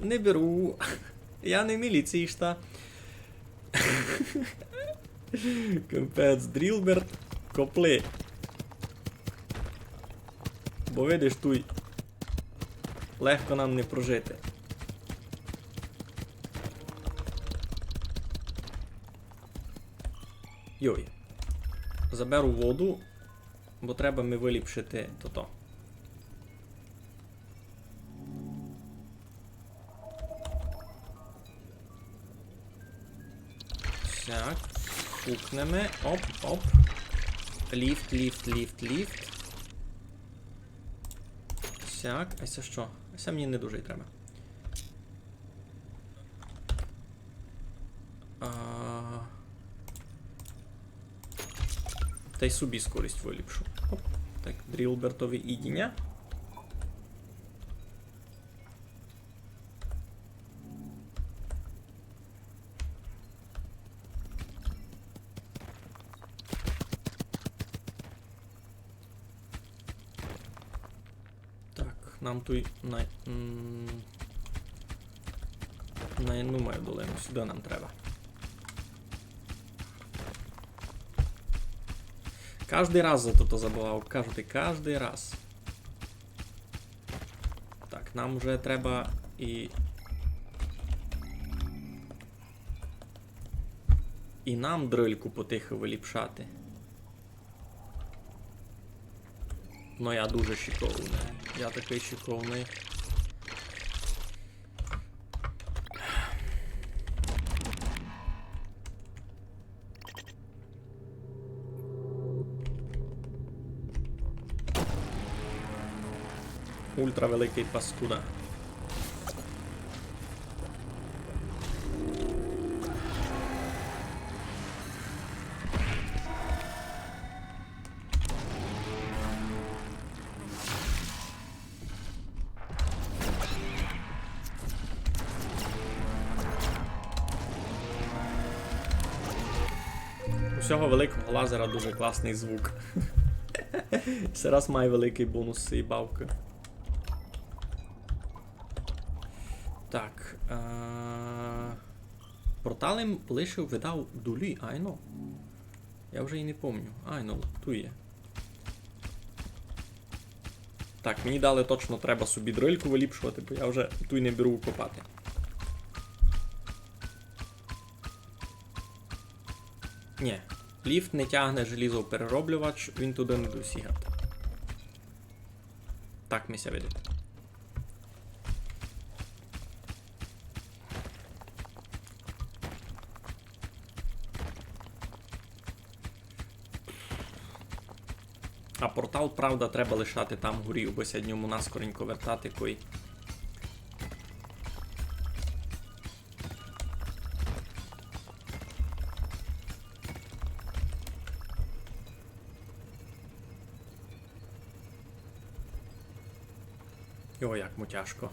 не беру. Я не міліційшта. Капець, Дрілберт, копли. Бо видиш, туй легко нам не прожити. Йой. Заберу воду, бо треба ми выліпшити тото. Так, фукнеме. Оп, оп. Ліфт, ліфт, ліфт, ліфт. Так, а се што? А се мені не дуже й треба. А, тай собі скорість выліпшу. Оп, так, Дрілбертові їдіня. Так, нам туй на, м, на єдну маю долину, сюды нам треба. Каждый раз за тото забывав, кажу ти, каждый раз. Так, нам уже треба і, і нам дрильку потихы выліпшати. Но я дуже шиковный. Я такый шиковный. Ультравеликый паскуда. У сього великого лазера дуже класный звук. Се раз має великый бонус цієї бавкы. Так, е, портал им лишив, видав, долі, айно. Я вже й не помню. Айно, туй є. Так, мені далі точно треба собі дрильку выліпшовати, бо я вже туй не беру копати. Нї, ліфт не тягне желізоперероблювач, він туды не досягать. Так ми ся видить. А портал, правда, треба лишати там горі, бо ся д ньому наскоренько вертати, кой. Йо, як му тяжко.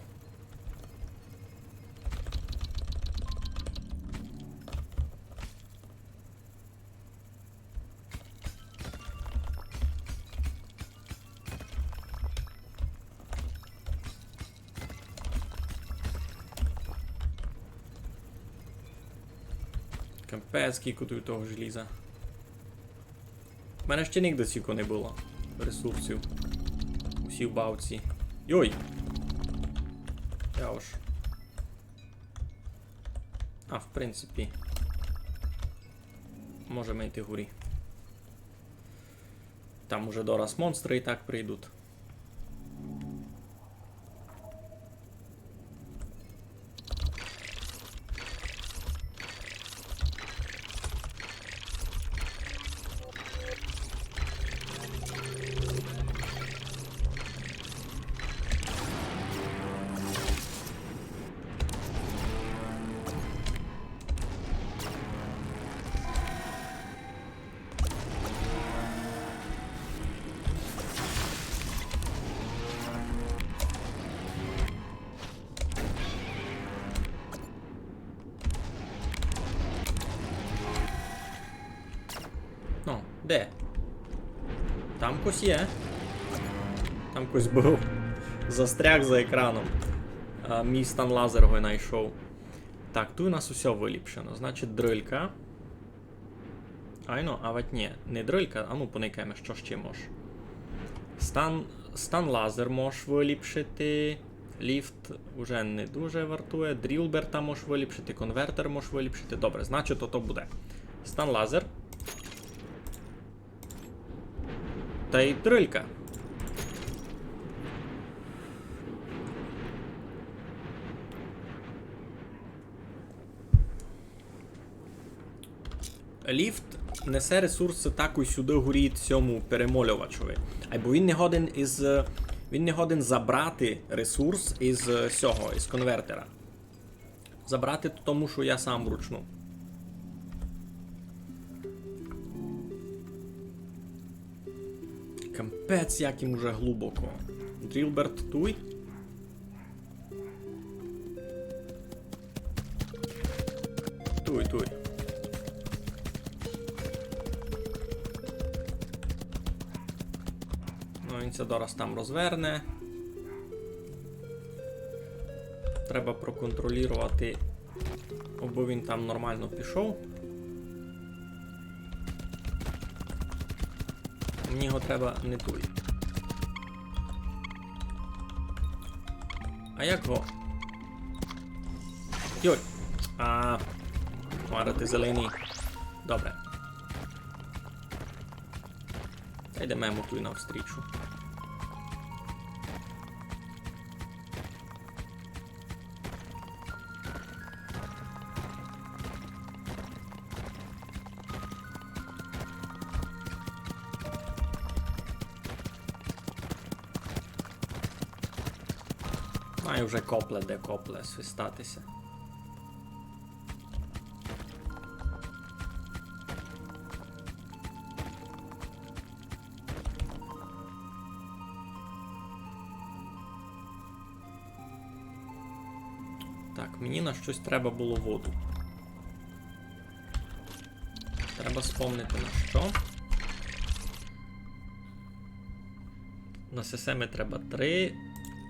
Капець, кілько туй того желіза. У мене ще нигде сіко не было ресурсів. Усі в бавці. Йой! Я уж. А, в принципі. Можеме йти горі. Там уже дораз монстры і так прийдуть. Де? Там кось є. Там кось быв. Застряг за екраном. А, мій стан лазер го найшов. Так, туй у нас усьо выліпшено. Значить, дрилька. Айно, авать нї, не дрилька, а ну поникаєме, што ще мож. Стан, стан лазер мож выліпшити. Ліфт уже не дуже вартує. Дрілберта мож выліпшити, конвертер мож выліпшити. Добре, значить, ото буде. Стан лазер. Тай дрилька. Ліфт несе ресурсы такой сюды горі сьому перемольовачови. Айбо він не годен из, він не годен забрати ресурс из сього, из конвертера. Забрати то тому, што я сам вручну. Капець, як їм уже глубоко. Дрілберт туй. Туй, туй. Ну, він ся дораз там розверне. Треба проконтролірувати, абы він там нормално пішов. Мені го треба не туй. А як го? Йой. А, марити зелені. Добре. Та йдеме му туй навстрічу. Має вже копле, де копле свистати ся. Так, мені на штось треба было воду. Треба спомнити на што. На сесе ми треба три.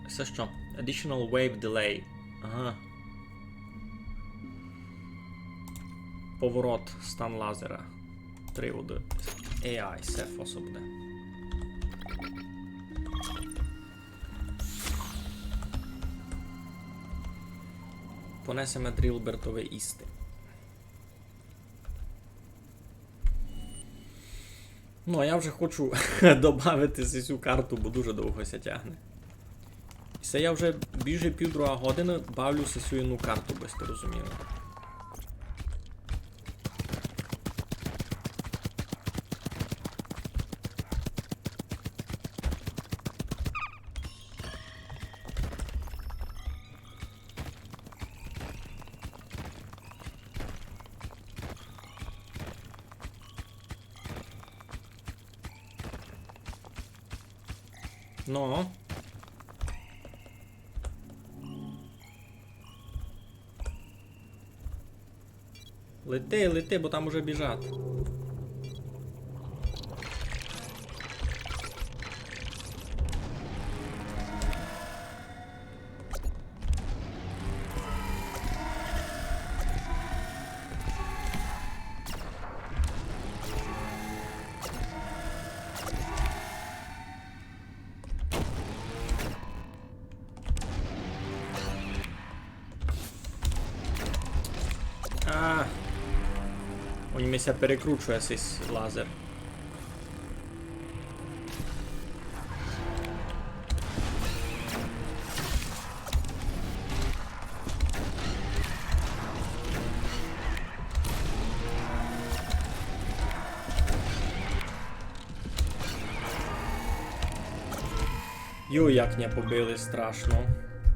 Се што? Additional wave delay. Ага. Поворот, стан лазера. Три воды. Ей ай, се фосо буде. Понесеме Дрілбертови їсти. Ну, а я вже хочу добавити сесю карту, бо дуже довго ся тягне. І се я вже більше півдруга годины бавлю сесю єдну карту, бы сьте розуміли. Ну. Лети, лети, бо там уже біжать. А. Ой, ми ся перекручує сись лазер. Йой, як ня побили страшно.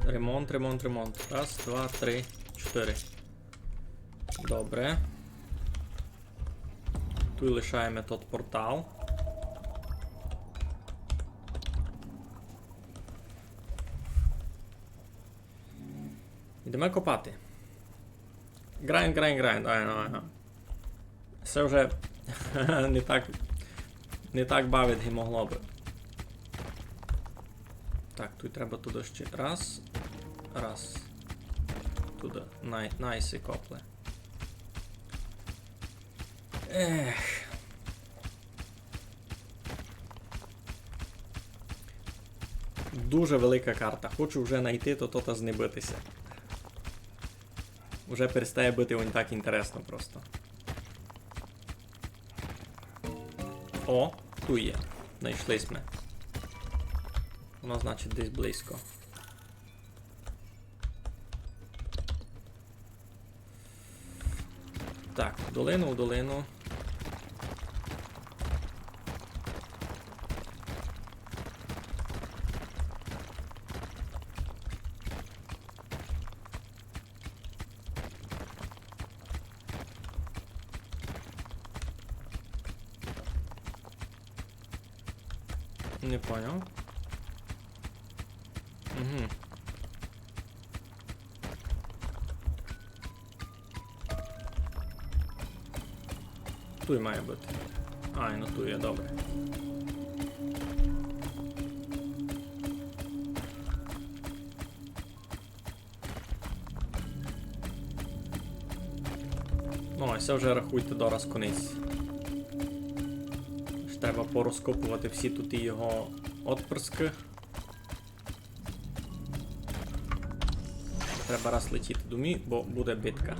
Ремонт, ремонт, ремонт. Раз, два, три, чотыри. Добре. Туй лишаєме тот портал. Йдеме копати. Грайнд, грайнд, грайнд. Ай, ну, ага. Се вже не так, Не так бавить, ги могло бы. Так, туй треба туды ще раз. Раз. Туды. Най-, найси копле. Ех. Дуже велика карта. Хочу вже найти то, то та знебити ся. Уже перестає быти онь так інтересно просто. О, туй є. Найшли сьме. Воно, значить, десь близько. Так, в долину, в долину. Не поняв. Угу. Туй має быти. Ай, ну туй є, добре. Ну, а се вже, рахуйте, дораз конець. Аж треба порозкопувати всі туй його отпрыскы. Треба раз летіти домі, бо буде битка.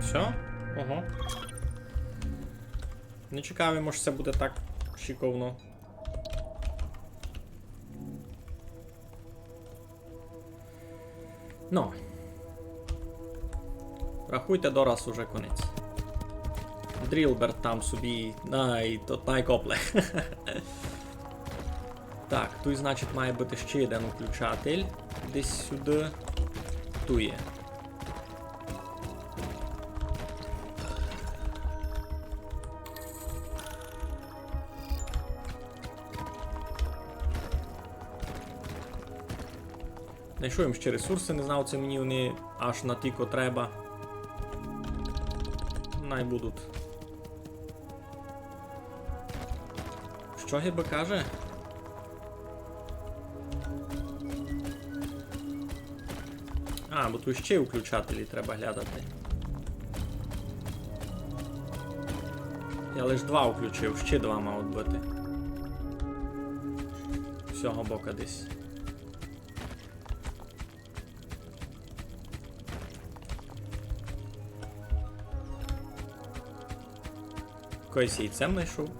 Всьо? Ого. Не чекав им, ож се буде так шиковно. Ну. Рахуйте, дораз уже конець. Дрілберт там собі, най, то най копле. Так, туй, значить, має быти ще єден уключатель. Десь сюды. Туй є. Найшов им ще ресурсы, не знав, ци мені они аж натілько треба. Най будуть. Што гибы каже? А, бо туй ще уключателі треба глядати. Я лиш два уключив, ще два мають быти. З сього бока десь. Когось яйцем найшов.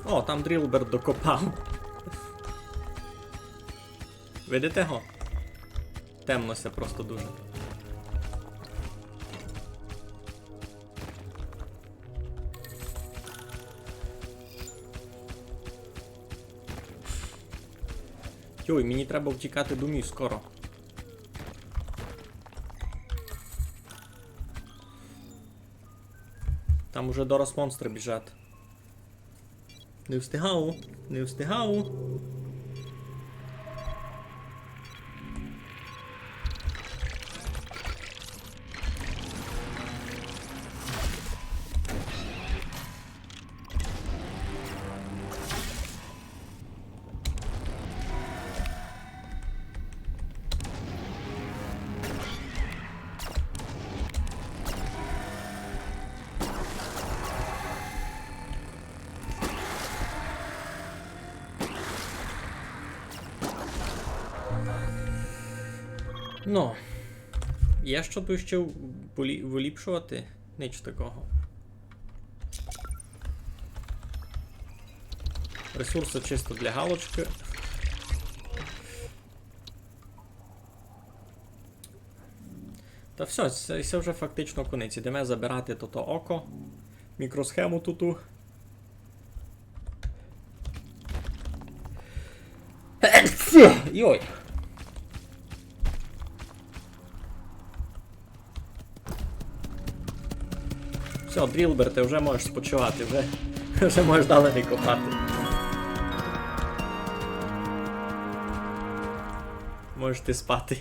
О, там Дрілберт докопав. Видите го? Темно ся просто дуже. Йой, мені треба втікати домів скоро. Там уже дораз монстры біжать. Не встигав, не встигав. Ну, є што туй ще полі-, выліпшовати? Нич такого. Ресурсы чисто для галочкы. Та всьо, се, се вже фактично конець. Ідеме забирати тото око. Мікросхему туту. Йой. Всьо, Дрілбер, ти вже можеш спочивати, вже, вже можеш далі не копати. Можеш ти спати.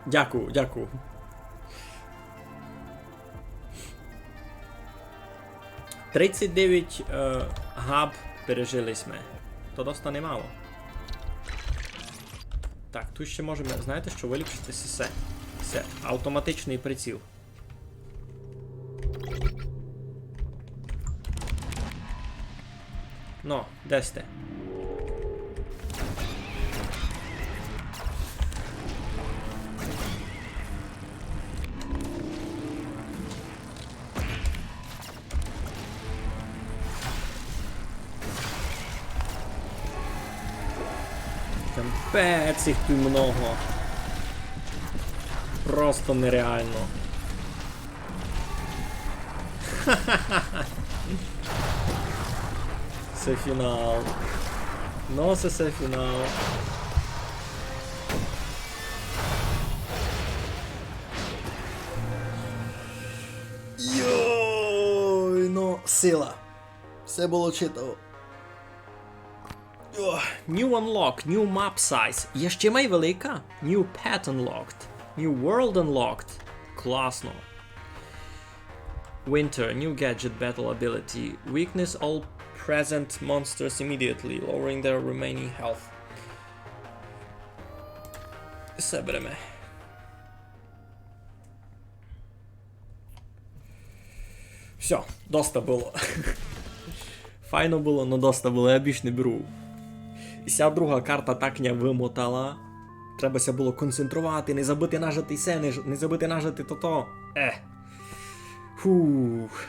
Дякую, дякую. Тридцять девять, е, габ пережили сьме. То доста немало. Так, тут ще можеме, знаєте што, выліпшити? Се, се. Се автоматичный приціл. Но, де сьте? Капець, їх тут много. Просто нереално. Се фінал. Но, се, се фінал. Йой, но, сила. Всьо было читаво. О, new unlock, new map size. Є ще май велика? New pet unlocked. New world unlocked. Класно. Winter, new gadget, battle ability. Weakness all present monsters immediately, lowering their remaining health. Се береме. Всьо, доста было. Файно было, но доста было, я більш не беру. І ся друга карта так ня вымотала. Треба ся было концентровати, не забыти нажати се, не ж-, не забыти нажати тото. Е. Фух.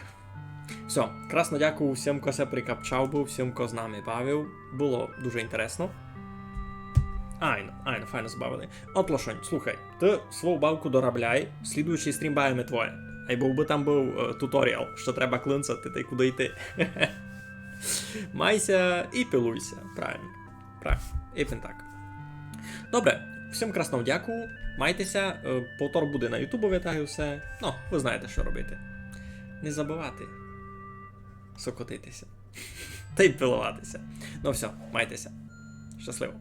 Всьо, красно дякую всім, ко ся прикапчав быв, всім, ко з нами бавив. Было дуже інтересно. Айно, айно, файно забавили. От лошонь, слухай, ты свою бавку доробляй, слідуючый стрім бавиме твоє. Айбо бы там быв, е, туторіал, што треба клинцати тай куды йти. Май ся і пилуй ся, правильно. Правильно, іпен так. Добре, всім красно дякую, майте ся, е, повтор буде на ютубови, так і всьо. Но, вы знаєте, што робити. Не забывати сокотити ся. Тай пиловати ся. Но всьо, майте ся. Щасливо.